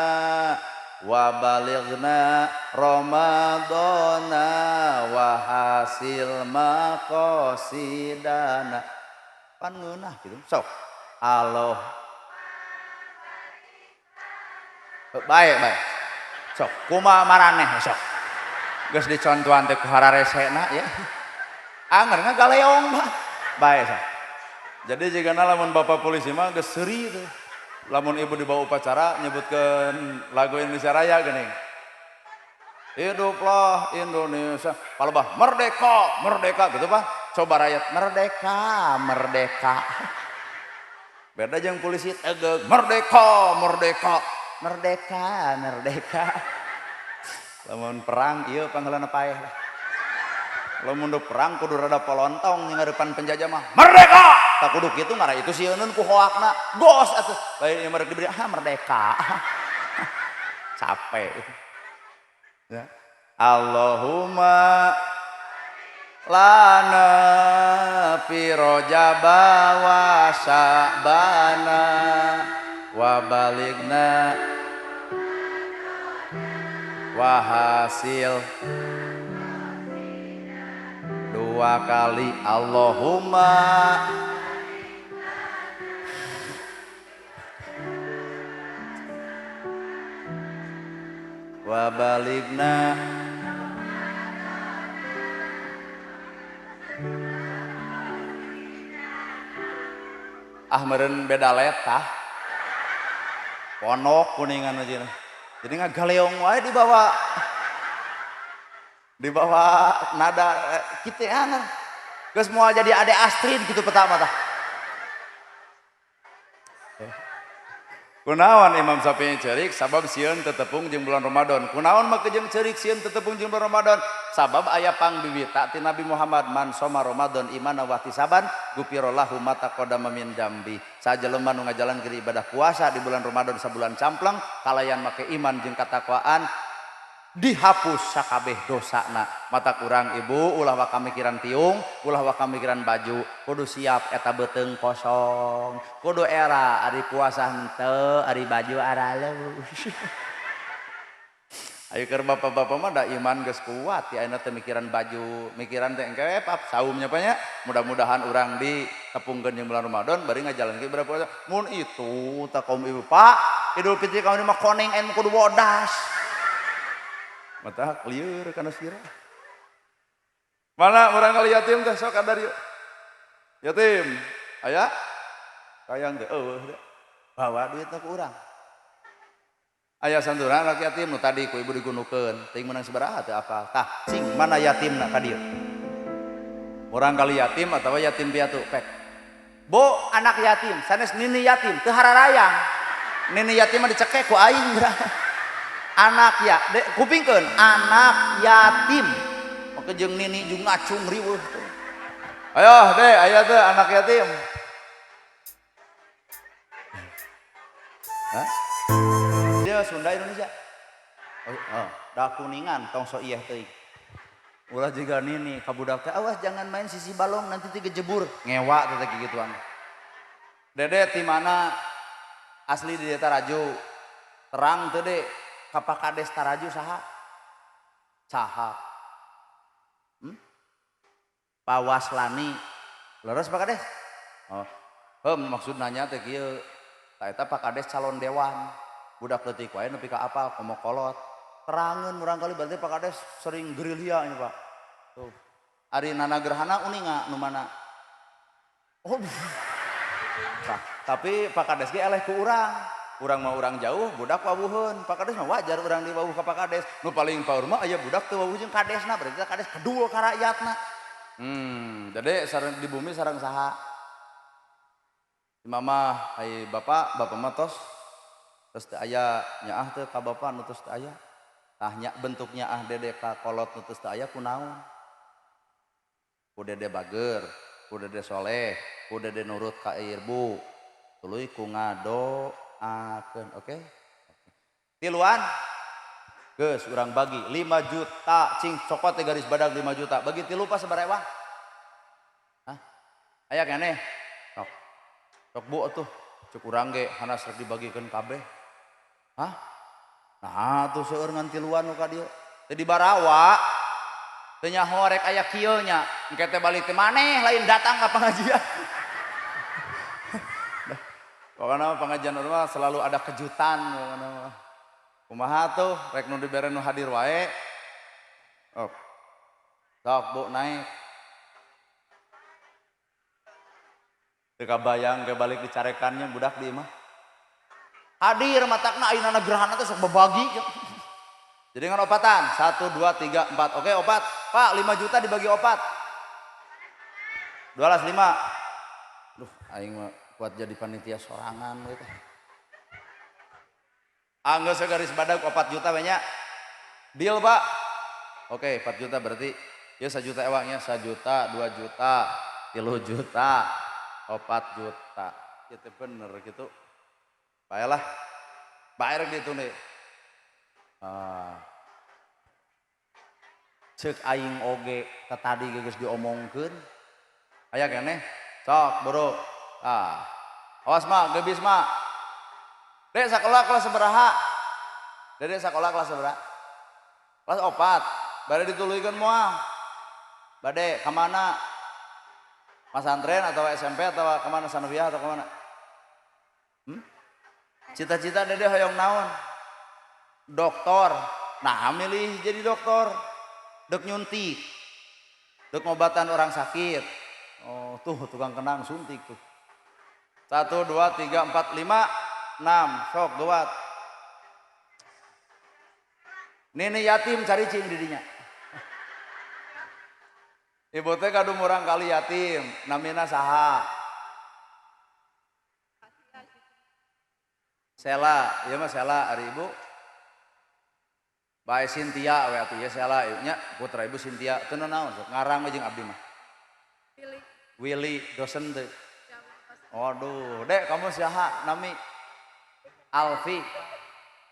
wa balighna Ramadana wa hasil maqasidana. Pan ngeunah kitu. Sok. Allah. Baik, baik. Sok, kumaha maraneh sok. Geus dicontohan teh ku hararesena ya. Anger ngagaleong mah. Bae sok. Jadi jigana lamun bapak polisi mah geus seuri teh. Lamun ibu dibawa upacara nyebutkeun lagu Indonesia Raya geuning. Hiduplah Indonesia. Palebah merdeka, merdeka gitu Pak. Coba rakyat merdeka, merdeka. Beda jeung polisi tegeg merdeka, merdeka, merdeka, merdeka. Lamun perang ieu pangheulana paeh lah. Lamun perang kudu rada polontong jeung ngarepan penjajah mah merdeka. Tak kudu kitu ngara itu sieuneun ku hoakna. Gos atuh. Lain ieu merek diberi ah merdeka. Capek. Ya. Allahumma lana fi Rajab wa Sya'bana wa balighna wa hasil dua kali Allahumma wa balighna ah meureun beda letah pondok kuningan aja. Jadi ngagaleong wae dibawa dibawa nada kitu anger. Geus moal jadi Ade Astrid gitu pertama tah. Kunaon Imam Syafi'i ceurik sabab sieun tetepung jeung bulan Ramadan. Kunaon make jeung ceurik sieun tetepung jeung bulan Ramadan? Sabab aya pangbiwita ti Nabi Muhammad man soma Ramadan imana wa ihtisaban gufira lahu ma taqaddama min dzambi. Sajelema nu ngajalankeun ibadah puasa di bulan Ramadan sabulan camplang kalayan make iman jeung katakwaan dihapus sakabeh dosana. Mata kurang ibu ulah waka mikiran tiung, ulah waka mikiran baju, kudu siap eta beuteung kosong, kudu era ari puasa henteu, ari baju araleuh. Ayo keur bapak-bapak mah da iman geus kuat ya ayeuna teh mikiran baju, mikiran teh engke pap saumnya nya. Mudah-mudahan urang ditepungkeun jeung bulan Ramadan bari ngajalankeun ibadah puasa. Mun itu tah kaum ibu, Pak, Idul Fitri kaum mah koneng anu kudu bodas. Mata lieur kana sirah. Mana urang kali yatim teh sok kadar yuk. Yatim, aya? Kayang teh eueuh teh. Bawa duitna ku urang. Aya santunan anak yatim nu tadi ku ibu digunukeun, teuing meunang sabaraha teu apal. Tah, cing mana yatimna ka dieu? Urang kali yatim atawa yatim piatu, pek. Bu, anak yatim, sanes nini yatim, teu hararayang. Nini yatim mah dicekek ku aing. Anak ya, kupingkeun, anak yatim. Maka jeung nini jeung ngacung riweuh tuh. Ayo, deh, aya teh anak yatim. Hah? Dia Sunda Indonesia. Oh, dah kuningan tong so iyeh teuing. Ulah jiga nini ka budak teh, awas jangan main sisi balong nanti tiga jebur. Ngewa teh gituan. Dede ti mana asli di Taraju. Terang teu de ka Pak Kades Taraju saha? Saha? Pak Waslani. Leres Pak Kades? Oh. Heum maksud nanya teh kieu. Tah eta Pak Kades calon dewan. Budak leutik wae nepi ka apal komo kolot. Terangeun murang kali berarti Pak Kades sering gerilya ini Pak. Tuh. Ari nana gerhana uninga nu mana? Oh. Nah, tapi Pak Kades ge eleh ku urang. Urang mah urang jauh, budak wawuheun. Pak Kades mah wajar urang diwawuh ka Pak Kades. Nu paling paur mah aya budak teu wawuh jeung kadesna, berarti kades kedua ka rakyatna. Jadi sareng di bumi sareng saha? Mama ai bapak, bapak mah tos terus teu aya nyaah teu ka bapak nu tos teu aya. Tah nya bentuknya ah dede ka kolot nu tos teu aya kunaon? Ku dede bager, ku dede soleh, ku dede nurut ka ibu. Tuluy ku ngadoakeun, oke? Tiluan. Geus urang bagi 5 juta cing cokot teh garis badag 5 juta. Bagi tilu pa sabaraha ewang? Hah? Aya keneh? Sok. Sok bu atuh. Cek urang ge hanas rek dibagikeun kabeh. Hah? Nah tuh seueur ngan tiluan nu ka dieu. Teu dibarawa. Teu nyaho rek aya kieu nya. Engke teh balik teh maneh lain datang ka pengajian. Pokokna pengajian urang mah selalu ada kejutan pokokna mah. Kumaha tuh rek nu dibere nu hadir wae. Oh. Sok bu naik. Teu kabayang ke balik dicarekannya budak di imah. Hadir matakna ayeuna gerhana teh sok bebagi. Jadi ngan opatan, 1 2 3 4. Oke, opat. Pak, 5 juta dibagi opat. 2 5. Duh, aing mah kuat jadi panitia sorangan gitu. Anggeus garis badag 4 juta banyak. Deal, Pak. Oke, 4 juta berarti ya 1 juta ewangnya, 1 juta, 2 juta, 3 juta, 4 juta. Itu bener gitu. Baiklah. Bayar gitu nih. Ah. Cek aing oge tadi geus diomongkeun. Aya keneh? Sok, buru. Ah. Awas mak, gebis mak. Dek sekolah kelas sabaraha? Dede sekolah kelas sabaraha? Kelas 4. Bade dituluykeun moal? Bade ka mana? Masantren atau SMP atau kemana, Sanawiyah atau kemana? Cita-cita dede hoyong naon? Doktor. Nah, milih jadi dokter. Dek nyuntik. Dek ngobatan orang sakit. Oh, tuh tukang kenang suntik tuh. 1 2 3 4 5 6 sok duat. Nini yatim cari cing didinya. Ibu teh kadu murang kali yatim, namina saha? Sela, ieu mah Sela ari ibu. Bae Cynthia we atuh ieu Sela nya putra ibu Cynthia teu naon sok ngarang we jeung abdi mah. Willy. Willy dosen teu. Waduh, dek kamu saha nami? Alfi.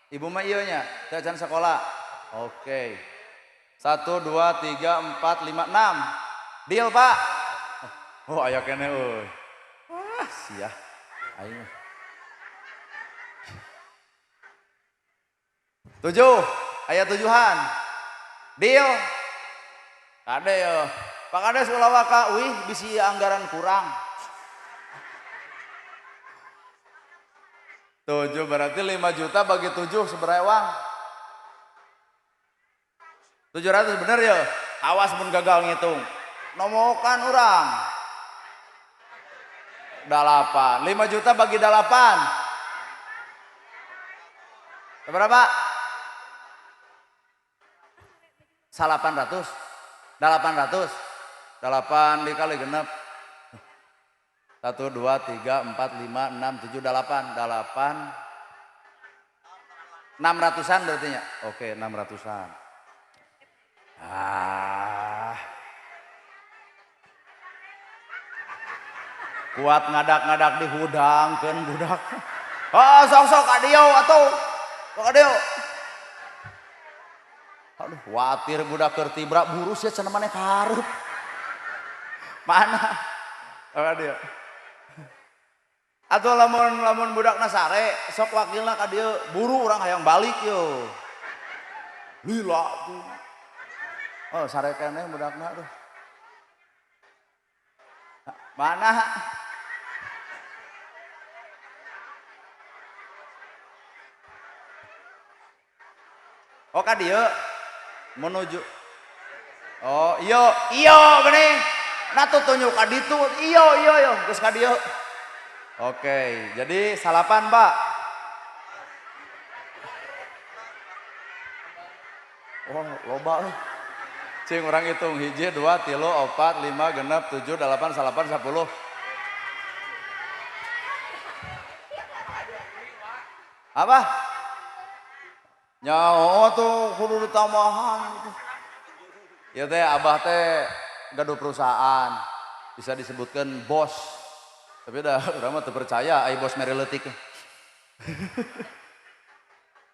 Ibu mah ieu nya, teu acan sekolah. Oke. 1 2 3 4 5 6. Deal, Pak. Oh, aya keneh euy. Wah, sia. Aing. 7. Aya tujuhan. Deal. Kade yo. Pak Kades ulah waka wih bisi anggaran kurang. 7 berarti 5 juta bagi 7 seberapa uang? 700 bener ya? Awas mun gagal ngitung. Nomokan urang. 8. 5 juta bagi 8. Berapa? 800. 800. 8 dikali genep. 1, 2, 3, 4, 5, 6, 7, 8. 8. 600-an berarti nya. Oke, 600-an. Ah. Kuat ngadak-ngadak dihudangkeun budak. Oh, sok-sok ka dieu atuh. Sok ka dieu. Aduh, khawatir budak keur tibra burus ya cenah maneh kareup. Mana? Ka dieu. Atau lamun lamun budakna sare, sok wakilna ka dieu, buru urang hayang balik yo. Lila tuh. Oh, sare keneh budakna tuh. Mana? Oh, ka dieu menuju. Oh, iyo, iyo geuning. Nah tuh tunjuk ka ditu, iyo iyo iyo, geus ka dieu. Oke, jadi salapan, Pak. Wah, loba euy. Cing urang hitung 1, 2, 3, 4, 5, 6, 7, 8, 9, 10. Apa? Nyaho tuh kudu ditambahan gitu. Ya teh abah teh gaduh perusahaan, bisa disebutkan bos. Tapi dah urang mah teu percaya ai bos mere leutik.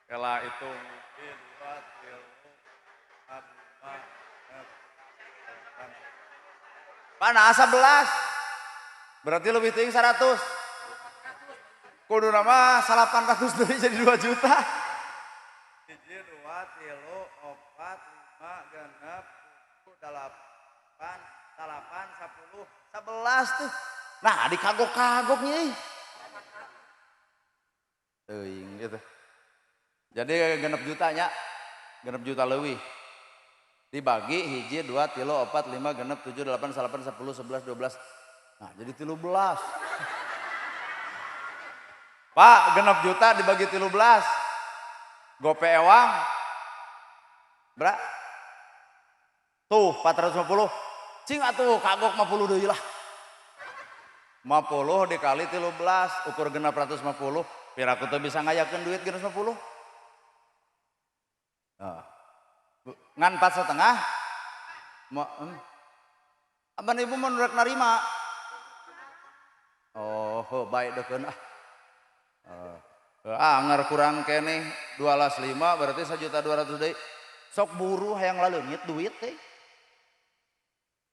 Kela hitung 1, 2, 3, 4, 5, 6, 8. Mana 11? Berarti lebih tinggi 100. Kudu nama 800 deui jadi 2 juta. 1, 2, 3, 4, 5, 6, 7, 8, 9, 10, 11 tuh. Nah, dikagok-kagok nih. Teuing gitu. Jadi genep jutanya, genep juta leuwih. Dibagi 1, 2, 3, 4, 5, 6, 7, 8, 9, 10, 11, 12. Nah, jadi 13. Pak, genep juta dibagi 13. Gope ewang. Bra. Tuh, 450. Cing atuh kagok 50 deui lah. 50 dikali 13 ukur genep 150. Piraku teu bisa ngayakeun duit 650. Nah. Ngan 4,5. Aban ibu mau rek narima. Oh, baik dekeun ah. Anger kurang keneh 12,5 berarti 1.200.000 deui. Sok buru hayang laleungit duit teh.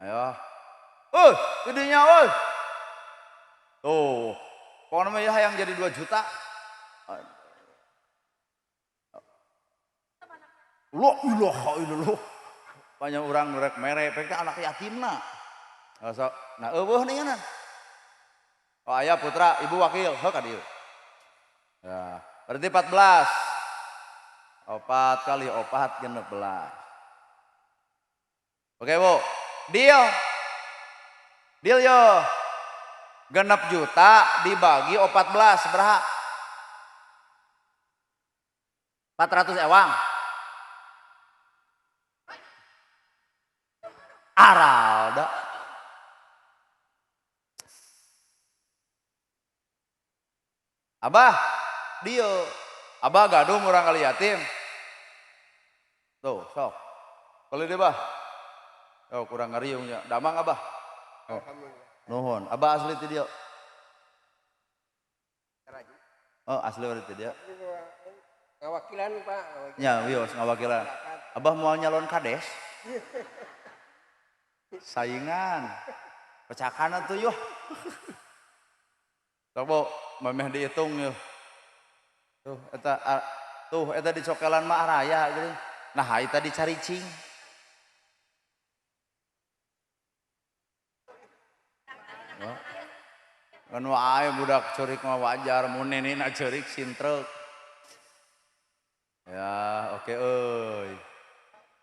Ayo. Gedenya euy. Tuh, pokoknya mah ya hayang jadi 2 juta. La ilaha illallah. Banyak orang rek mere pek anak yatimna. Nah, sok, nah eueuh nih kan. Oh, ayah putra, ibu wakil, heuh ka dieu. Ya, berarti 14. 4 kali 4 16. Oke, Bu. Deal. Deal yo. Genep juta dibagi 14 berapa? 400 ewang. Aralda. Abah, dio. Abah gaduh murang kali yatim. Tuh, sok. Kalau dia bah. Oh, kurang ngariungnya. Damang abah. Oh. Nuhun. Abah asli ti dieu. Oh, asli ti dieu. Ngawakilan, Pak. Ngawakilan. Nya, wios ngawakilan. Abah mau nyalon kades? Saingan. Pecakan atuh yuh. Sok Bu, memeh dihitung yuh. Tuh eta dicokelan mah araya geuning. Nah, hai tadi caricing. Kan wae budak ceurik mah wajar, mun nenekna ceurik sintrek. Ya, oke euy.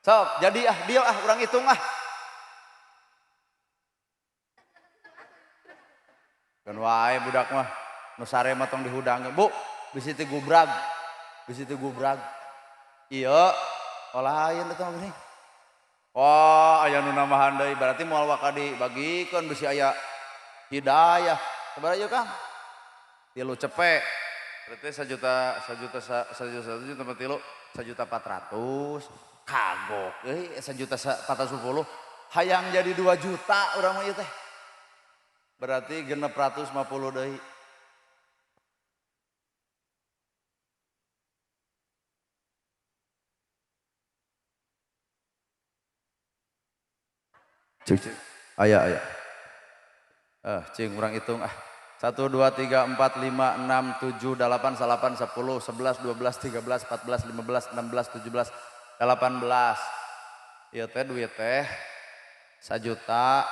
Sok, jadi ah dia ah urang hitung ah. Kan wae budak mah nu sare mah tong dihudang. Bu, bisi teu gubrag. Bisi teu gubrag. Ieu lain eta mah geuning. Wah, aya nu nambahan deui, berarti moal waka dibagikeun bisi aya hidayah. Sabaraha ieu Kang? 3 cepek. Berarti sajuta, sajuta, sajuta, sajuta, tambah tilu, sajuta 400. Kagok euy, sajuta 410. Hayang jadi 2 juta urang mah ieu teh. Berarti 650 deui. Cik, cik. Aya, aya. Cing urang hitung ah. 1, 2, 3, 4, 5, 6, 7, 8, 9, 10, 11, 12, 13, 14, 15, 16, 17, 18. Ieu teh duit teh 1 juta,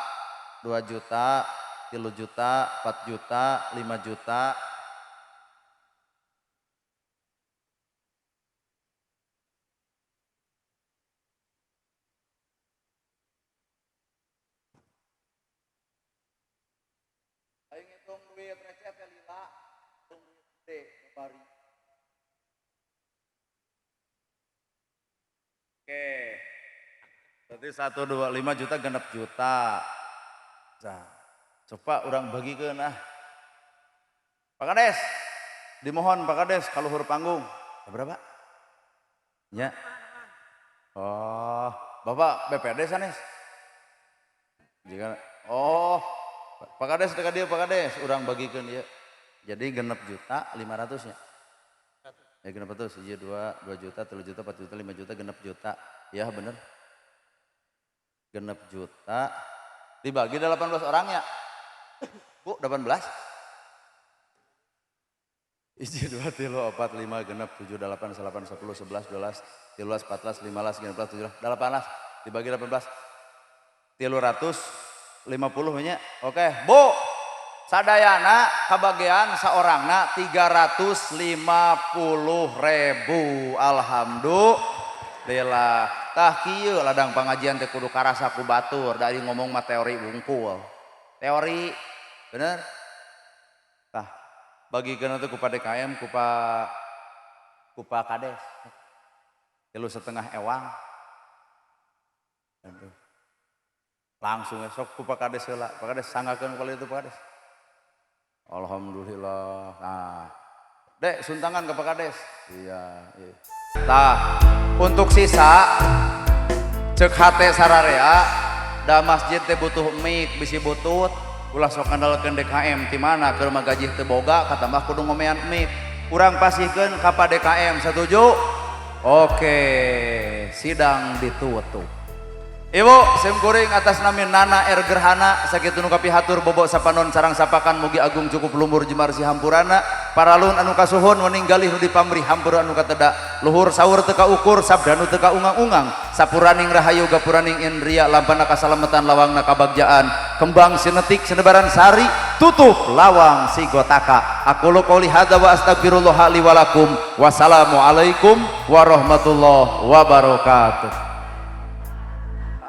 2 juta, 3 juta, 4 juta, 5 juta. Aing ngitung duit receh teh lila, ngitung duit gede babari. Oke. Berarti 1, 2, 5 juta genep juta. Nah, coba urang bagikeun ah. Pak Kades, dimohon Pak Kades kaluhur panggung. Berapa? Ya. Oh, Bapak BPD sanes? Jika, oh, Pak Kades dekat dia Pak Kades, urang bagikeun ieu. Jadi genep juta 500 nya. Ya genep ratus, 1, 2, 2 juta, 3 juta, 4 juta, 5 juta, genep juta. Ya bener. Genep juta dibagi 18 orang ya. Bu, 18. 1, 2, 3, 4, 5, genep, 7, 8, 9, 10, 11, 12, 13, 14, 15, 16, 17, 18. Dibagi 18. 350 nya. Oke, Bu. Sadayana kabagian saorangna 350.000. Alhamdulillah. Tah kieu ladang pengajian teh kudu karasa ku batur, dari ngomong mah teori wungkul. Teori bener? Tah bagikeun teh ku Pak DKM, ku Pak Kades. 3,5 ewang. Aduh. Langsung esok ku Pak Kades heula. Pak Kades sanggakeun kali itu Pak Kades. Alhamdulillah. Nah, Dek, suntangan ke Pak Kades. Iya, iya. Tah, untuk sisa cek hate sararea da masjid teh butuh mic bisi butut, ulah sok ngandalkeun DKM ti mana keur mah gaji teu boga katambah kudu ngomean mic. Urang pasihkeun ka Pak DKM, setuju? Oke, sidang ditutup. Ibu, sim kuring atas nami Nana R Gerhana sakitu nu kapihatur bobok sapanon sarang sapakan mugi agung cukup lumur jemar si hampurana paralun anu kasuhun wening galih nu dipamrih hampura anu kateda luhur saur teu kaukur sabdanu teu kaungang-ungang sapuraning rahayu gapuraning indria lampana kasalametan lawangna kabagjaan kembang sinetik sinebaran sari tutup lawang sigotaka. Aku qouli hadza wa astagfirullah li wa lakum. Wassalamualaikum warahmatullahi wabarakatuh.